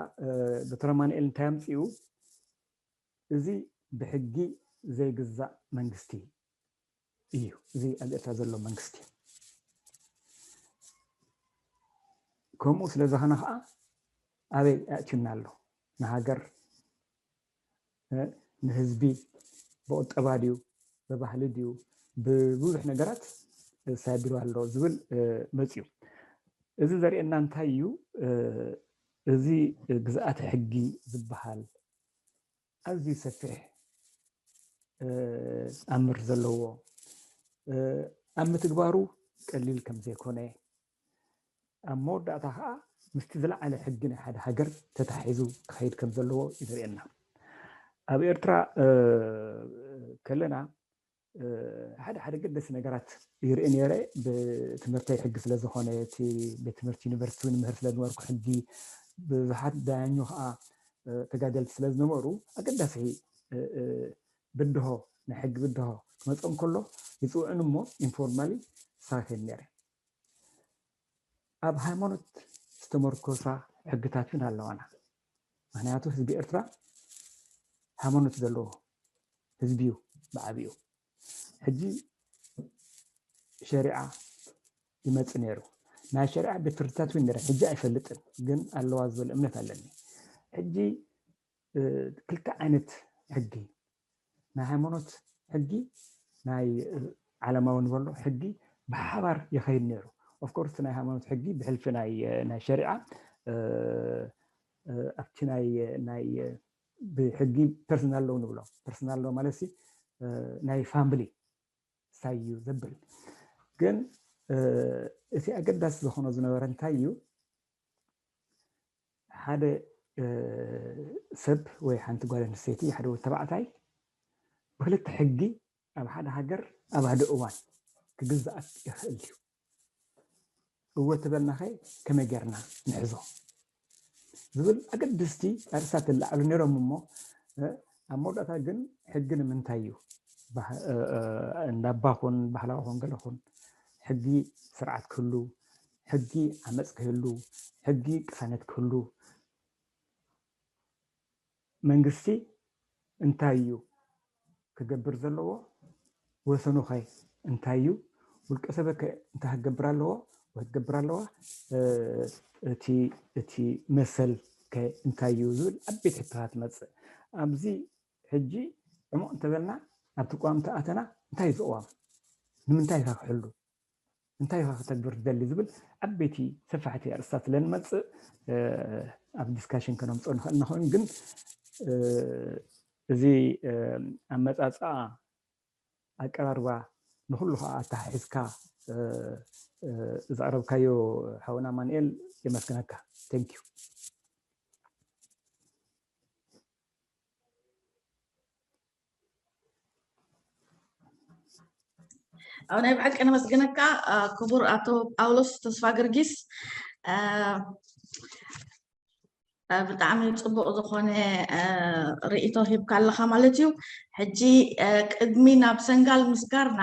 ዶክተር ኣማንኤል እንታይ ኣምፅኡ? እዚ ብሕጊ ዘይግዛእ መንግስቲ እዩ። እዚ ኣብ ኤርትራ ዘሎ መንግስቲ ከምኡ ስለ ዝኾነ ከዓ ኣበይ ኣእትዩና ኣሎ? ንሃገር፣ ንህዝቢ፣ ብቁጠባ ድዩ፣ ብባህሊ ድዩ፣ ብብዙሕ ነገራት ሳቢሩ ኣሎ ዝብል መፅዩ። እዚ ዘርእየና እንታይ እዩ? እዚ ግዝኣተ ሕጊ ዝበሃል ኣዝዩ ሰፊሕ ኣምር ዘለዎ፣ ኣብ ምትግባሩ ቀሊል ከም ዘይኮነ፣ ኣብ መወዳእታ ከዓ ምስቲ ዝለዓለ ሕጊ ናይ ሓደ ሃገር ተታሒዙ ክኸይድ ከም ዘለዎ እዩ ዘርእየና። ኣብ ኤርትራ ከለና ሓደ ሓደ ገደሲ ነገራት ይርኢ ነይረ። ብትምህርተይ ሕጊ ስለ ዝኾነ፣ እቲ ቤት ትምህርቲ ዩኒቨርሲቲ እውን ምህር ስለ ዝነበርኩ ሕጊ፣ ብዙሓት ዳያኞ ከዓ ተጋደልቲ ስለ ዝነበሩ ኣገዳሲ ብድሆ፣ ናይ ሕጊ ብድሆ ክመፅኦም ከሎ ይፅውዕን እሞ ኢንፎርማሊ ይሳተፍ ነይረ። ኣብ ሃይማኖት ዝተመርኮሳ ሕግታት እውን ኣለዋና። ምክንያቱ ህዝቢ ኤርትራ ሃይማኖት ዘለዎ ህዝቢ እዩ ብዓብኡ። ሕጂ ሸሪዓ ይመፅእ ነይሩ። ናይ ሸሪዓ ቤት ፍርድታት እውን ነይረን፣ ሕጂ ኣይፈልጥን፣ ግን ኣለዋ ዝብል እምነት ኣለኒ። ሕጂ ክልተ ዓይነት ሕጊ፣ ናይ ሃይማኖት ሕጊ፣ ናይ ዓለማዊ ንበሎ ሕጊ ብሓባር ይኸይድ ነይሩ። ኦፍኮርስ ናይ ሃይማኖት ሕጊ ብሕልፊ ናይ ሸሪዓ ኣብቲ ናይ ብሕጊ ፐርሰናል ሎው ንብሎ፣ ፐርሰናል ሎው ማለት ናይ ፋምሊ ሳይ እዩ ዘብል። ግን እቲ ኣገዳሲ ዝኾኖ ዝነበረ እንታይ እዩ? ሓደ ሰብ ወይ ሓንቲ ጓል ኣንስተይቲ፣ ሓደ ወዲ ተባዕታይ ብክልተ ሕጊ ኣብ ሓደ ሃገር ኣብ ሓደ እዋን ክግዛኣት ይኽእል እዩ። እወ ተበልናኸ ከመይ ጌርና ንሕዞ ዝብል ኣገደስቲ ኣርእስታት ይለዓሉ ነይሮም እሞ ኣብ መወዳእታ ግን ሕጊ ንምንታይ እዩ? እንዳባ ኹን ባህላዊ ኹን ገለ ኹን ሕጊ ስርዓት ክህሉ፣ ሕጊ ዓመፅ ክህሉ፣ ሕጊ ቅሳነት ክህሉ መንግስቲ እንታይ እዩ ክገብር ዘለዎ? ወሰኑ ኸ እንታይ እዩ? ውልቀ ሰበ ከ እንታይ ክገብር ኣለዎ ወይ ክትገብር ኣለዋ? እቲ እቲ መሰል ከ እንታይ እዩ ዝብል ዓበይቲ ሕቶታት ትመፅእ። ኣብዚ ሕጂ ዕሙቕ እንተበልና ኣብቲ ቅዋም እንተኣተና እንታይ እዩ ዝቕዋም? ንምንታይ ኢኻ ክሕሉ? እንታይ ኢኻ ከተግብር ትደሊ ዝብል ዓበይቲ ሰፋሕቲ ኣርእስታት ስለ ንመፅእ ኣብ ዲስካሽን ከነምፅኦ ንኽእል ንኸውን። ግን እዚ ኣመፃፅኣ ኣቀራርባ ንኩሉ ከዓ ኣተሓሒዝካ ዘቕረብካዮ ሓውና ኣማንኤል የመስግነካ። Thank you። ኣብ ናይ ብሓቂ ነመስግነካ ክቡር ኣቶ ጳውሎስ ተስፋ ገርጊስ። ብጣዕሚ ፅቡቕ ዝኾነ ርእይቶ ሂብካ ኣለኻ ማለት እዩ። ሕጂ ቅድሚ ናብ ሰንጋል ምስጋርና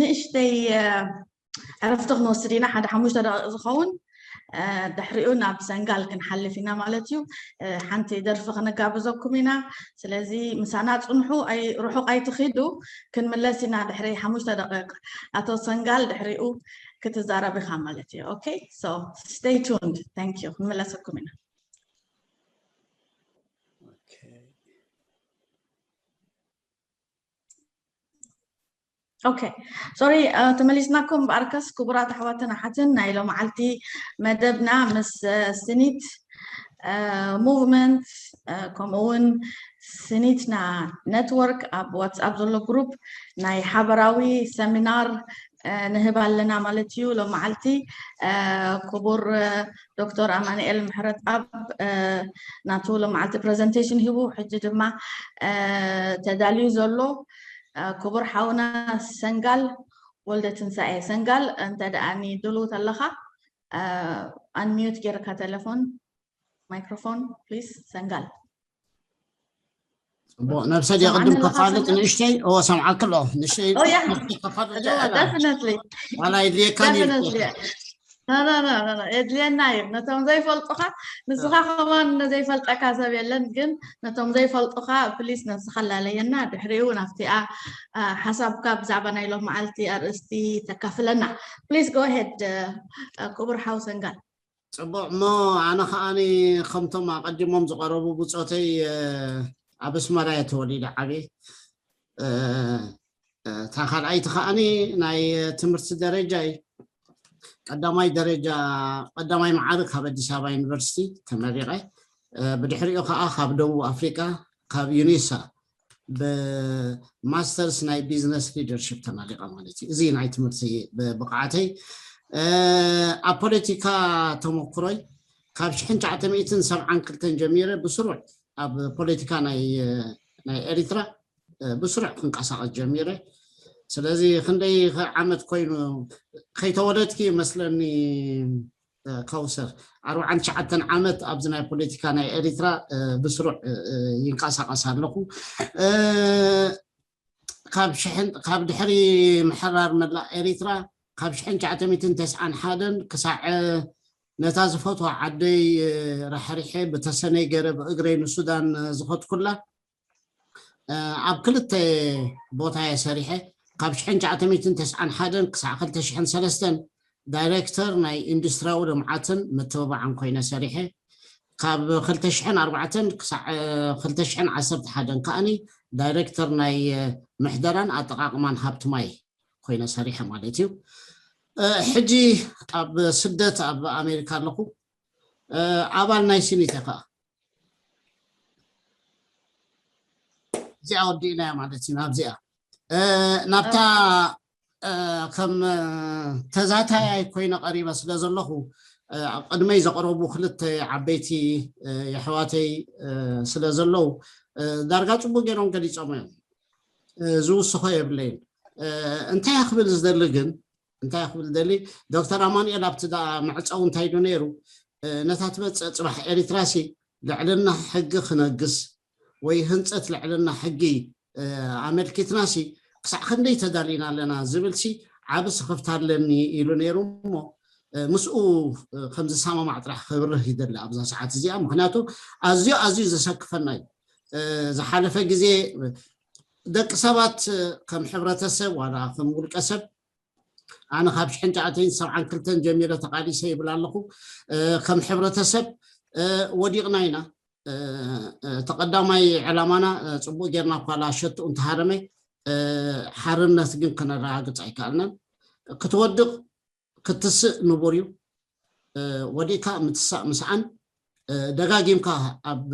ንእሽተይ ዕረፍቲ ክንወስድ ኢና፣ ሓደ ሓሙሽተ ደቂቕ ዝኸውን። ድሕሪኡ ናብ ሰንጋል ክንሓልፍ ኢና ማለት እዩ። ሓንቲ ደርፊ ክነጋብዘኩም ኢና። ስለዚ ምሳና ፅንሑ፣ ርሑቕ ኣይትኺዱ። ክንምለስ ኢና ድሕሪ ሓሙሽተ ደቂቕ። ኣቶ ሰንጋል ድሕሪኡ ክትዛረብ ኢኻ ማለት እዩ። Okay, so stay tuned. Thank you. ክንምለሰኩም ኢና። Okay. ኦኬ፣ ሶሪ፣ ተመሊስናኩም። ብኣርከስ ክቡራት ኣሕዋትን ኣሓትን፣ ናይ ሎመዓልቲ መደብና ምስ ስኒት ሙቭመንት ከምኡ እውን ስኒትና ኔትወርክ ኣብ ዋትስኣፕ ዘሎ ግሩፕ ናይ ሓበራዊ ሰሚናር ንህብ ኣለና ማለት እዩ። ሎመዓልቲ ክቡር ዶክተር ኣማንኤል ምሕረትኣብ ናቱ ሎመዓልቲ ፕረዘንቴሽን ሂቡ፣ ሕጂ ድማ ተዳልዩ ዘሎ ክቡር ሓውና ሰንጋል ወልደ ትንሳኤ። ሰንጋል፣ እንተ ደኣ ድሉው ተለኻ፣ ኣንሚዩት ጌርካ ቴሌፎን ማይክሮፎን ፕሊስ። ሰንጋል። ፅቡቕ። ነብሰ ድየ ቅድም ከፋልጥ ንእሽተይ? እዎ፣ ሰምዓኪ ኣለኹ። ንእሽተይ ከፋልጥ ደፍነትሊ ዋላ የድልየካ። ደፍነትሊ። የድልየና እዩ። ነቶም ዘይፈልጡኻ፣ ንስኻ ከማን ዘይፈልጠካ ሰብ የለን፣ ግን ነቶም ዘይፈልጡኻ ፕሊስ ነስኻ ላለየና፣ ድሕሪኡ ናብቲኣ ሓሳብካ ብዛዕባ ናይ ሎም መዓልቲ ኣርእስቲ ተካፍለና። ፕሊስ ጎ ሄድ። ክቡር ሓው ሰንጋል። ፅቡቅ እሞ፣ ኣነ ከዓኒ ከምቶም ኣቀዲሞም ዝቀረቡ ብፆተይ ኣብ ኣስመራ እየ ተወሊደ ዓብየ። እታ ካልኣይቲ ከዓኒ ናይ ትምህርቲ ደረጃይ ቀዳማይ ደረጃ ቀዳማይ መዓርግ ካብ ኣዲስ ኣበባ ዩኒቨርሲቲ ተመሪቐ። ብድሕሪኡ ከዓ ካብ ደቡብ ኣፍሪቃ ካብ ዩኒሳ ብማስተርስ ናይ ቢዝነስ ሊደርሽፕ ተመሪቐ ማለት እዩ። እዚ ናይ ትምህርቲ ብቕዓተይ። ኣብ ፖለቲካ ተመክሮይ ካብ ሽሕን ትሽዓተ ሚእትን ሰብዓን ክልተን ጀሚረ ብስሩዕ ኣብ ፖለቲካ ናይ ኤሪትራ ብስሩዕ ክንቀሳቐስ ጀሚረ። ስለዚ ክንደይ ዓመት ኮይኑ ከይተወለድኪ መስለኒ ከውሰር ኣርባዓን ትሽዓተን ዓመት ኣብዚ ናይ ፖለቲካ ናይ ኤሪትራ ብስሩዕ ይንቀሳቐስ ኣለኹ። ካብ ድሕሪ ምሕራር መላእ ኤሪትራ ካብ ሽሕን ትሽዓተ ሚእትን ተስዓን ሓደን ክሳዕ ነታ ዝፈትዋ ዓደይ ራሕሪሐ ብተሰነይ ገረ ብእግረይ ንሱዳን ዝኸድኩላ ኣብ ክልተ ቦታ እየ ሰሪሐ። ካብ ሽሕን ትሽዓተ ሚእትን ተስዓን ሓደን ክሳዕ ክልተ ሽሕን ሰለስተን ዳይሬክተር ናይ ኢንዱስትሪያዊ ልምዓትን ምትብባዕን ኮይነ ሰሪሐ። ካብ ክልተ ሽሕን ኣርባዕተን ክሳዕ ክልተ ሽሕን ዓሰርተ ሓደን ከዓኒ ዳይሬክተር ናይ ምሕደራን ኣጠቃቅማን ሃብቲ ማይ ኮይነ ሰሪሐ ማለት እዩ። ሕጂ ኣብ ስደት ኣብ ኣሜሪካ ኣለኹ። ኣባል ናይ ሲኒት እየ ከዓ። እዚኣ ወዲእናያ ማለት እዩ። ናብዚኣ ናብታ ከም ተዛታያይ ኮይነ ቀሪበ ስለ ዘለኹ ኣብ ቅድመይ ዘቕረቡ ክልተ ዓበይቲ የሕዋተይ ስለ ዘለዉ ዳርጋ ፅቡቅ ገይሮም ገሊፆም እዮም። ዝውስኾ የብለይን። እንታይ ክብል ዝደሊ ግን እንታይ ክብል ደሊ ዶክተር ኣማኑኤል ኣብቲ መዕፀዊ እንታይ ዶ ነይሩ ነታ ትመፅእ ፅባሕ ኤሪትራሲ ልዕልና ሕጊ ክነግስ ወይ ህንፀት ልዕልና ሕጊ ኣመልኪትናሲ ክሳዕ ክንደይ ተዳሊና ኣለና ዝብልሲ ዓቢ ስኽፍታ ኣለኒ ኢሉ ነይሩ እሞ ምስኡ ከም ዝሰማማዕ ጥራሕ ክብርህ ይደሊ ኣብዛ ሰዓት እዚኣ። ምክንያቱ ኣዝዩ ኣዝዩ ዘሰክፈና እዩ። ዝሓለፈ ግዜ ደቂ ሰባት ከም ሕብረተሰብ ዋላ ከም ውልቀ ሰብ ኣነ ካብ ሽሕን ትሽዓተን ሰብዓን ክልተን ጀሚረ ተቃሊሰ ይብል ኣለኹ። ከም ሕብረተሰብ ወዲቕና ኢና። እቲ ቀዳማይ ዕላማና ፅቡቅ ጌርና እኳ ላሸቱ እንተሃረመ ሓርነት ግን ከነረጋግፅ ኣይከኣልናን። ክትወድቅ ክትስእ ንቡር እዩ። ወዲእካ ምትሳእ ምስኣን ደጋጊምካ ኣብ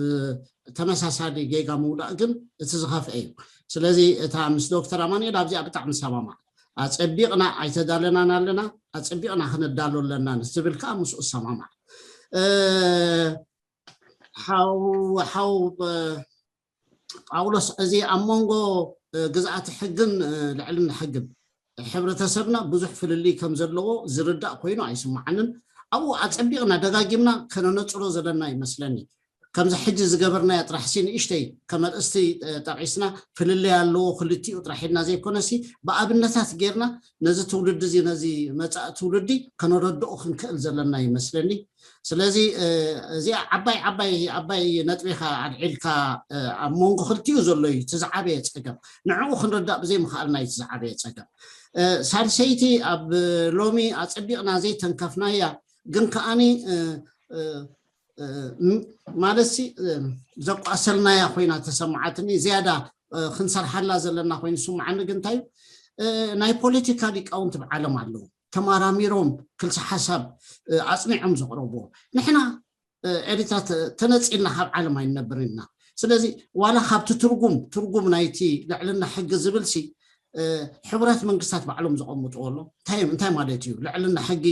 ተመሳሳሊ ጌጋ ምውዳእ ግን እቲ ዝኸፍአ እዩ። ስለዚ እታ ምስ ዶክተር ኣማኑኤል ኣብዚኣ ብጣዕሚ ሰማማዕ። ኣፀቢቕና ኣይተዳለናን ኣለና፣ ኣፀቢቕና ክንዳሎ ኣለና ንትብል ከዓ ምስኡ ሰማማዕ። ሓው ሓው ጳውሎስ፣ እዚ ኣብ መንጎ ግዝኣተ ሕግን ልዕልና ሕግን ሕብረተሰብና ብዙሕ ፍልልይ ከም ዘለዎ ዝርዳእ ኮይኑ ኣይስምዓንን። ኣብኡ ኣፀቢቕና ደጋጊምና ከነነፅሮ ዘለና ይመስለኒ። ከምዚ ሕጂ ዝገበርናዮ ጥራሕ ሲ ንእሽተይ ከም ኣርእስቲ ጠቂስና ፍልልይ ኣለዎ ክልቲኡ ጥራሕ ኢልና ዘይኮነሲ ብኣብነታት ጌርና ነዚ ትውልዲ እዚ ነዚ መፃኢ ትውልዲ ከነረድኦ ክንክእል ዘለና ይመስለኒ። ስለዚ እዚኣ ዓባይ ዓባይ ዓባይ ነጥቢኻ ኣልዒልካ ኣብ መንጎ ክልቲኡ ዘሎ እዩ እቲ ዝዓበየ ፀገም። ንዕኡ ክንርዳእ ብዘይምኽኣልና እዩ እቲ ዝዓበየ ፀገም። ሳልሰይቲ ኣብ ሎሚ ኣፀቢቕና ዘይተንከፍናያ ግን ከዓኒ ማለት ሲ ዘቋሰልናያ ኮይና ተሰማዓትኒ። ዝያዳ ክንሰርሓላ ዘለና ኮይኑ ስምዓኒ ግን እንታይ እዩ ናይ ፖለቲካ ሊቃውንቲ ብዓለም ኣለዉ ተመራሚሮም ክልሲ ሓሳብ ኣፅኒዖም ዘቕረብዎ። ንሕና ኤሪትራ ተነፂልና ካብ ዓለም ኣይንነብርን ኢና። ስለዚ ዋላ ካብቲ ትርጉም ትርጉም ናይቲ ልዕልና ሕጊ ዝብል ሲ ሕቡራት መንግስታት ባዕሎም ዘቐምጥዎ ኣሎ። እንታይ እንታይ ማለት እዩ ልዕልና ሕጊ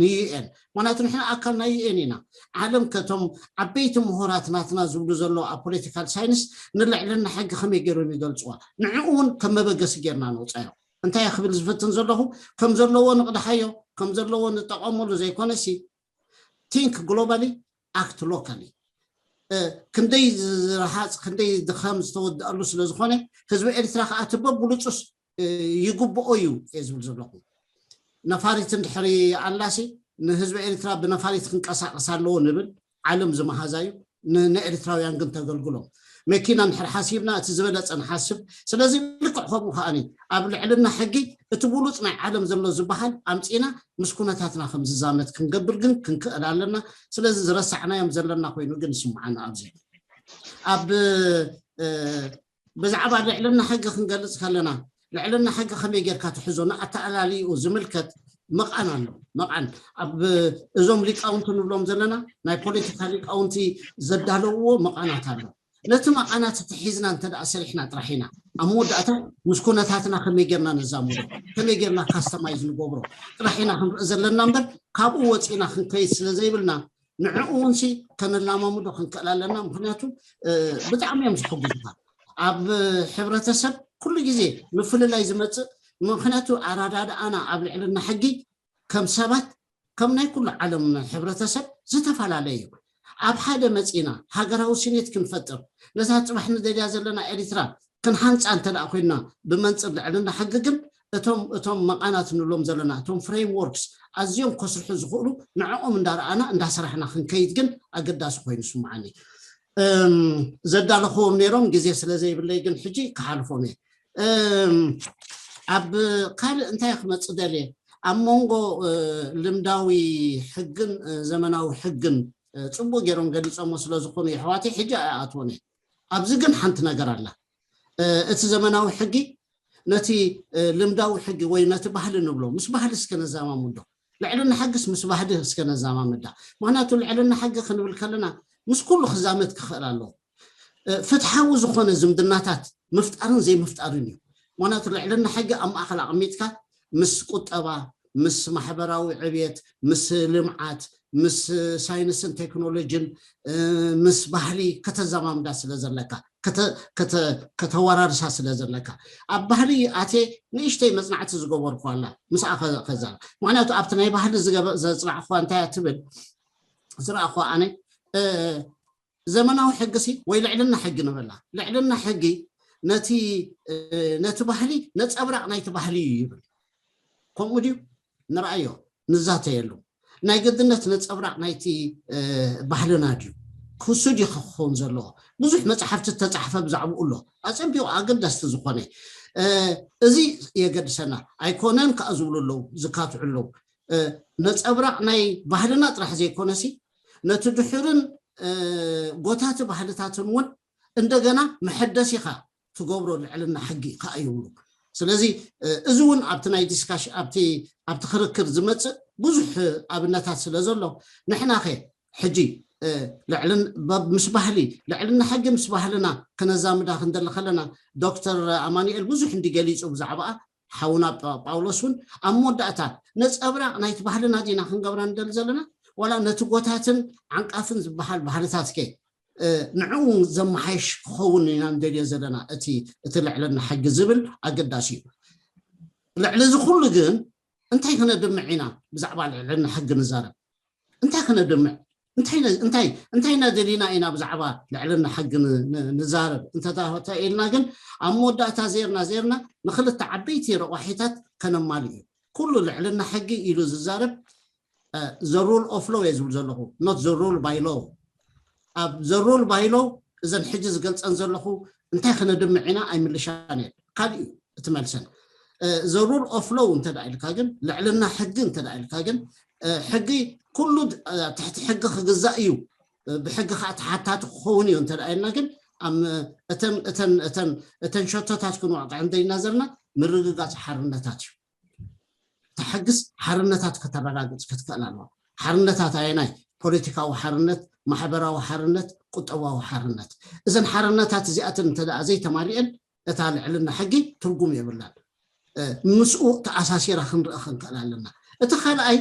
ንዩኤን? ምክንያቱ ንሕና ኣካል ናይ ዩኤን ኢና። ዓለም ከቶም ዓበይቲ ምሁራት ናትና ዝብሉ ዘለዉ ኣብ ፖለቲካል ሳይንስ ንልዕልና ሕጊ ከመይ ገይሮም ይገልፅዋ? ንዕኡ እውን ከም መበገሲ ጌርና ነውፃዮ። እንታይ ክብል ዝፍትን ዘለኹ ከም ዘለዎ ንቕድሓዮ ከም ዘለዎ ንጠቐመሉ ዘይኮነሲ think globally act locally። ክንደይ ዝረሃፅ ክንደይ ድኸም ዝተወደኣሉ ስለ ዝኾነ ህዝቢ ኤርትራ ከዓ እቲ በብሉፁስ ይግብኦ እዩ እየ ዝብል ዘለኹ። ነፋሪት እንድሕሪ ኣላሲ ንህዝቢ ኤርትራ ብነፋሪት ክንቀሳቀስ ኣለዎ ንብል፣ ዓለም ዝመሃዛ እዩ። ንኤርትራውያን ግን ተገልግሎም። መኪና ንድሕር ሓሲብና እቲ ዝበለፀ ንሓስብ። ስለዚ ልክዕ ከምኡ ከዓኒ ኣብ ልዕልና ሕጊ እቲ ብሉፅ ናይ ዓለም ዘሎ ዝበሃል ኣምፂና ምስ ኩነታትና ከም ዝዛመድ ክንገብር ግን ክንክእል ኣለና። ስለዚ ዝረሳዕናዮም ዘለና ኮይኑ ግን ይስምዓና። ኣብዚ ኣብ ብዛዕባ ልዕልና ሕጊ ክንገልፅ ከለና፣ ልዕልና ሕጊ ከመይ ጌርካ ትሕዞ ንኣተኣላልይኡ ዝምልከት መቓን ኣሎ። መቓን ኣብ እዞም ሊቃውንቲ ንብሎም ዘለና ናይ ፖለቲካ ሊቃውንቲ ዘዳለውዎ መቓናት ኣሎ። ነቲ መቓናት ተሒዝና እንተ ደኣ ሰሪሕና ጥራሕ ኢና ኣብ መወዳእታ ምስ ኩነታትና ከመይ ጌርና ነዛምዶ፣ ከመይ ጌርና ካስተማይዝ ንገብሮ ጥራሕ ኢና ክንርኢ ዘለና እምበር፣ ካብኡ ወፂእና ክንከይድ ስለ ዘይብልና፣ ንዕኡ እውን ሲ ከነላማምዶ ክንክእል ኣለና። ምክንያቱ ብጣዕሚ እዮም ዝሕግዙካ ኣብ ሕብረተሰብ ኩሉ ግዜ ምፍልላይ ዝመፅእ። ምክንያቱ ኣረዳድኣና ኣብ ልዕልና ሕጊ ከም ሰባት፣ ከም ናይ ኩሉ ዓለም ሕብረተሰብ ዝተፈላለየ እዩ። ኣብ ሓደ መፂና ሃገራዊ ስኔት ክንፈጥር፣ ነዛ ፅባሕ ንደልያ ዘለና ኤሪትራ ክንሃንፃ እንተ ኮይንና፣ ብመንፅር ልዕልና ሕጊ ግን እቶም እቶም መቓናት ንብሎም ዘለና እቶም ፍሬምወርክስ ኣዝዮም ከስርሑ ዝኽእሉ ንዕኦም እንዳረኣና እንዳሰራሕና ክንከይድ ግን ኣገዳሲ ኮይኑ ይስምዓኒ። ዘዳለኽዎም ነይሮም፣ ግዜ ስለ ዘይብለይ ግን ሕጂ ክሓልፎም እየ። ኣብ ካልእ እንታይ ክመፅእ ደልየ፣ ኣብ መንጎ ልምዳዊ ሕግን ዘመናዊ ሕግን ፅቡቅ ገይሮም ገሊፆሞ ስለ ዝኾኑ የሕዋተይ ሕጂ ኣይኣትዎን እየ። ኣብዚ ግን ሓንቲ ነገር ኣላ። እቲ ዘመናዊ ሕጊ ነቲ ልምዳዊ ሕጊ ወይ ነቲ ባህሊ ንብሎ ምስ ባህሊ እስከ ነዛማምዶ። ልዕልና ሕግስ ምስ ባህሊ እስከ ነዛማምዳ። ምክንያቱ ልዕልና ሕጊ ክንብል ከለና ምስ ኩሉ ክዛመድ ክኽእል ኣለዎ። ፍትሓዊ ዝኾነ ዝምድናታት ምፍጣርን ዘይምፍጣርን እዩ። ምክንያቱ ልዕልና ሕጊ ኣብ ማእኸል ኣቐሚጥካ ምስ ቁጠባ፣ ምስ ማሕበራዊ ዕብየት፣ ምስ ልምዓት፣ ምስ ሳይንስን ቴክኖሎጂን፣ ምስ ባህሊ ከተዛማምዳ ስለ ዘለካ፣ ከተወራርሳ ስለ ዘለካ፣ ኣብ ባህሊ ኣትየ ንእሽተይ መፅናዕቲ ዝገበርኩ ኣላ ምስኣ ከዛ። ምክንያቱ ኣብቲ ናይ ባህሊ ዘፅናዕኩዋ እንታይ እያ ትብል ዝረኣኹዋ ኣነ፣ ዘመናዊ ሕጊ ሲ ወይ ልዕልና ሕጊ ንበላ፣ ልዕልና ሕጊ ነቲ ነቲ ባህሊ ነፀብራቕ ናይቲ ባህሊ እዩ ይብል። ከምኡ ድዩ? ንርኣዮ፣ ንዛተየሉ። ናይ ግድነት ነፀብራቕ ናይቲ ባህልና ድዩ? ክሱ ድዩ ክኸውን ዘለዎ? ብዙሕ መፅሓፍቲ ዝተፃሕፈ ብዛዕባኡ ኣሎ። ኣፀቢቑ ኣገዳስቲ ዝኾነ እዚ የገድሰና ኣይኮነን ከዓ ዝብሉ ኣለዉ፣ ዝካትዑ ኣለዉ። ነፀብራቕ ናይ ባህልና ጥራሕ ዘይኮነሲ ነቲ ድሑርን ጎታቲ ባህልታትን እውን እንደገና መሐደሲኻ ትገብሮ ልዕልና ሕጊ ከዓ ይብሉ። ስለዚ እዚ እውን ኣብቲ ናይ ዲስካሽ ኣብቲ ኣብቲ ክርክር ዝመፅእ ብዙሕ ኣብነታት ስለ ዘሎ ንሕናኸ ሕጂ ምስ ባህሊ ልዕልና ሕጊ ምስ ባህልና ከነዛምዳ ክንደሊ ከለና ዶክተር ኣማኑኤል ብዙሕ እንዲ ገሊፁ ብዛዕባኣ ሓውና ጳውሎስ እውን ኣብ መወዳእታ ነፀብራቕ ናይቲ ባህልና ዲና ክንገብራ ንደሊ ዘለና ዋላ ነቲ ጎታትን ዓንቃፍን ዝበሃል ባህልታት ከ ንዕኡ ዘመሓይሽ ክኸውን ኢና ንደልዮ ዘለና እቲ እቲ ልዕልና ሕጊ ዝብል ኣገዳሲ እዩ። ልዕሊ እዚ ኩሉ ግን እንታይ ክነድምዕ ኢና ብዛዕባ ልዕልና ሕጊ ንዛረብ? እንታይ ክነድምዕ እንታይ እንታይ እንታይ እናደሊና ኢና ብዛዕባ ልዕልና ሕጊ ንዛረብ እንተተኢልና ግን ኣብ መወዳእታ ዜርና ዜርና ንክልተ ዓበይቲ ረቋሒታት ከነማልእ እዩ። ኩሉ ልዕልና ሕጊ ኢሉ ዝዛረብ the rule of law እየ ዝብል ዘለኹ፣ not the rule by law። ኣብ the rule by law እዘን ሕጂ ዝገልፀን ዘለኹ እንታይ ክነድምዕ ኢና ኣይምልሻን እየን። ካልእ እዩ እቲ መልሰን። The rule of law እንተ ኢልካ ግን ልዕልና ሕጊ እንተ ኢልካ ግን ሕጊ ኩሉ ትሕቲ ሕጊ ክግዛእ እዩ፣ ብሕጊ ከዓ ተሓታቲ ክኸውን እዩ እንተ ኢልና ግን እተን ሸቶታት ክንወቕጣ እንተኢልና ዘለና ምርግጋፅ ሓርነታት እዩ። ተሕግስ ሓርነታት ከተረጋግፅ ክትክእል ኣለዋ። ሓርነታት ኣየናይ? ፖለቲካዊ ሓርነት፣ ማሕበራዊ ሓርነት፣ ቁጠባዊ ሓርነት። እዘን ሓርነታት እዚኣተን እንተ ዘይተማሊአን እታ ልዕልና ሕጊ ትርጉም የብላን። ምስኡ ተኣሳሲራ ክንርኢ ክንክእል ኣለና። እቲ ካልኣይ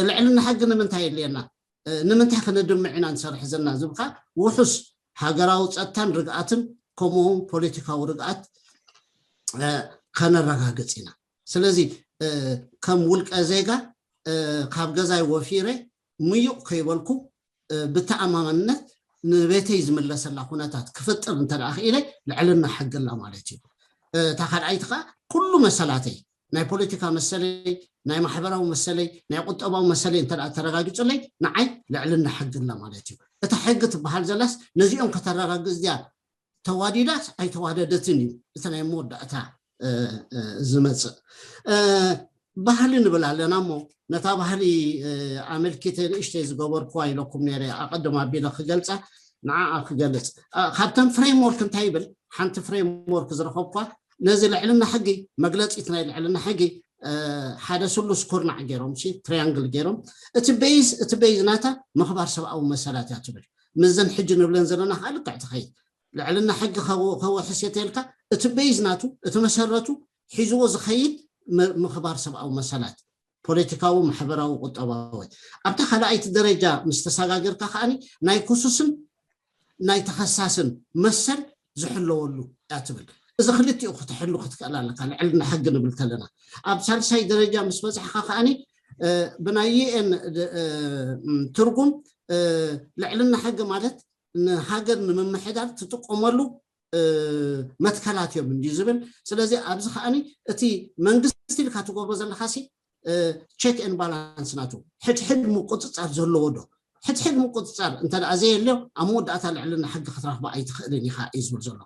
ልዕልና ሕጊ ንምንታይ የድልየና? ንምንታይ ክነድምዕ ኢና ንሰርሕ ዘለና ዝብልካ ውሑስ ሃገራዊ ፀጥታን ርግኣትን ከምኡውን ፖለቲካዊ ርግኣት ከነረጋግፅ ኢና። ስለዚ ከም ውልቀ ዜጋ ካብ ገዛይ ወፊረ ምዩቕ ከይበልኩ ብተኣማማንነት ንቤተይ ዝምለሰላ ኩነታት ክፍጥር እንተ ክኢለ ልዕልና ሕጊ ኣላ ማለት እዩ። እታ ካልኣይቲ ከዓ ኩሉ መሰላተይ ናይ ፖለቲካ መሰለይ፣ ናይ ማሕበራዊ መሰለይ፣ ናይ ቁጠባዊ መሰለይ እንተ ተረጋጊፁለይ ንዓይ ልዕልና ሕጊ ኣላ ማለት እዩ። እታ ሕጊ ትበሃል ዘላስ ነዚኦም ከተረጋግፅ ድያ ተዋዲዳስ ኣይተዋደደትን እዩ እቲ ናይ መወዳእታ ዝመፅእ። ባህሊ ንብል ኣለና እሞ ነታ ባህሊ ኣመልኪተ ንእሽተይ ዝገበርኩዋ ኢለኩም ነይረ ኣቐድም ኣቢለ ክገልፃ ንዓኣ ክገልፅ። ካብተን ፍሬምወርክ እንታይ ይብል? ሓንቲ ፍሬምወርክ ዝረኸብኳ ነዚ ልዕልና ሕጊ መግለፂት ናይ ልዕልና ሕጊ ሓደ ስሉስ ኩርናዕ ገይሮም ሲ ትሪያንግል ገይሮም እቲ ቤዝ እቲ ቤዝ ናታ ምኽባር ሰብኣዊ መሰላት እያ ትብል። ምስዘን ሕጂ ንብለን ዘለና ከዓ ልክዕ ትኸይድ። ልዕልና ሕጊ ከወ- ከወሕስ የተልካ እቲ ቤዝ ናቱ እቲ መሰረቱ ሒዝዎ ዝኸይድ ም- ምኽባር ሰብኣዊ መሰላት ፖለቲካዊ፣ ማሕበራዊ፣ ቁጠባዊ። ኣብታ ካልኣይቲ ደረጃ ምስ ተሰጋገርካ ከዓኒ ናይ ክሱስን ናይ ተኸሳስን መሰል ዝሕለወሉ እያ ትብል። እዚ ክልቲኡ ክትሕሉ ክትክእል ኣለካ። ልዕልና ሕጊ ንብል ከለና ኣብ ሳልሳይ ደረጃ ምስ በፃሕካ ከዓኒ ብናይኤን ትርጉም ልዕልና ሕጊ ማለት ንሃገር ንምምሕዳር ትጥቀመሉ መትከላት እዮም እንዲ ዝብል። ስለዚ ኣብዚ ከዓኒ እቲ መንግስቲ ኢልካ ትገብሮ ዘለካ ሲ ቸክ ኤን ባላንስ ናቱ ሕድሕድ ምቁፅፃር ዘለዎ ዶ? ሕድሕድ ምቁፅፃር እንተ ደኣ ዘየልዮ ኣብ መወዳእታ ልዕልና ሕጊ ክትረኽባ ኣይትኽእልን ኢኻ እዩ ዝብል ዘሎ።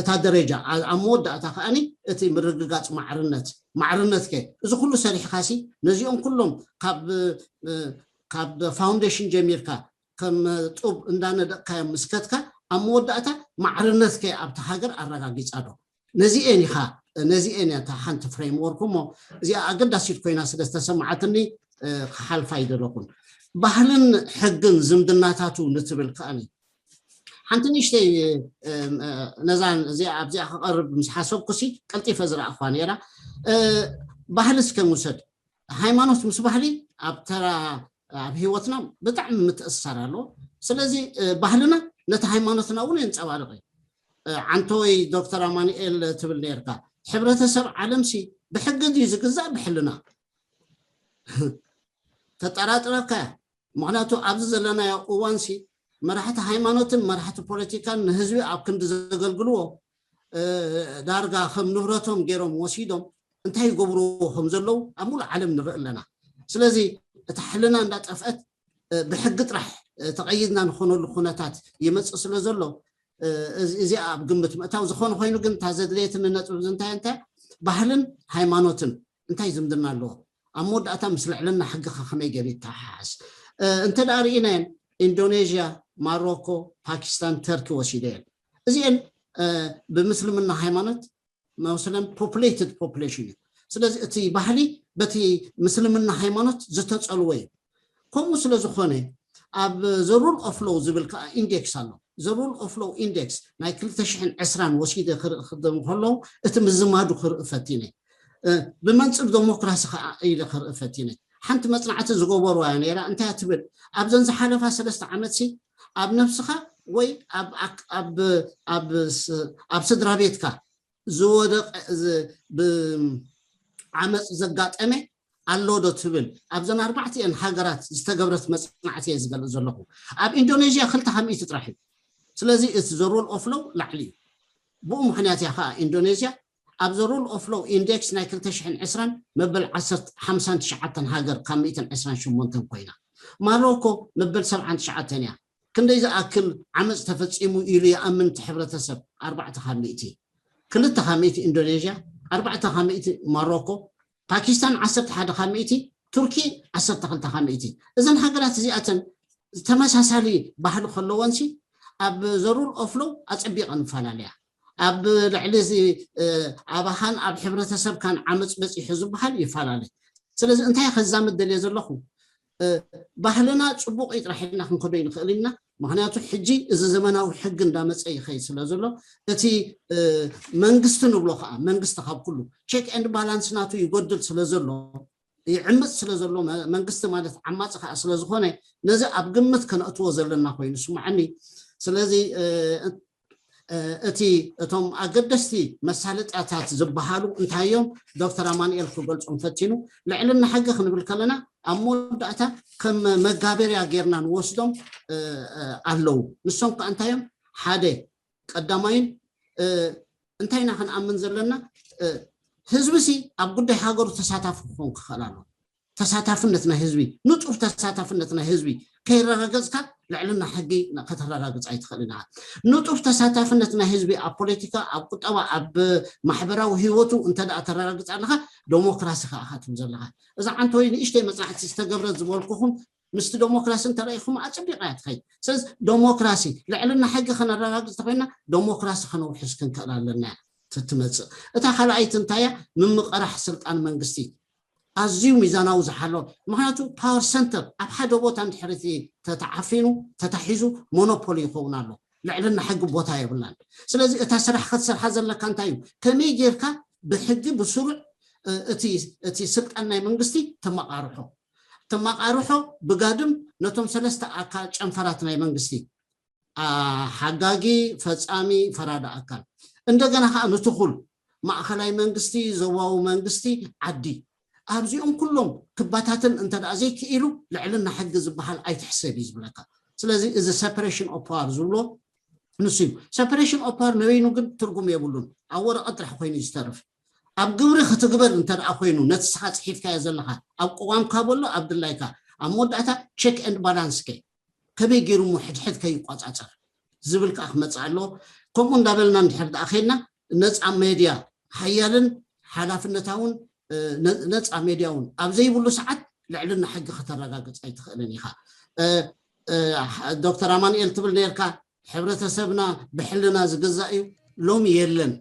እታ ደረጃ ኣ- ኣብ መወዳእታ ከዓኒ እቲ ምርግጋፅ ማዕርነት ማዕርነት ከ እዚ ኩሉ ሰሪሕካ ሲ ነዚኦም ኩሎም ካብ እ፣ ካብ ፋውንዴሽን ጀሚርካ ከም ጡብ እንዳነደቕካዮም ምስከትካ ኣብ መወዳእታ ማዕርነት ከ ኣብቲ ሃገር ኣረጋጊፃ ዶ? ነዚኤን ኢኻ ነዚኤን እያ እታ ሓንቲ ፍሬምወርክ እሞ እዚኣ ኣገዳሲት ኮይና ስለ ዝተሰማዓትኒ ክሓልፋ ይደለኹን። ባህልን ሕግን ዝምድናታቱ ንትብል ከኣኒ ሓንቲ ንእሽተይ ነዛን እዚኣ ኣብዚኣ ክቐርብ ምስ ሓሰብኩሲ ቀልጢፈ ዝረኣኽዋ ነይራ። ባህሊ እስከ ንውሰድ። ሃይማኖት ምስ ባህሊ ኣብ ተራ ኣብ ህይወትና ብጣዕሚ ምትእስሳር ኣለዎ። ስለዚ ባህልና ነቲ ሃይማኖትና እውን የንፀባርቕ እዩ። ዓንተወይ ዶክተር ኣማኑኤል ትብል ነርካ፣ ሕብረተሰብ ዓለምሲ ብሕጊ ድዩ ዝግዛእ ብሕልና? ተጠራጥረካ። ምክንያቱ ኣብዚ ዘለናዮ እዋንሲ መራሕቲ ሃይማኖትን መራሕቲ ፖለቲካን ንህዝቢ ኣብ ክንዲ ዘገልግልዎ ዳርጋ ከም ንብረቶም ገይሮም ወሲዶም እንታይ ይገብርዎ ከም ዘለዉ ኣብ ሙሉእ ዓለም ንርኢ ኣለና። ስለዚ እታ ሕልና እንዳጠፍአት ብሕጊ ጥራሕ ተቐይድና ንኾነሉ ኩነታት ይመፅእ ስለ ዘሎ እዚኣ ኣብ ግምት ምእታው ዝኾነ ኮይኑ ግን እታ ዘድለየትኒ ነጥቢ እንታይ እንታይ ባህልን ሃይማኖትን እንታይ ዝምድና ኣለዎ? ኣብ መወዳእታ ምስ ልዕልና ሕጊ ከ ከመይ ገይሩ ይተሓሓዝ? እንተ ደኣ ርኢናየን ኢንዶኔዥያ፣ ማሮኮ፣ ፓኪስታን፣ ተርኪ ወሲደየን። እዚአን ብምስልምና ሃይማኖት መስለን ፖፕሌትድ ፖፕሌሽን እዩ። ስለዚ እቲ ባህሊ በቲ ምስልምና ሃይማኖት ዝተፀልወ እዩ። ከምኡ ስለ ዝኾነ ኣብ ዘ ሩል ኦፍ ሎው ዝብል ከዓ ኢንዴክስ ኣሎ። ዘ ሩል ኦፍ ሎው ኢንዴክስ ናይ ክልተ ሽሕን ዕስራን ወሲደ ክርኢ ክደም ከለዉ እቲ ምዝማዱ ክርኢ ፈቲነ። ብመንፅር ዴሞክራሲ ከዓ ኢለ ክርኢ ፈቲነ። ሓንቲ መፅናዕቲ ዝገበርዋ እያ ነይራ። እንታይ ትብል? ኣብዘን ዝሓለፋ ሰለስተ ዓመት ሲ ኣብ ነብስኻ ወይ ኣብ ኣክ- ኣብ ኣብ ስ- ኣብ ስድራ ቤትካ ዝወደቀ ዝ- ብ- ዓመፅ ዘጋጠመ ኣሎ ዶ ትብል ኣብዘን ኣርባዕቲኤን ሃገራት ዝተገብረት መፅናዕቲ እየ ዝገልፅ ዘለኹ። ኣብ ኢንዶኔዥያ ክልተ ካብ ሚእቲ ጥራሕ እዩ። ስለዚ እቲ ዘ ሩል ኦፍ ሎው ላዕሊ እዩ። ብኡ ምክንያት እያ ከዓ ኢንዶኔዥያ ኣብ ዘ ሩል ኦፍ ሎው ኢንዴክስ ናይ ክልተ ሽሕን ዕስራን መበል ዓሰርተ ሓምሳን ትሽዓተን ሃገር ካብ ሚእትን ዕስራን ሸሞንተን ኮይና። ማሮኮ መበል ሰብዓን ትሽዓተን እያ። ክንደይ ዝኣክል ዓመፅ ተፈፂሙ ኢሉ ይኣምን እቲ ሕብረተሰብ ኣርባዕተ ካብ ሚእቲ። ክልተ ካብ ሚእቲ ኢንዶኔዥያ፣ ኣርባዕተ ካብ ሚእቲ ማሮኮ፣ ፓኪስታን ዓሰርተ ሓደ ካብ ሚእቲ፣ ቱርኪ ዓሰርተ ክልተ ካብ ሚእቲ። እዘን ሃገራት እዚኣተን ተመሳሳሊ ባህሊ ከለወንሲ ኣብ ዘ ሩል ኦፍ ሎው ኣፀቢቐን ይፈላለያ። ኣብ ልዕሊ እዚ ኣባኻን ኣብ ሕብረተሰብካን ዓመፅ በፂሑ ዝበሃል ይፈላለ። ስለዚ እንታይ ከዛምድ ደልየ ዘለኹ ባህልና ፅቡቅ እዩ ጥራሕ ኢልና ክንከዶ ይንኽእል ኢና። ምክንያቱ ሕጂ እዚ ዘመናዊ ሕጊ እንዳመፀ ይኸይድ ስለ ዘሎ እቲ መንግስቲ ንብሎ ከዓ መንግስቲ ካብ ኩሉ ቸክ ኤንድ ባላንስ ናቱ ይጎድል ስለ ዘሎ ይዕምፅ ስለ ዘሎ መንግስቲ ማለት ዓማፂ ከዓ ስለ ዝኾነ ነዚ ኣብ ግምት ከነእትዎ ዘለና ኮይኑ ስማዓኒ። ስለዚ እቲ እቶም ኣገደስቲ መሳለጥያታት ዝበሃሉ እንታዮም ዶክተር ኣማኑኤል ክገልፆም ፈቲኑ። ልዕልና ሕጊ ክንብል ከለና ኣብ መወዳእታ ከም መጋበርያ ጌርና ንወስዶም ኣለዉ። ንሶም ከዓ እንታዮም ሓደ ቀዳማይን እንታይ ኢና ክንኣምን ዘለና ህዝቢ ሲ ኣብ ጉዳይ ሃገሩ ተሳታፊ ክኾን ክኽእል ኣሎ። ተሳታፍነት ናይ ህዝቢ፣ ንጡፍ ተሳታፍነት ናይ ህዝቢ ከይረጋገፅካ ልዕልና ሕጊ ከተረጋግፅ ኣይትኽእልን ኢኻ። ንጡፍ ተሳታፍነት ናይ ህዝቢ ኣብ ፖለቲካ፣ ኣብ ቁጠባ፣ ኣብ ማሕበራዊ ህይወቱ እንተ ደኣ ተረጋግፅ ኣለኻ፣ ዴሞክራሲ ከዓ ኢኻ ትብል ዘለኻ። እዛ ዓንተወይ ንእሽተይ መፅናዕቲ ዝተገብረት ዝበልኩኹም ምስቲ ዴሞክራሲ እንተረኢኹም ኣፅቢቓ እያ ትኸይድ። ስለዚ ዴሞክራሲ ልዕልና ሕጊ ከነረጋግፅ ተኮይና ዴሞክራሲ ከነውሕስ ክንክእል ኣለና እያ ትመፅእ። እታ ካልኣይቲ እንታይ እያ? ምምቕራሕ ስልጣን መንግስቲ ኣዝዩ ሚዛናዊ ዝሓሎ። ምክንያቱ ፓወር ሰንተር ኣብ ሓደ ቦታ እንድሕር እቲ ተተዓፊኑ ተታሒዙ ሞኖፖሊ ይኸውን ኣሎ። ልዕልና ሕጊ ቦታ የብላን። ስለዚ እታ ስራሕ ክትሰርሓ ዘለካ እንታይ እዩ? ከመይ ጌርካ ብሕጊ ብስሩዕ እቲ ስልጣን ናይ መንግስቲ ተመቃርሖ ተመቃርሖ ብጋድም ነቶም ሰለስተ ኣካል ጨንፈራት ናይ መንግስቲ ሓጋጊ፣ ፈፃሚ፣ ፈራዲ ኣካል እንደገና ከዓ ንትኹል ማእኸላይ መንግስቲ፣ ዞባዊ መንግስቲ፣ ዓዲ ኣብዚኦም ኩሎም ክባታትን እንተ ደኣ ዘይክኢሉ ልዕልና ሕጊ ዝበሃል ኣይትሕሰብ እዩ ዝብለካ። ስለዚ እዚ ሰፐሬሽን ኦፍ ፓወር ዝብሎ ንሱ እዩ። ሰፐሬሽን ኦፍ ፓወር ንበይኑ ግን ትርጉም የብሉን። ኣብ ወረቐት ጥራሕ ኮይኑ እዩ ዝተርፍ። ኣብ ግብሪ ክትግበር እንተ ደኣ ኮይኑ ነቲ ስኻ ፅሒፍካዮ ዘለኻ ኣብ ቅዋምካ በሎ ኣብ ድላይካ ኣብ መወዳእታ ቸክ ኤንድ ባላንስ ከ ከመይ ገይሩ እሞ ሕድሕድ ከይቋፃፀር ዝብል ከዓ ክመፅእ ኣለዎ። ከምኡ እንዳበልና እንድሕር ደኣ ከይድና ነፃ ሜድያ ሓያልን ሓላፍነታውን ነፃ ሜድያ እውን ኣብ ዘይብሉ ሰዓት ልዕልና ሕጊ ከተረጋግፅ ኣይትኽእልን ኢኻ። ዶክተር ኣማንኤል ትብል ነርካ ሕብረተሰብና ብሕልና ዝግዛእ እዩ። ሎሚ የለን።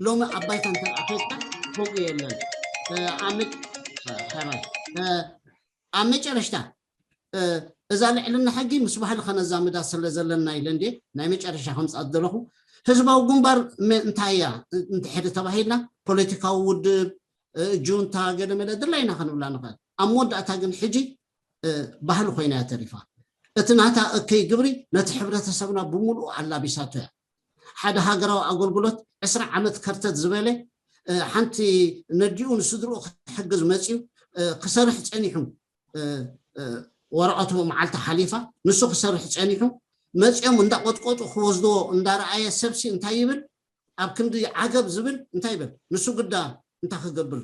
ሎሚ ኣብ ባይታ እንተ ደኣ ከይድካ ከምኡ የለን። ኣብ መጨረሽታ እዛ ልዕልና ሕጊ ምስ ባህሊ ከነዛምዳ ስለ ዘለና ኢለ እንዴ ናይ መጨረሻ ከምፃት ዘለኹ። ህዝባዊ ግንባር እንታይ እያ እንድሕር ተባሂልና ፖለቲካዊ ውድብ፣ ጁንታ፣ ገለመለ ድላይና ክንብላ ንኽእል። ኣብ መወዳእታ ግን ሕጂ ባህሊ ኮይና እያ ተሪፋ። እቲ ናታ እከይ ግብሪ ነቲ ሕብረተሰብና ብምሉኡ ኣላቢሳቶ እያ። ሓደ ሃገራዊ ኣገልግሎት ዕስራ ዓመት ከርተት ዝበለ ሓንቲ ነዲኡ ንስድርኡ ክሕግዝ መፅዩ ክሰርሕ ፀኒሑ ወረቐቱ መዓልቲ ሓሊፋ ንሱ ክሰርሕ ፀኒሑ መፅኦም እንዳቆጥቆጡ ክወስድዎ እንዳረኣየ ሰብሲ እንታይ ይብል? ኣብ ክንዲ ዓገብ ዝብል እንታይ ይብል? ንሱ ግዳ እንታይ ክገብር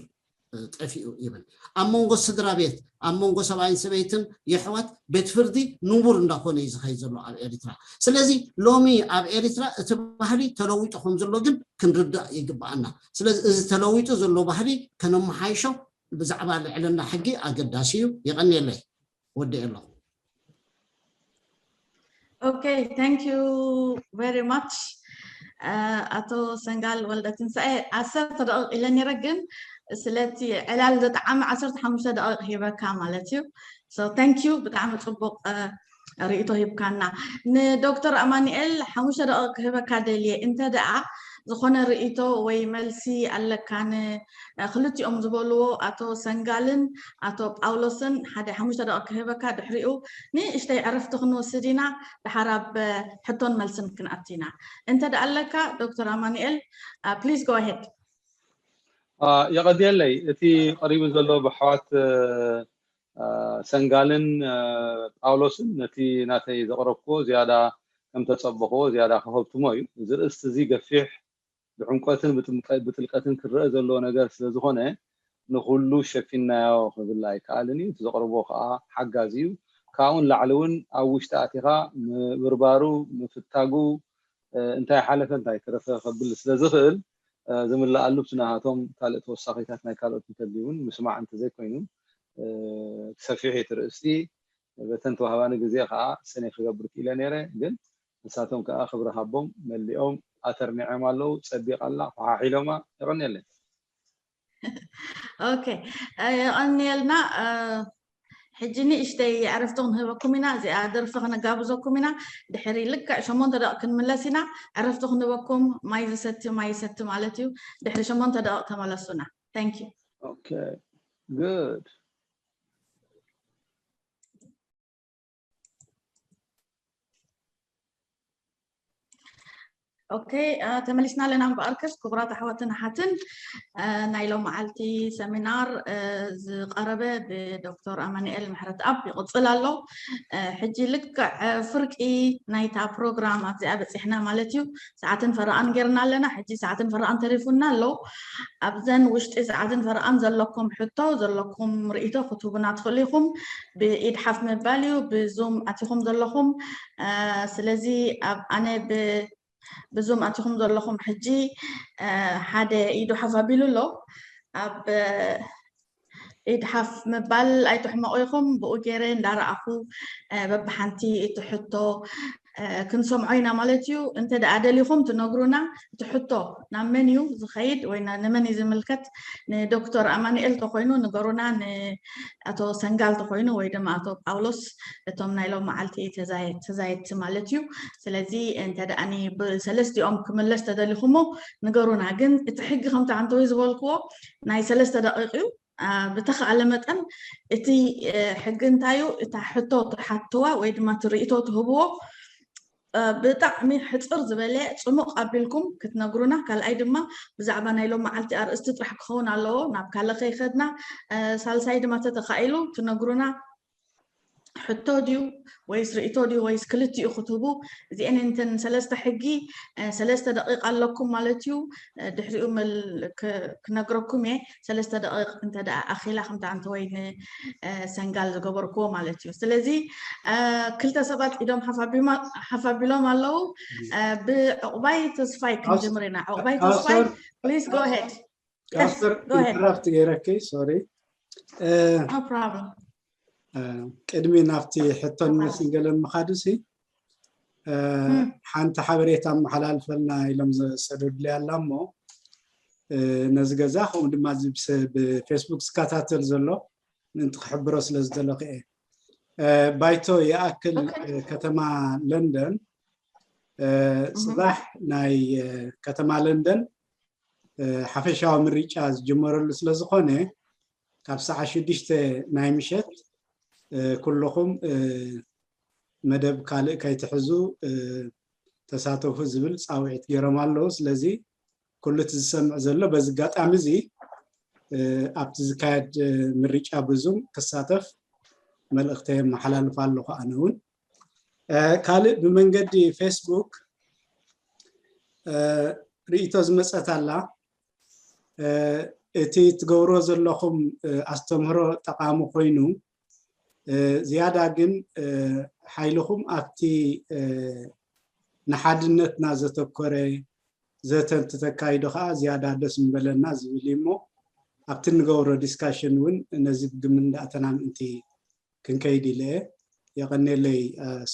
ጠፊኡ ይብል። ኣብ መንጎ ስድራ ቤት ኣብ መንጎ ሰብኣይን ሰበይትን የሕዋት ቤት ፍርዲ ንቡር እንዳኾነ እዩ ዝኸይድ ዘሎ ኣብ ኤሪትራ። ስለዚ ሎሚ ኣብ ኤሪትራ እቲ ባህሊ ተለዊጡ ከም ዘሎ ግን ክንርዳእ ይግብኣና። ስለዚ እዚ ተለዊጡ ዘሎ ባህሊ ከነመሓይሾ ብዛዕባ ልዕልና ሕጊ ኣገዳሲ እዩ። የቐንየለይ። ወዲኤ ኣለኹ። Okay, thank you very much. ኣቶ ሰንጋል ወልደ ትንሳኤ ዓሰርተ ደቂቕ ኢለ ነይረ፣ ግን ስለቲ ዕላል ዘጠዓመ ዓሰርተ ሓሙሽተ ደቂቕ ሂበካ ማለት እዩ። So thank you፣ ብጣዕሚ ፅቡቕ ርእይቶ ሂብካና። ንዶክተር ኣማኑኤል ሓሙሽተ ደቂቕ ክህበካ ደልየ፣ እንተ ደኣ ዝኾነ ርእይቶ ወይ መልሲ ኣለካ ንክልቲኦም ዝበልዎ ኣቶ ሰንጋልን ኣቶ ጳውሎስን ሓደ ሓሙሽተ ደቂቕ ክህበካ፣ ድሕሪኡ ንእሽተይ ዕረፍቲ ክንወስድ ኢና፣ ድሓር ኣብ ሕቶን መልስን ክንኣቱ ኢና። እንተ ደኣ ኣለካ ዶክተር ኣማኑኤል፣ please go ahead። የቐንየለይ። እቲ ቀሪቡ ዘሎ ብኣሕዋት ሰንጋልን ጳውሎስን ነቲ ናተይ ዘቕረብክዎ ዝያዳ ከም ተጸበኽዎ ዝያዳ ከሀብትሞ እዩ። እዚ ርእስቲ እዚ ገፊሕ፣ ብዕምቆትን ብጥልቀትን ክረኣ ዘለዎ ነገር ስለ ዝኾነ ንኹሉ ሸፊንናዮ ክብል ኣይከኣልን እዩ። እቲ ዘቕረብዎ ከኣ ሓጋዚ እዩ። ካብኡ ንላዕሊ እውን ኣብ ውሽጢ ኣቲኻ ምብርባሩ፣ ምፍታጉ፣ እንታይ ሓለፈ እንታይ ተረፈ ከብል ስለ ዝኽእል ዝምልኣሉ እቲ ናሃቶም ካልእ ተወሳኺታት ናይ ካልኦት እንተልዩ እውን ምስማዕ እንተዘይኮይኑ ሰፊሕ እቲ ርእስቲ በተን ተዋህባኒ ግዜ ከዓ ሰኔ ክገብር ክኢለ ነይረ ግን ንሳቶም ከዓ ክብሪ ሃቦም መሊኦም ኣተርሚዖም ኣለዉ ፀቢቃ ኣላ ፈሓሒሎማ የቐንየለይ ኦኬ የቐንየልና ሕጂ ንእሽተይ ዕረፍቲ ክንህበኩም ኢና እዚኣ ደርፊ ክነጋብዘኩም ኢና ድሕሪ ልክዕ ሸሞንተ ደቂ ክንምለስ ኢና ዕረፍቲ ክንህበኩም ማይ ዝሰቲ ማይ ይሰቲ ማለት እዩ ድሕሪ ሸሞንተ ደቂ ተመለሱና thank you okay good ኦኬ፣ ተመሊስና ኣለና እምበኣርከስ ክቡራት ኣሕዋትን ኣሓትን፣ ናይ ሎም መዓልቲ ሰሚናር ዝቐረበ ብዶክተር ኣማኑኤል ምሕረትኣብ ይቕፅል ኣሎ። ሕጂ ልክዕ ፍርቂ ናይታ ፕሮግራም ኣብዚኣ በፂሕና ማለት እዩ። ሰዓትን ፈረቓን ጌርና ኣለና። ሕጂ ሰዓትን ፈረቓን ተሪፉና ኣሎ። ኣብዘን ውሽጢ ሰዓትን ፈረቓን ዘለኩም ሕቶ ዘለኩም ርእይቶ ክትህቡና ትኽእሉ ኢኹም። ብኢድ ሓፍ ምባል እዩ ብዙም ኣቲኹም ዘለኹም። ስለዚ ኣብ ኣነ ብዙም ኣቲኹም ዘለኹም ሕጂ ሓደ ኢዱ ሓፍ ኣቢሉ ኣሎ። ኣብ ኢድ ሓፍ ምባል ኣይትሕመቑ ኢኹም። ብኡ ገይረ እንዳረኣኹ በብሓንቲ እቲ ሕቶ ክንሰምዖ ኢና ማለት እዩ። እንተ ደኣ ደሊኹም ትነግሩና፣ እቲ ሕቶ ናብ መን እዩ ዝኸይድ ወይ ንመን እዩ ዝምልከት? ንዶክተር ኣማኑኤል ተኮይኑ ንገሩና፣ ንኣቶ ሰንጋል ተኮይኑ ወይ ድማ ኣቶ ጳውሎስ፣ እቶም ናይ ሎም መዓልቲ ተዛየድቲ ማለት እዩ። ስለዚ እንተ ደኣ ብሰለስቲኦም ክምለስ ተደሊኹሞ ንገሩና። ግን እቲ ሕጊ ከምቲ ኣንተወይ ዝበልክዎ ናይ ሰለስተ ደቂቕ እዩ። ብተኻእለ መጠን እቲ ሕጊ እንታይ እዩ፣ እታ ሕቶ ትሓትዋ ወይ ድማ ትርእቶ ትህብዎ ብጣዕሚ ሕፅር ዝበለ ፅሙቕ ኣቢልኩም ክትነግሩና። ካልኣይ ድማ ብዛዕባ ናይ ሎም መዓልቲ ኣርእስቲ ጥራሕ ክኸውን ኣለዎ፣ ናብ ካልእ ከይኸድና። ሳልሳይ ድማ ተተኻኢሉ ትነግሩና ሕቶ ድዩ ወይስ ርእቶ ድዩ ወይስ ክልቲኡ ክትህቡ። እዚአን እንተን ሰለስተ ሕጊ ሰለስተ ደቂቕ ኣለኩም ማለት እዩ። ድሕሪኡ ክነግረኩም እየ። ሰለስተ ደቂቕ እንተ ደኣ ኣኺላ ከምታ ኣንተ ወይ ንሰንጋል ዝገበርክዎ ማለት እዩ። ስለዚ ክልተ ሰባት ኢዶም ሓፋቢሎም ኣለዉ። ብዕቑባይ ተስፋይ ክንጅምር ኢና። ዕቑባይ ተስፋይ፣ please go ahead. ፓስተር ኢንተራፕት ገይረኪ፣ ሶሪ። No problem. ቅድሚ ናብቲ ሕቶን መልስን ገለ ምኻዱ ሲ ሓንቲ ሓበሬታ ኣመሓላልፈልና ኢሎም ዘሰደዱለይ ኣላ እሞ ነዚ ገዛ ከምኡ ድማ እዚ ብፌስቡክ ዝከታተል ዘሎ ምእንቲ ክሕብሮ ስለ ዝደለኹ እየ። ባይቶ ይኣክል ከተማ ለንደን፣ ፅባሕ ናይ ከተማ ለንደን ሓፈሻዊ ምርጫ ዝጅመረሉ ስለ ዝኾነ ካብ ሰዓት ሽዱሽተ ናይ ምሸት ኩልኹም መደብ ካልእ ከይትሕዙ ተሳተፉ ዝብል ፃውዒት ገይሮም ኣለዉ። ስለዚ ኩሉ እቲ ዝሰምዕ ዘሎ በዚ ኣጋጣሚ እዚ ኣብቲ ዝካየድ ምርጫ ብዙም ክሳተፍ መልእኽተይ የመሓላልፍ ኣለኹ። ኣነ እውን ካልእ ብመንገዲ ፌስቡክ ርእይቶ ዝመፀት ኣላ። እቲ ትገብሮ ዘለኹም ኣስተምህሮ ጠቓሚ ኮይኑ ዝያዳ ግን ሓይልኹም ኣብቲ ንሓድነትና ዘተኮረ ዘተ እንትተካይዶ ከዓ ዝያዳ ደስ ምበለና ዝብል እዩ እሞ ኣብቲ እንገብሮ ዲስካሽን እውን ነዚ ብግምት እንዳእተና ምእንቲ ክንከይድ ኢለ እየ። የቐኔለይ።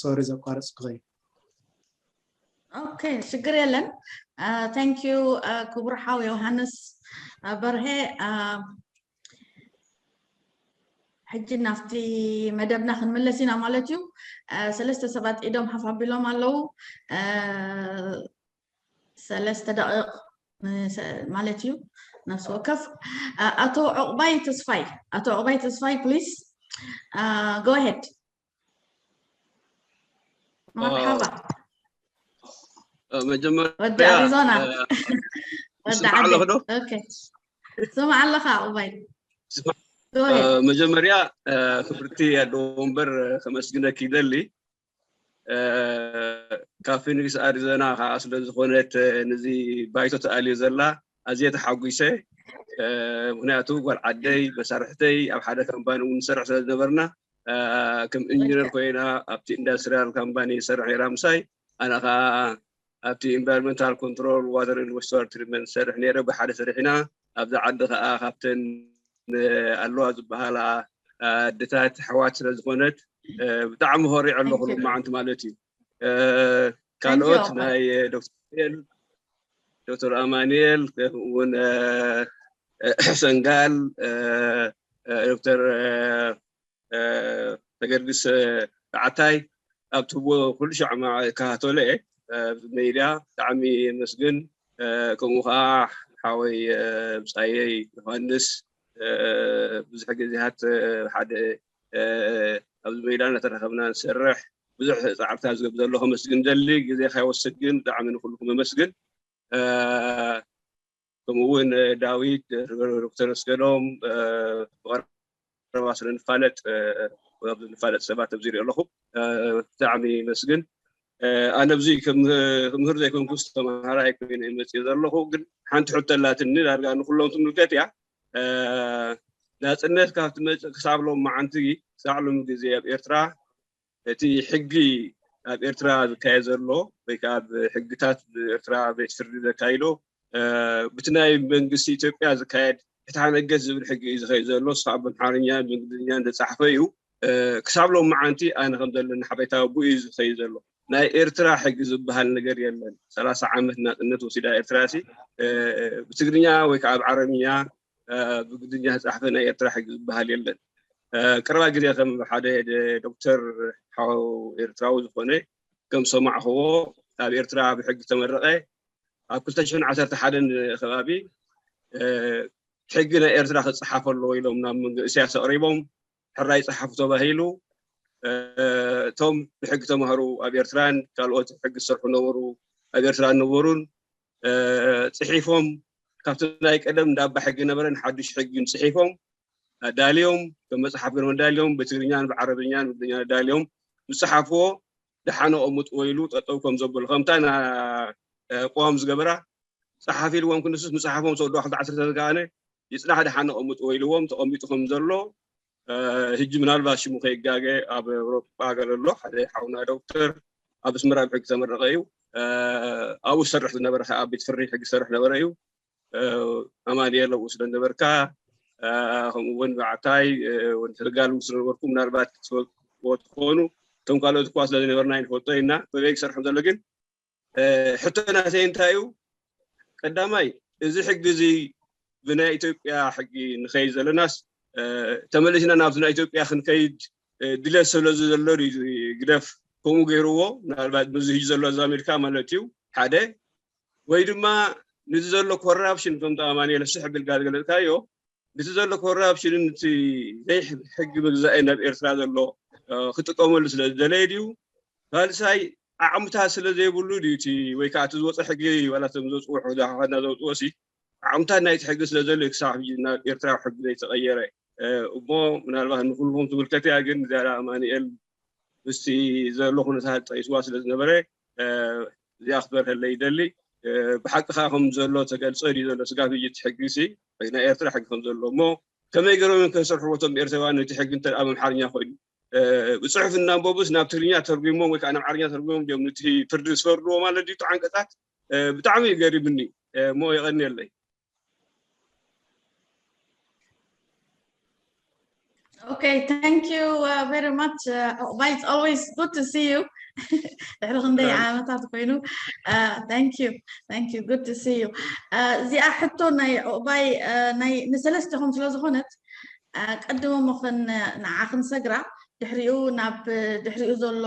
ሶሪ ዘቋረፅኩኸይ። ኦኬ፣ ሽግር የለን። ታንክ ዩ ክቡር ሓው ዮሃንስ በርሄ። ሕጂ ናብቲ መደብና ክንምለስ ኢና ማለት እዩ። ሰለስተ ሰባት ኢዶም ሓፍ ኣቢሎም ኣለዉ። ሰለስተ ደቂቕ ማለት እዩ ነፍሲ ወከፍ። ኣቶ ዕቑባይ ተስፋይ፣ ኣቶ ዕቑባይ ተስፋይ please go ahead። መርሓባ። መጀመርያ ወዲ ኣሪዞና፣ ወዲ ይስማዕ ዓዲ። ኣለኹ ዶ? ኦኬ፣ ስማዕ ኣለኻ ዕቑባይ። ይስማዕ። Go ahead። መጀመርያ ክብርቲ ኣዶ ወንበር ከመስግነኪ ይደሊ። ካብ ፊኒክስ ኣሪዞና ከዓ ስለ ዝኾነት ነዚ ባይቶ ተኣልዮ ዘላ ኣዝየ ተሓጒሰ። ምክንያቱ ጓል ዓደይ መሳርሕተይ ኣብ ሓደ ካምፓኒ እውን ንሰርሕ ስለ ዝነበርና ከም ኢንጂነር ኮይና ኣብቲ ኢንዳስትሪያል ካምፓኒ ትሰርሕ ነይራ ምሳይ። ኣነ ከዓ ኣብቲ ኢንቫይሮንመንታል ኮንትሮል ዋተር ኤንድ ዌስት ዋተር ትሪትመንት ዝሰርሕ ነይረ። ብሓደ ሰሪሕና ኣብዛ ዓዲ ከዓ ካብተን ኣለዋ ዝበሃላ ኣድታት ኣሕዋት ስለ ዝኾነት ብጣዕሚ ኮሪዐ ኣለኹ። Thank you. ሎማዓንቲ ማለት እዩ። Thank you ካልኦት ኣባ። ናይ ዶክተር ኣማኑኤል፣ ዶክተር ኣማኑኤል ከምኡ እውን ሰንጋል፣ ዶክተር ተገርግስ ተዓታይ ኣብ ትህቦ ኩሉ ሻዕ እከታተሎ እየ። ሜድያ ብጣዕሚ የመስግን። ከምኡ ከዓ ሓወይ ብፃየይ ዮሃንስ ብዙሕ ግዜያት ሓደ ኣብዚ ሜዳ እናተራኸብና ንሰርሕ ብዙሕ ፃዕርታት ዝገብር ዘሎ ከመስግን ደሊ፣ ግዜ ካይወስድ ግን ብጣዕሚ ንኩልኩም ኣመስግን። ከምኡ እውን ዳዊት፣ ዶክተር ኣስገዶም፣ ብቐረባ ስለ ንፋለጥ፣ ንፋለጥ ሰባት ኣብዚ ሪኦ ኣለኹ። ብጣዕሚ መስግን። ኣነ ኣብዚ ክምህር ዘይኮንኩስ ተምሃራይ ኮይነ መፅእ ዘለኹ። ግን ሓንቲ ሕቶ ኣላትኒ፣ ዳርጋ ንኩሎም ትምልከት እያ። ናፅነት ካብ ትመፅእ ክሳብ ሎም መዓንቲ፣ ክሳዕ ሎም ግዜ ኣብ ኤርትራ እቲ ሕጊ ኣብ ኤርትራ ዝካየድ ዘሎ ወይ ከዓ ኣብ ሕግታት ኤርትራ ቤት ፍርዲ ዘካይዶ፣ ብቲ ናይ መንግስቲ ኢትዮጵያ ዝካየድ ፍትሓ ነገስ ዝብል ሕጊ እዩ ዝኸይድ ዘሎ። እሱ ከዓ ብኣምሓርኛ ብእንግሊዝኛ ዝተፃሕፈ እዩ። ክሳብ ሎም መዓንቲ ኣነ ከም ዘለኒ ሓበሬታ ብኡ እዩ ዝኸይድ ዘሎ። ናይ ኤርትራ ሕጊ ዝበሃል ነገር የለን። ሰላሳ ዓመት ናፅነት ወሲዳ ኤርትራ ሲ ብትግርኛ ወይ ከዓ ኣብ ዓረብኛ ብግድኛ ዝተፃሕፈ ናይ ኤርትራ ሕጊ ዝበሃል የለን። ቀረባ ግዜ ከም ሓደ ዶክተር ሓው ኤርትራዊ ዝኾነ ከም ሰማዕኽዎ፣ ኣብ ኤርትራ ብሕጊ ተመረቐ። ኣብ ክልተ ሽሕን ዓሰርተ ሓደን ከባቢ ሕጊ ናይ ኤርትራ ክፀሓፍ ኣለዎ ኢሎም ናብ መንግስቲ ኢሳያስ ኣቕሪቦም። ሕራይ ፀሓፉ ተባሂሉ። እቶም ብሕጊ ተማሃሩ ኣብ ኤርትራን ካልኦት ሕጊ ዝሰርሑ ነበሩ ኣብ ኤርትራ ነበሩን ፅሒፎም፣ ካብቲ ናይ ቀደም እንዳባ ሕጊ ነበረን ሓዱሽ ሕጊን ፅሒፎም ኣዳልዮም፣ ከም መፅሓፍ ገይሮም ኣዳልዮም፣ ብትግርኛን ብዓረብኛን ብእንግሊዝኛን ኣዳልዮም ዝፀሓፍዎ ደሓን ኣቐምጥዎ ኢሉ ጠጠው ከም ዘበሉ፣ ከምታ ና ቅዋም ዝገበራ ፀሓፊ ኢልዎም ክንሱስ ምፅሓፎም ሰው ዶ ክልተ ዓሰርተ ዝከኣነ ይፅናሕ ደሓን ኣቐምጥዎ ኢልዎም ተቐሚጡ ከም ዘሎ፣ ሕጂ ምናልባት ሽሙ ከይጋገ ኣብ ኤውሮጳ ገለ ኣሎ ሓደ ሓውና ዶክተር ኣብ ኣስመራ ብሕጊ ተመረቐ እዩ። ኣብኡ ዝሰርሕ ዝነበረ ከዓ ኣብ ቤት ፍርዲ ሕጊ ዝሰርሕ ነበረ እዩ። ኣማንኤል ኣብኡ ስለ ነበርካ፣ ከምኡ እውን ብዓታይ ወዲ ተጋሉ ስለ ነበርኩ ምናልባት ትፈልጥዎ ትኾኑ። እቶም ካልኦት እኳ ስለ ዝነበርና ይንፈልጦ ኢና በበይ ክሰርሖም ዘሎ። ግን ሕቶ ናተይ እንታይ እዩ? ቀዳማይ፣ እዚ ሕጊ እዚ ብናይ ኢትዮጵያ ሕጊ ንኸይድ ዘለናስ፣ ተመሊስና ናብቲ ናይ ኢትዮጵያ ክንከይድ ድሌት ስለ ዘሎ ድዩ ግደፍ ከምኡ ገይርዎ? ምናልባት በዚ ሕጂ ዘሎ ኣዛሚድካ ማለት እዩ ሓደ። ወይ ድማ ነዚ ዘሎ ኮራፕሽን ከምቲ ኣማንኤል ስሕ ቢልካ ዝገለፅካዮ፣ ነቲ ዘሎ ኮራፕሽንን እቲ ዘይሕጊ ምግዛእን ኣብ ኤርትራ ዘሎ ክጥቀመሉ ስለ ዝደለየ ድዩ? ካልሳይ ዓቕምታት ስለ ዘይብሉ ድዩ እቲ ወይ ከዓ እቲ ዝወፀ ሕጊ ዋላ እቶም ዘውፅኡ ሕዳሓና ዘውፅዎ ሲ ዓቕምታት ናይቲ ሕጊ ስለ ዘሎ ክሳብ ሕጂ ናብ ኤርትራዊ ሕጊ ዘይተቐየረ እሞ ምናልባት ንኩልኩም ትምልከት እያ። ግን ዝያዳ ኣማንኤል ምስቲ ዘሎ ኩነታት ጠቂስዋ ስለ ዝነበረ እዚኣ ክትበርሀለይ ይደሊ። ብሓቂ ከዓ ከም ዘሎ ተገልፀ ድዩ ዘሎ ስጋብ ሕጂ እቲ ሕጊ ሲ ናይ ኤርትራ ሕጊ ከም ዘሎ እሞ ከመይ ገይሮም እዮም ከሰርሕዎ እቶም ኤርትራውያን ነቲ ሕጊ እንተ ኣብ ኣምሓርኛ ኮይኑ ብፅሑፍ እናንበቡስ ናብ ትግርኛ ተርጉሞም ወይ ከዓ ናብ ዓረብኛ ተርጉሞም ድዮም ነቲ ፍርዲ ዝፈርድዎ ማለት ድዩ? እቲ ዓንቀፃት ብጣዕሚ እዩ ገሪምኒ እሞ የቐንየለይ። Okay, thank you uh, very much. Uh, Obai, it's always good to see you. ድሕሪ ክንደይ ዓመታት ኮይኑ thank you thank you good to see you። እዚኣ ሕቶ ናይ ዑቕባይ ናይ ንሰለስተኹም ስለ ዝኾነት ቀድሞ ሞኽን ንዓ ክንሰግራ ድሕሪኡ ናብ ድሕሪኡ ዘሎ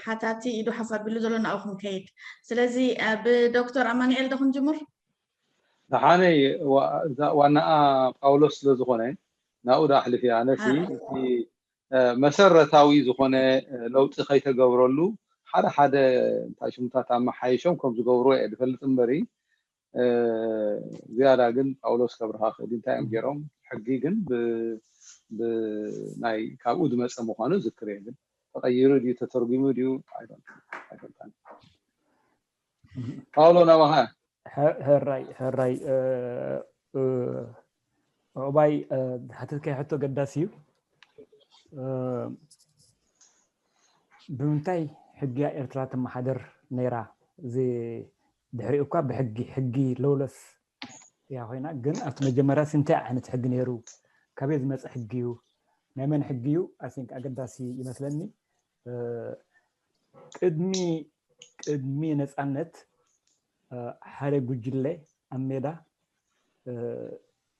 ሓታቲ ኢዱ ሓፍ ኣቢሉ ዘሎ ናብኡ ክንከይድ። ስለዚ ብዶክተር ኣማኑኤል ዶ ክንጅምር? ደሓነይ ዋናኣ ጳውሎስ ስለ ዝኾነ ናብኡ ዳ ኣሕልፍ እያ። ኣነሲ እቲ መሰረታዊ ዝኾነ ለውጢ ከይተገብረሉ ሓደ ሓደ እንታይ ሽሙታት ኣመሓይሾም ከም ዝገብርዎ እየ ዝፈልጥ እምበሪ ዝያዳ ግን ጳውሎስ ከብርሃ ክእል እንታይ እዮም ገይሮም ሕጊ ግን ብናይ ካብኡ ዝመፀ ምኳኑ ዝክር እየ። ግን ተቀይሩ ድዩ ተተርጉሙ ድዩ ኣይፈልጣን። ጳውሎ ናባኻ። ሕራይ ሕራይ ዕቑባይ ዝሓተትካዮ ሕቶ ገዳሲ እዩ። ብምንታይ ሕጊ እያ ኤርትራ ትመሓደር ነይራ? እዚ ድሕሪኡ እኳ ብሕጊ ሕጊ ለውለስ እያ ኮይና፣ ግን ኣብቲ መጀመርያ እንታይ ዓይነት ሕጊ ነይሩ? ካበይ ዝመፀ ሕጊ እዩ? ናይ መን ሕጊ እዩ? I think ኣገዳሲ ይመስለኒ። ቅድሚ ቅድሚ ነፃነት ሓደ ጉጅለ ኣብ ሜዳ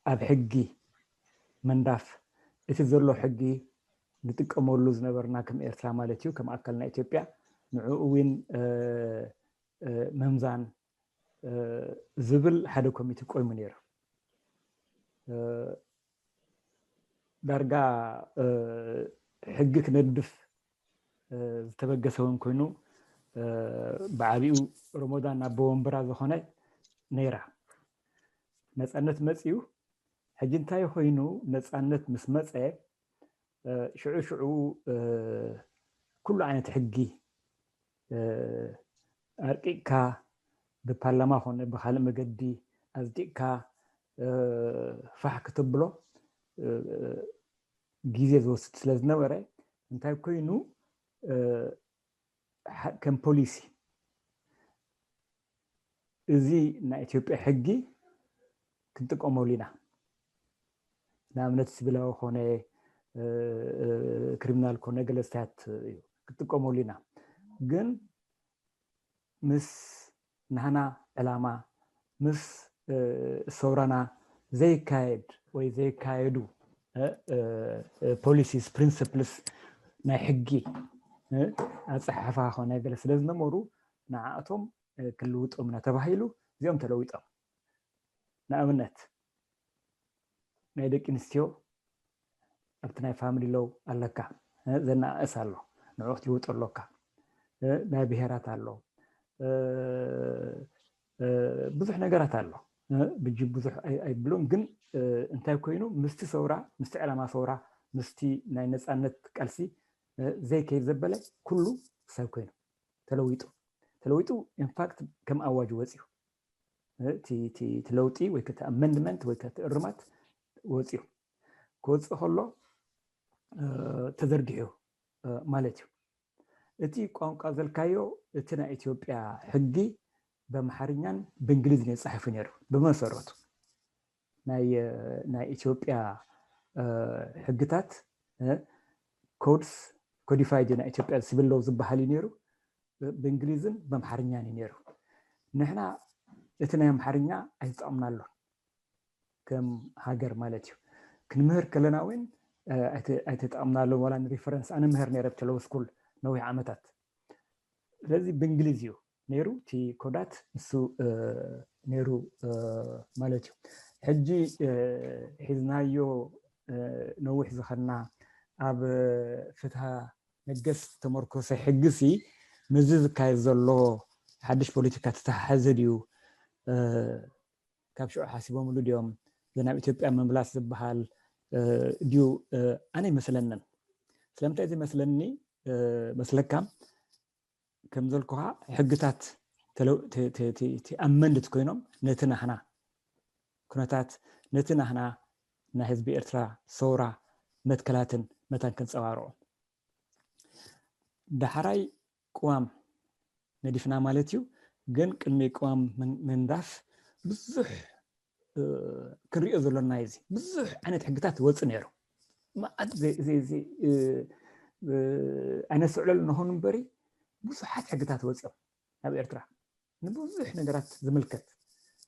ኣብ ሕጊ ምንዳፍ እቲ ዘሎ ሕጊ ንጥቀመሉ ዝነበርና ከም ኤርትራ ማለት እዩ ከም ኣካል ናይ ኢትዮጵያ ንዕኡ እውን ምምዛን ዝብል ሓደ ኮሚቴ ቆይሙ ነይሩ። ዳርጋ ሕጊ ክነድፍ ዝተበገሰ እውን ኮይኑ ብዓቢኡ ሮሞዳን ኣቦ ወንበራ ዝኾነ ነይራ። ነፃነት መፅዩ። ሕጂ እንታይ ኮይኑ ነፃነት ምስ መፀ ሽዑ ሽዑ ኩሉ ዓይነት ሕጊ ኣርቂቕካ ብፓርላማ ኮነ ብካልእ መገዲ ኣፅዲቕካ ፋሕ ክትብሎ ግዜ ዝወስድ ስለ ዝነበረ እንታይ ኮይኑ ከም ፖሊሲ እዚ ናይ ኢትዮጵያ ሕጊ ክንጥቀመሉ ኢና። ንኣብነት ስቪላዊ ኮነ ክሪሚናል ኮነ ገለስታት እዩ ክንጥቀመሉ ኢና። ግን ምስ ናህና ዕላማ ምስ ሰውራና ዘይካየድ ወይ ዘይካየዱ ፖሊሲስ ፕሪንስፕልስ ናይ ሕጊ ኣፀሓሕፋ ኮነ ገለ ስለ ዝነበሩ ንዓእቶም ክልውጦም ኢና ተባሂሉ እዚኦም ተለዊጦም። ንኣብነት ናይ ደቂ ኣንስትዮ ኣብቲ ናይ ፋሚሊ ሎው ኣለካ ዘናእስ ኣሎ ንዑ ክትልውጦ ኣሎካ። ናይ ብሄራት ኣሎ ብዙሕ ነገራት ኣሎ። ብጂ ብዙሕ ኣይብሉን ግን እንታይ ኮይኑ ምስቲ ሰውራ ምስቲ ዕላማ ሰውራ ምስቲ ናይ ነፃነት ቃልሲ ዘይከይድ ዘበለ ኩሉ ክሳብ ኮይኑ ተለዊጡ ተለዊጡ ኢንፋክት ከም ኣዋጅ ወፅዩ እቲ ለውጢ ወይ እቲ ኣመንድመንት ወይ እቲ እርማት ወፅዩ ክወፅእ ከሎ ተዘርጊሑ ማለት እዩ። እቲ ቋንቋ ዘልካዮ እቲ ናይ ኢትዮጵያ ሕጊ በምሓርኛን ብእንግሊዝን የፃሒፉ ነይሩ ብመሰረቱ ናይ ኢትዮጵያ ሕግታት ኮድስ ኮዲፋይድ ናይ ኢትዮጵያ ሲቪል ሎው ዝበሃል እዩ ነይሩ ብእንግሊዝን በምሓርኛን እዩ ነይሩ። ንሕና እቲ ናይ ኣምሓርኛ ኣይተጠቐምናሉን ከም ሃገር ማለት እዩ። ክንምህር ከለና እውን ኣይተጠቐምናሉን ዋላ ንሪፈረንስ ኣነ ምህር ነይረ ብተለው ስኩል ነዊሕ ዓመታት። ስለዚ ብእንግሊዝ እዩ ነይሩ እቲ ኮዳት ንሱ ነይሩ ማለት እዩ። ሕጂ ሒዝናዮ ነዊሕ ዝኸና ኣብ ፍትሃ መገስ ዝተመርኮሰ ሕግሲ ምስዚ ዝካየድ ዘሎ ሓድሽ ፖለቲካ ተተሓሓዘ ድዩ? ካብ ሽዑ ሓሲቦምሉ ድዮም? ናብ ኢትዮጵያ ምምላስ ዝበሃል ድዩ? ኣነ ይመስለንን። ስለምንታይ ዝመስለኒ መስለካ? ከም ዘልኩኻ ሕግታት ኣመንድት ኮይኖም ነቲ ናህና ኩነታት ነቲ ናህና ናይ ህዝቢ ኤርትራ ሰውራ መትከላትን መታን ከንፀባርቑ ዳሕራይ ቅዋም ነዲፍና ማለት እዩ። ግን ቅድሚ ቅዋም ምንዳፍ ብዙሕ ክንሪኦ ዘሎና እዚ ብዙሕ ዓይነት ሕግታት ወፅ ነይሩ። መዓት ኣይነስዕለሉ ንኾኑ እምበሪ ብዙሓት ሕግታት ወፅኦም ናብ ኤርትራ ንብዙሕ ነገራት ዝምልከት።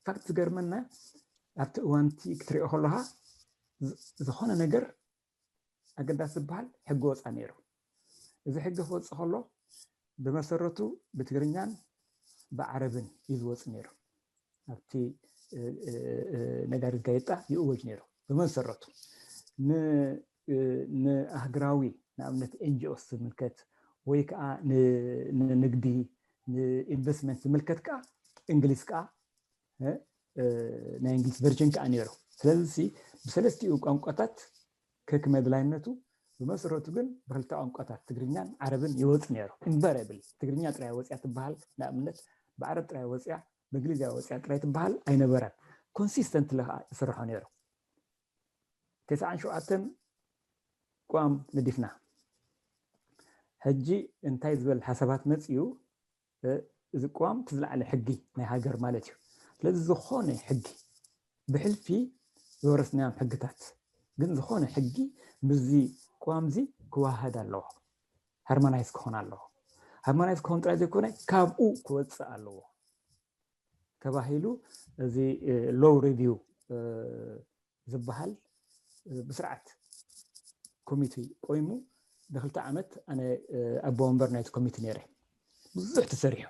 ፋክት ዝገርመና ኣብቲ እዋንቲ ክትሪኦ ከለካ ዝኾነ ነገር ኣገዳሲ ዝበሃል ሕጊ ወፃ ነይሩ። እዚ ሕጊ ክወፅእ ከሎ ብመሰረቱ ብትግርኛን ብዓረብን እዩ ዝወፅእ ነይሩ። ኣብቲ ነጋሪት ጋዜጣ ይእወጅ ነይሩ። ብመሰረቱ ንኣህግራዊ ንኣብነት ኤንጂኦስ ዝምልከት ወይ ከዓ ንንግዲ ንኢንቨስትመንት ዝምልከት ከዓ እንግሊዝ ከዓ ናይ እንግሊዝ ቨርጅን ከዓ ነይሩ። ስለዚ ብሰለስቲኡ ቋንቋታት ከክመድላይነቱ ብመሰረቱ ግን ብክልተ ቋንቋታት ትግርኛን ዓረብን ይወፅ ነይሩ። ኢንቨረብል ትግርኛ ጥራይ ወፅያ ትበሃል ንኣብነት ብዓረብ ጥራይ ወፅያ ብእንግሊዝያ ወፅያ ጥራይ ትበሃል ኣይነበረን። ኮንሲስተንት ከዓ ይስርሖ ነይሩ። ተስዓን ሸውዓተን ቋም ነዲፍና ሕጂ እንታይ ዝበል ሓሳባት መፅኡ እዚ ቅዋም እቲ ዝለዓለ ሕጊ ናይ ሃገር ማለት እዩ። ስለዚ ዝኾነ ሕጊ ብሕልፊ ዝወረስናዮም ሕግታት ግን ዝኾነ ሕጊ ምስዚ ቅዋም እዚ ክዋሃድ ኣለዎ፣ ሃርማናይዝ ክኾን ኣለዎ። ሃርማናይዝ ክኾን ጥራይ ዘይኮነ ካብኡ ክወፅእ ኣለዎ ተባሂሉ እዚ ሎው ሪቪው ዝበሃል ብስርዓት ኮሚቴ ቆይሙ ንክልተ ዓመት ኣነ ኣቦ ወንበር ናይቲ ኮሚቴ ነይረ። ብዙሕ ተሰሪሑ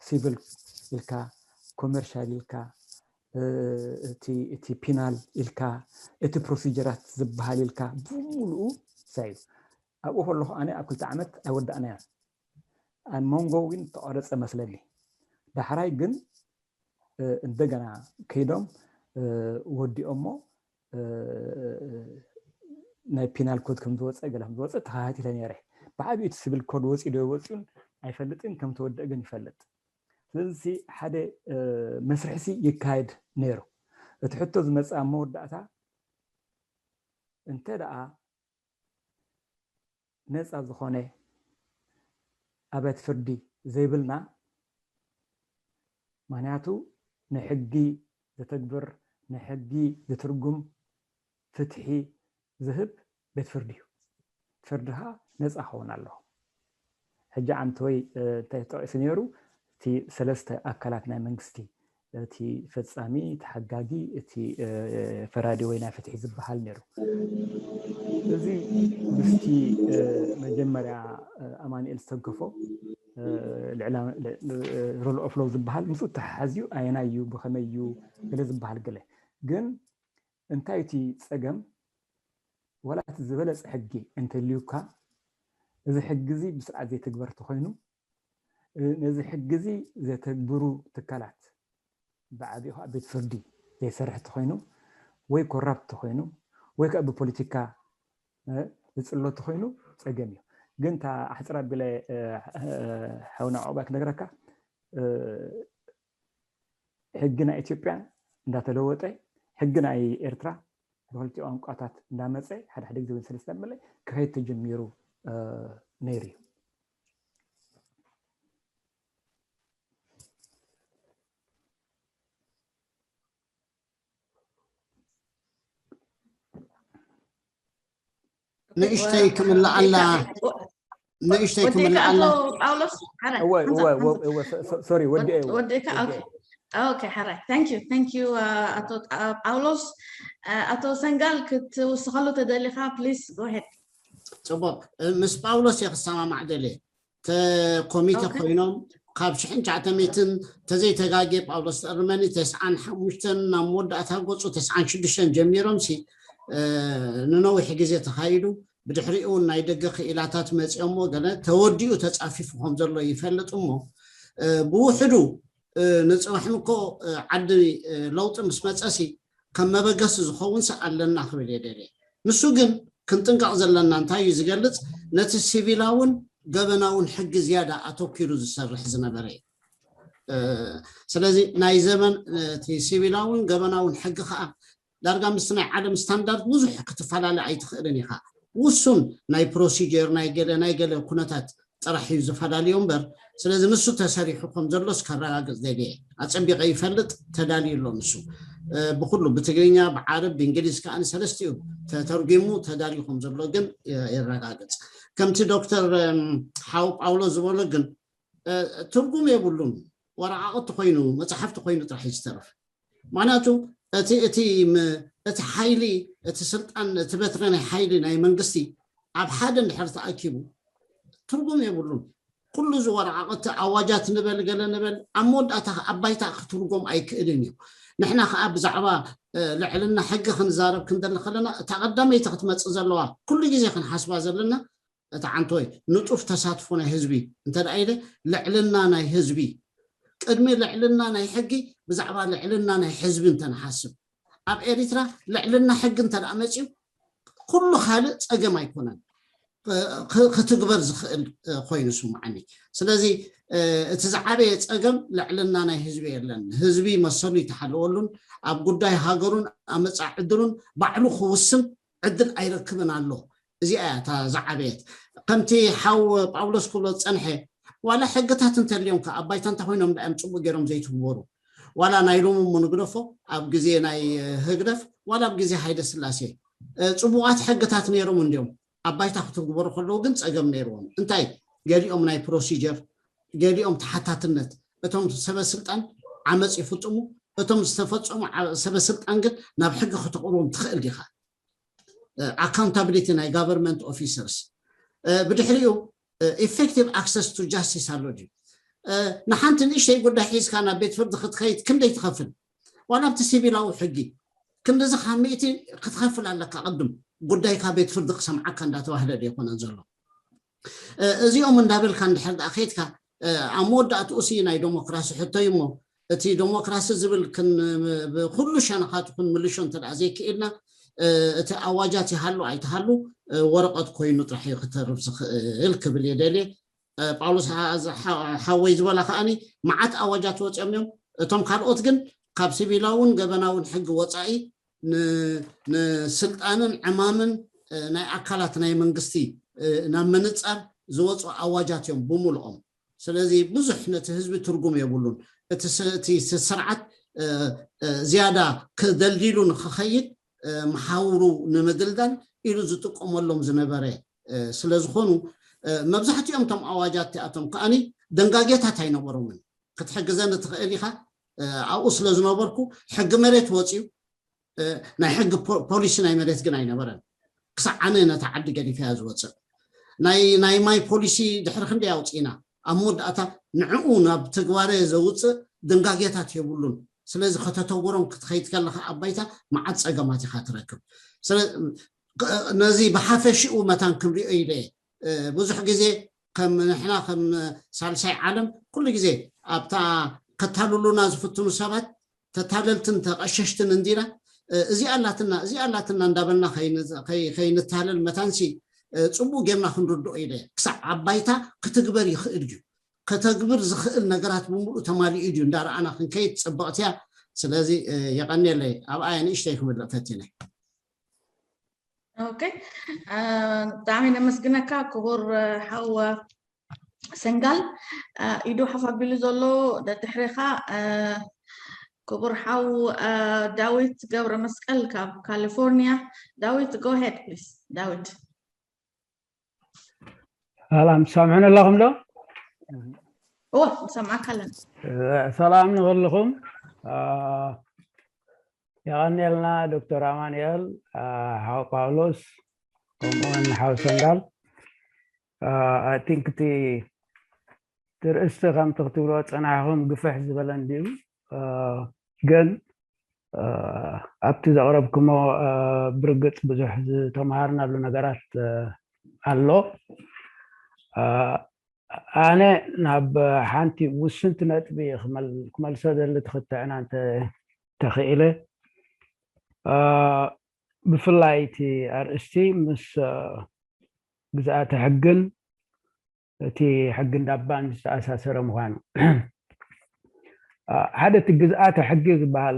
ሲቪል ኢልካ ኮመርሻል ኢልካ እቲ ፒናል ኢልካ እቲ ፕሮሲጀራት ዝበሃል ኢልካ ብምሉኡ ሳዩ ኣብኡ ከለኹ ኣነ ኣብ ክልተ ዓመት ኣይወዳእናያ። ኣብ መንጎ ግን ተቋረፀ መስለኒ። ዳሕራይ ግን እንደገና ከይዶም ወዲኦሞ ናይ ፒናል ኮድ ከም ዝወፀ ገለ ከም ዝወፀ ተኸታቲለ ነይረ። ብዓብዩ እቲ ሲቪል ኮድ ወፂኡ ዶ ወፂኡን ኣይፈልጥን፣ ከም ተወደአ ግን ይፈልጥ። ስለዚ ሓደ መስርሕሲ ይካየድ ነይሩ። እቲ ሕቶ ዝመፅእ ኣብ መወዳእታ እንተ ደኣ ነፃ ዝኾነ ኣብያተ ፍርዲ ዘይብልና፣ ምክንያቱ ንሕጊ ዘተግብር፣ ንሕጊ ዝትርጉም፣ ፍትሒ ዝህብ ቤት ፍርዲ እዩ። ፍርድኻ ነፃ ክኸውን ኣለዎ። ሕጂ ዓንተወይ እንታይ ተጠቂሱ ነይሩ? እቲ ሰለስተ ኣካላት ናይ መንግስቲ፣ እቲ ፈፃሚ፣ እቲ ሓጋጊ፣ እቲ ፈራዲ ወይ ናይ ፍትሒ ዝበሃል ነይሩ። እዚ ምስቲ መጀመርያ ኣማኑኤል ዝተንከፎ ልዕላ ሮል ኦፍ ሎው ዝበሃል ምስኡ ተሓሓዝዩ ኣየናይ እዩ ብኸመይ እዩ ገለ ዝበሃል ገለ ግን እንታይ እቲ ፀገም? ዋላ እቲ ዝበለፀ ሕጊ እንተልዩካ እዚ ሕጊ እዚ ብስርዓት ዘይትግበር ተኮይኑ ነዚ ሕጊ እዚ ዘተግብሩ ትካላት ብዓቢኡ ከዓ ቤት ፍርዲ ዘይሰርሕ ተኮይኑ ወይ ኮራፕት ተኮይኑ ወይ ከዓ ብፖለቲካ ዝፅሎ ተኮይኑ ፀገም እዩ። ግን እታ ኣሕፅር ኣቢለ ሓውና ዕቁባይ ክነግረካ ሕጊ ናይ ኢትዮጵያ እንዳተለወጠ ሕጊ ናይ ኤርትራ ብክልቲኡ ቋንቋታት እንዳመፀ ሓደ ሓደ ግዜ እውን ሰለስተ እንዳበለ ክኸይድ ተጀሚሩ ነይሩ እዩ። ንእሽተይ ክምልኣላ ንእሽተይ ክምልኣላ ጳውሎስ ሶሪ ወዲ ወዲካ ኦኬ ሓራይ thank you thank you ኣቶ ጳውሎስ ኣቶ ሰንጋል ክትውስኸሉ ተደሊኻ please go ahead ፅቡቅ ምስ ጳውሎስ እየ ክሰማማዕ ደልየ ኮሚቴ ኮይኖም ካብ ሽሕን ትሽዓተ ሚእትን ተዘይተጋጌ ጳውሎስ ተእርመኒ ተስዓን ሓሙሽተን ናብ መወዳእታ ገፁ ተስዓን ሽዱሽተን ጀሚሮም ሲ ንነዊሕ ግዜ ተኻይዱ ብድሕሪኡ እውን ናይ ደገ ክኢላታት መፂኦሞ ገለ ተወዲኡ ተፃፊፉ ከም ዘሎ ይፈልጥ እሞ ብውሕዱ ንፅባሕ እኮ ዓዲ ለውጢ ምስ መፀሲ ከም መበገሲ ዝኸውን ሲ ኣለና ክብል እየ ደልየ ንሱ ግን ክንጥንቀቕ ዘለና እንታይ እዩ ዝገልፅ ነቲ ሲቪላውን ገበናውን ሕጊ ዝያዳ ኣተኪሩ ዝሰርሕ ዝነበረ እዩ ስለዚ ናይ ዘመን እቲ ሲቪላውን ገበናውን ሕጊ ከዓ ዳርጋ ምስቲ ናይ ዓለም ስታንዳርድ ብዙሕ ክትፈላለ ኣይትኽእልን ኢኻ ውሱን ናይ ፕሮሲጀር ናይ ገለ ናይ ገለ ኩነታት ጥራሕ እዩ ዝፈላለዮ እምበር ስለዚ ንሱ ተሰሪሑ ከም ዘሎስ ከረጋግፅ ደልየ ኣፀቢቀ ይፈልጥ ተዳልዩ ኣሎ ንሱ ብኩሉ ብትግርኛ ብዓረብ ብእንግሊዝ ከዓ ሰለስቲኡ ተተርጉሙ ተዳልዩ ከም ዘሎ ግን የረጋግፅ ከምቲ ዶክተር ሓው ጳውሎ ዝበሎ ግን ትርጉም የብሉን ወረቃቅቲ ኮይኑ መፅሓፍቲ ኮይኑ ጥራሕ ዝተርፍ ምክንያቱ እቲ እቲ እቲ ሓይሊ እቲ ስልጣን እቲ በትሪ ናይ ሓይሊ ናይ መንግስቲ ኣብ ሓደ እንድሕር ተኣኪቡ ትርጉም የብሉን ኩሉ እዚ ወረቃቅቲ ኣዋጃት ንበል ገለ ንበል ኣብ መወዳእታ ኣብ ባይታ ክትርጎም ኣይክእልን እዩ ንሕና ከዓ ብዛዕባ ልዕልና ሕጊ ክንዛረብ ክንደሊ ከለና እታ ቀዳመይቲ ክትመፅእ ዘለዋ ኩሉ ግዜ ክንሓስባ ዘለና እቲ ዓንቶይ ንጡፍ ተሳትፎ ናይ ህዝቢ እንተ ኢለ ልዕልና ናይ ህዝቢ ቅድሚ ልዕልና ናይ ሕጊ ብዛዕባ ልዕልና ናይ ህዝቢ እንተንሓስብ ኣብ ኤሪትራ ልዕልና ሕጊ እንተ መፅዩ ኩሉ ካልእ ፀገም ኣይኮነን ክትግበር ዝኽእል ኮይኑ ስምዓኒ ስለዚ እቲ ዝዓበየ ፀገም ልዕልና ናይ ህዝቢ የለን ህዝቢ መሰሉ ይተሓለወሉን ኣብ ጉዳይ ሃገሩን ኣመፃ ዕድሉን ባዕሉ ክውስን ዕድል ኣይረክብን ኣሎ እዚኣ እያ እታ ዝዓበየት ከምቲ ሓው ጳውሎስ ክብሎ ዝፀንሐ ዋላ ሕግታት እንተልዮም ከ ኣብ ባይታ እንታይ ኮይኖም ዳዮም ፅቡቅ ገይሮም ዘይትግበሩ ዋላ ናይ ሎሚ እሞ ንግደፎ ኣብ ግዜ ናይ ህግደፍ ዋላ ኣብ ግዜ ሃይለ ስላሴ ፅቡቃት ሕግታት ነይሮም እንዲዮም ኣብ ባይታ ክትግበሩ ከለዉ ግን ፀገም ነይርዎም እንታይ ገሊኦም ናይ ፕሮሲጀር ገሊኦም ተሓታትነት እቶም ሰበስልጣን ዓመፅ ይፍፅሙ እቶም ዝተፈፀሙ ሰበስልጣን ግን ናብ ሕጊ ክተቕርቦም ትኽእል ዲኻ ኣካውንታብሊቲ ናይ ጋቨርንመንት ኦፊሰርስ ብድሕሪኡ effective access to justice ኣሎ ድዩ ንሓንቲ ንእሽተይ ጉዳይ ሒዝካ ናብ ቤት ፍርዲ ክትኸይድ ክንደይ ትኸፍል ዋላ ኣብቲ ሲቪላዊ ሕጊ ክንድዚ ካብ ሚእቲ ክትኸፍል ኣለካ ቅድም ጉዳይካ ቤት ፍርዲ ክሰምዓካ እንዳተባህለ ዶ ይኮነን ዘሎ እዚኦም እንዳበልካ እንድሕር ደኣ ከይድካ ኣብ መወዳእትኡ ሲ ናይ ዴሞክራሲ ሕቶ እዩ እሞ፣ እቲ ዴሞክራሲ ዝብል ብኩሉ ሸነኻቱ ክንምልሾ እንተ ዘይክእልና፣ እቲ ኣዋጃት ይሃሉ ኣይትሃሉ ወረቐት ኮይኑ ጥራሕ እዩ ክተርፍ ዝኽእል ክብል እየ ደልየ። ጳውሎስ ሓወይ ዝበላ ከዓኒ፣ መዓት ኣዋጃት ወፂኦም እዮም። እቶም ካልኦት ግን ካብ ሲቪላውን ገበናውን ሕጊ ወፃኢ ንስልጣንን ዕማምን ናይ ኣካላት ናይ መንግስቲ ናብ ምንፃር ዝወፁ ኣዋጃት እዮም ብምልኦም። ስለዚ ብዙሕ ነቲ ህዝቢ ትርጉም የብሉን። እቲ ስርዓት ዝያዳ ክደልዲሉ ንክኸይድ መሓውሩ ንምድልዳል ኢሉ ዝጥቀመሎም ዝነበረ ስለዝኾኑ፣ መብዛሕትኦም እቶም ኣዋጃት እቲኣቶም ከዓኒ ደንጋጌታት ኣይነበሮምን። ክትሕግዘኒ ትኽእል ኢኻ። ኣብኡ ስለ ዝነበርኩ ሕጊ መሬት ወፅዩ፣ ናይ ሕጊ ፖሊሲ ናይ መሬት ግን ኣይነበረን። ክሳዕ ኣነ ነታ ዓዲ ገዲፈያ ዝወፅእ ናይ ናይ ማይ ፖሊሲ ድሕሪ ክንደይ ኣውፅእና፣ ኣብ መወዳእታ ንዕኡ ናብ ትግባረ ዘውፅእ ድንጋጌታት የብሉን። ስለዚ ከተተግብሮም ክትኸይድ ከለካ ኣብ ባይታ መዓት ፀገማት ኢካ ትረክብ። ነዚ ብሓፈሽኡ መታን ክንሪኦ ኢለ ብዙሕ ግዜ ከም ንሕና ከም ሳልሳይ ዓለም ኩሉ ግዜ ኣብታ ከታልሉና ዝፍትኑ ሰባት ተታለልትን ተቐሸሽትን እንዲና እዚኣ ኣላትና እዚኣ ኣላትና እንዳበልና ከይንታለል መታንሲ ፅቡቅ ጌርና ክንርድኦ ኢለ ክሳዕ ኣብ ባይታ ክትግበር ይኽእል እዩ። ከተግብር ዝኽእል ነገራት ብምሉእ ተማሊኡ ድዩ እንዳረኣና ክንከይድ ፅብቕቲ እያ። ስለዚ የቐንየለይ ኣብኣ እየ ንእሽተይ ክምልእ ፈቲነ። ኦኬ፣ ብጣዕሚ ነመስግነካ ክቡር ሓው ሰንጋል። ኢዱ ሓፍ ኣቢሉ ዘሎ ደድሕሬኻ ክቡር ሓው ዳዊት ገብረ መስቀል ካብ ካሊፎርኒያ። ዳዊት፣ go ahead please። ዳዊት። ሰላም፣ ትሰምዑኒ ኣለኹም ዶ? እወ፣ ንሰምዓካ ኣለና። ሰላም ንኽልኹም። የቐንየልና ዶክተር ኣማንኤል፣ ሓው ጳውሎስ፣ ከምኡውን ሓው ሰንጋል። I think እቲ ትርእስቲ ከምቲ ክትብልዎ ጸናሕኹም ግፍሕ ዝበለ እንድዩ። ግን ኣብቲ ዘቕረብኩሞ ብርግጽ ብዙሕ ዝተምሃርናሉ ነገራት ኣሎ። ኣነ ናብ ሓንቲ ውስንቲ ነጥቢ ክመልሶ ዘሊ ትኽትዕና እንተ ተኽኢለ፣ ብፍላይ እቲ ኣርእስቲ ምስ ግዝኣተ ሕግን እቲ ሕጊ እንዳባን ዝተኣሳሰረ ምዃኑ። ሓደ እቲ ግዝኣተ ሕጊ ዝበሃል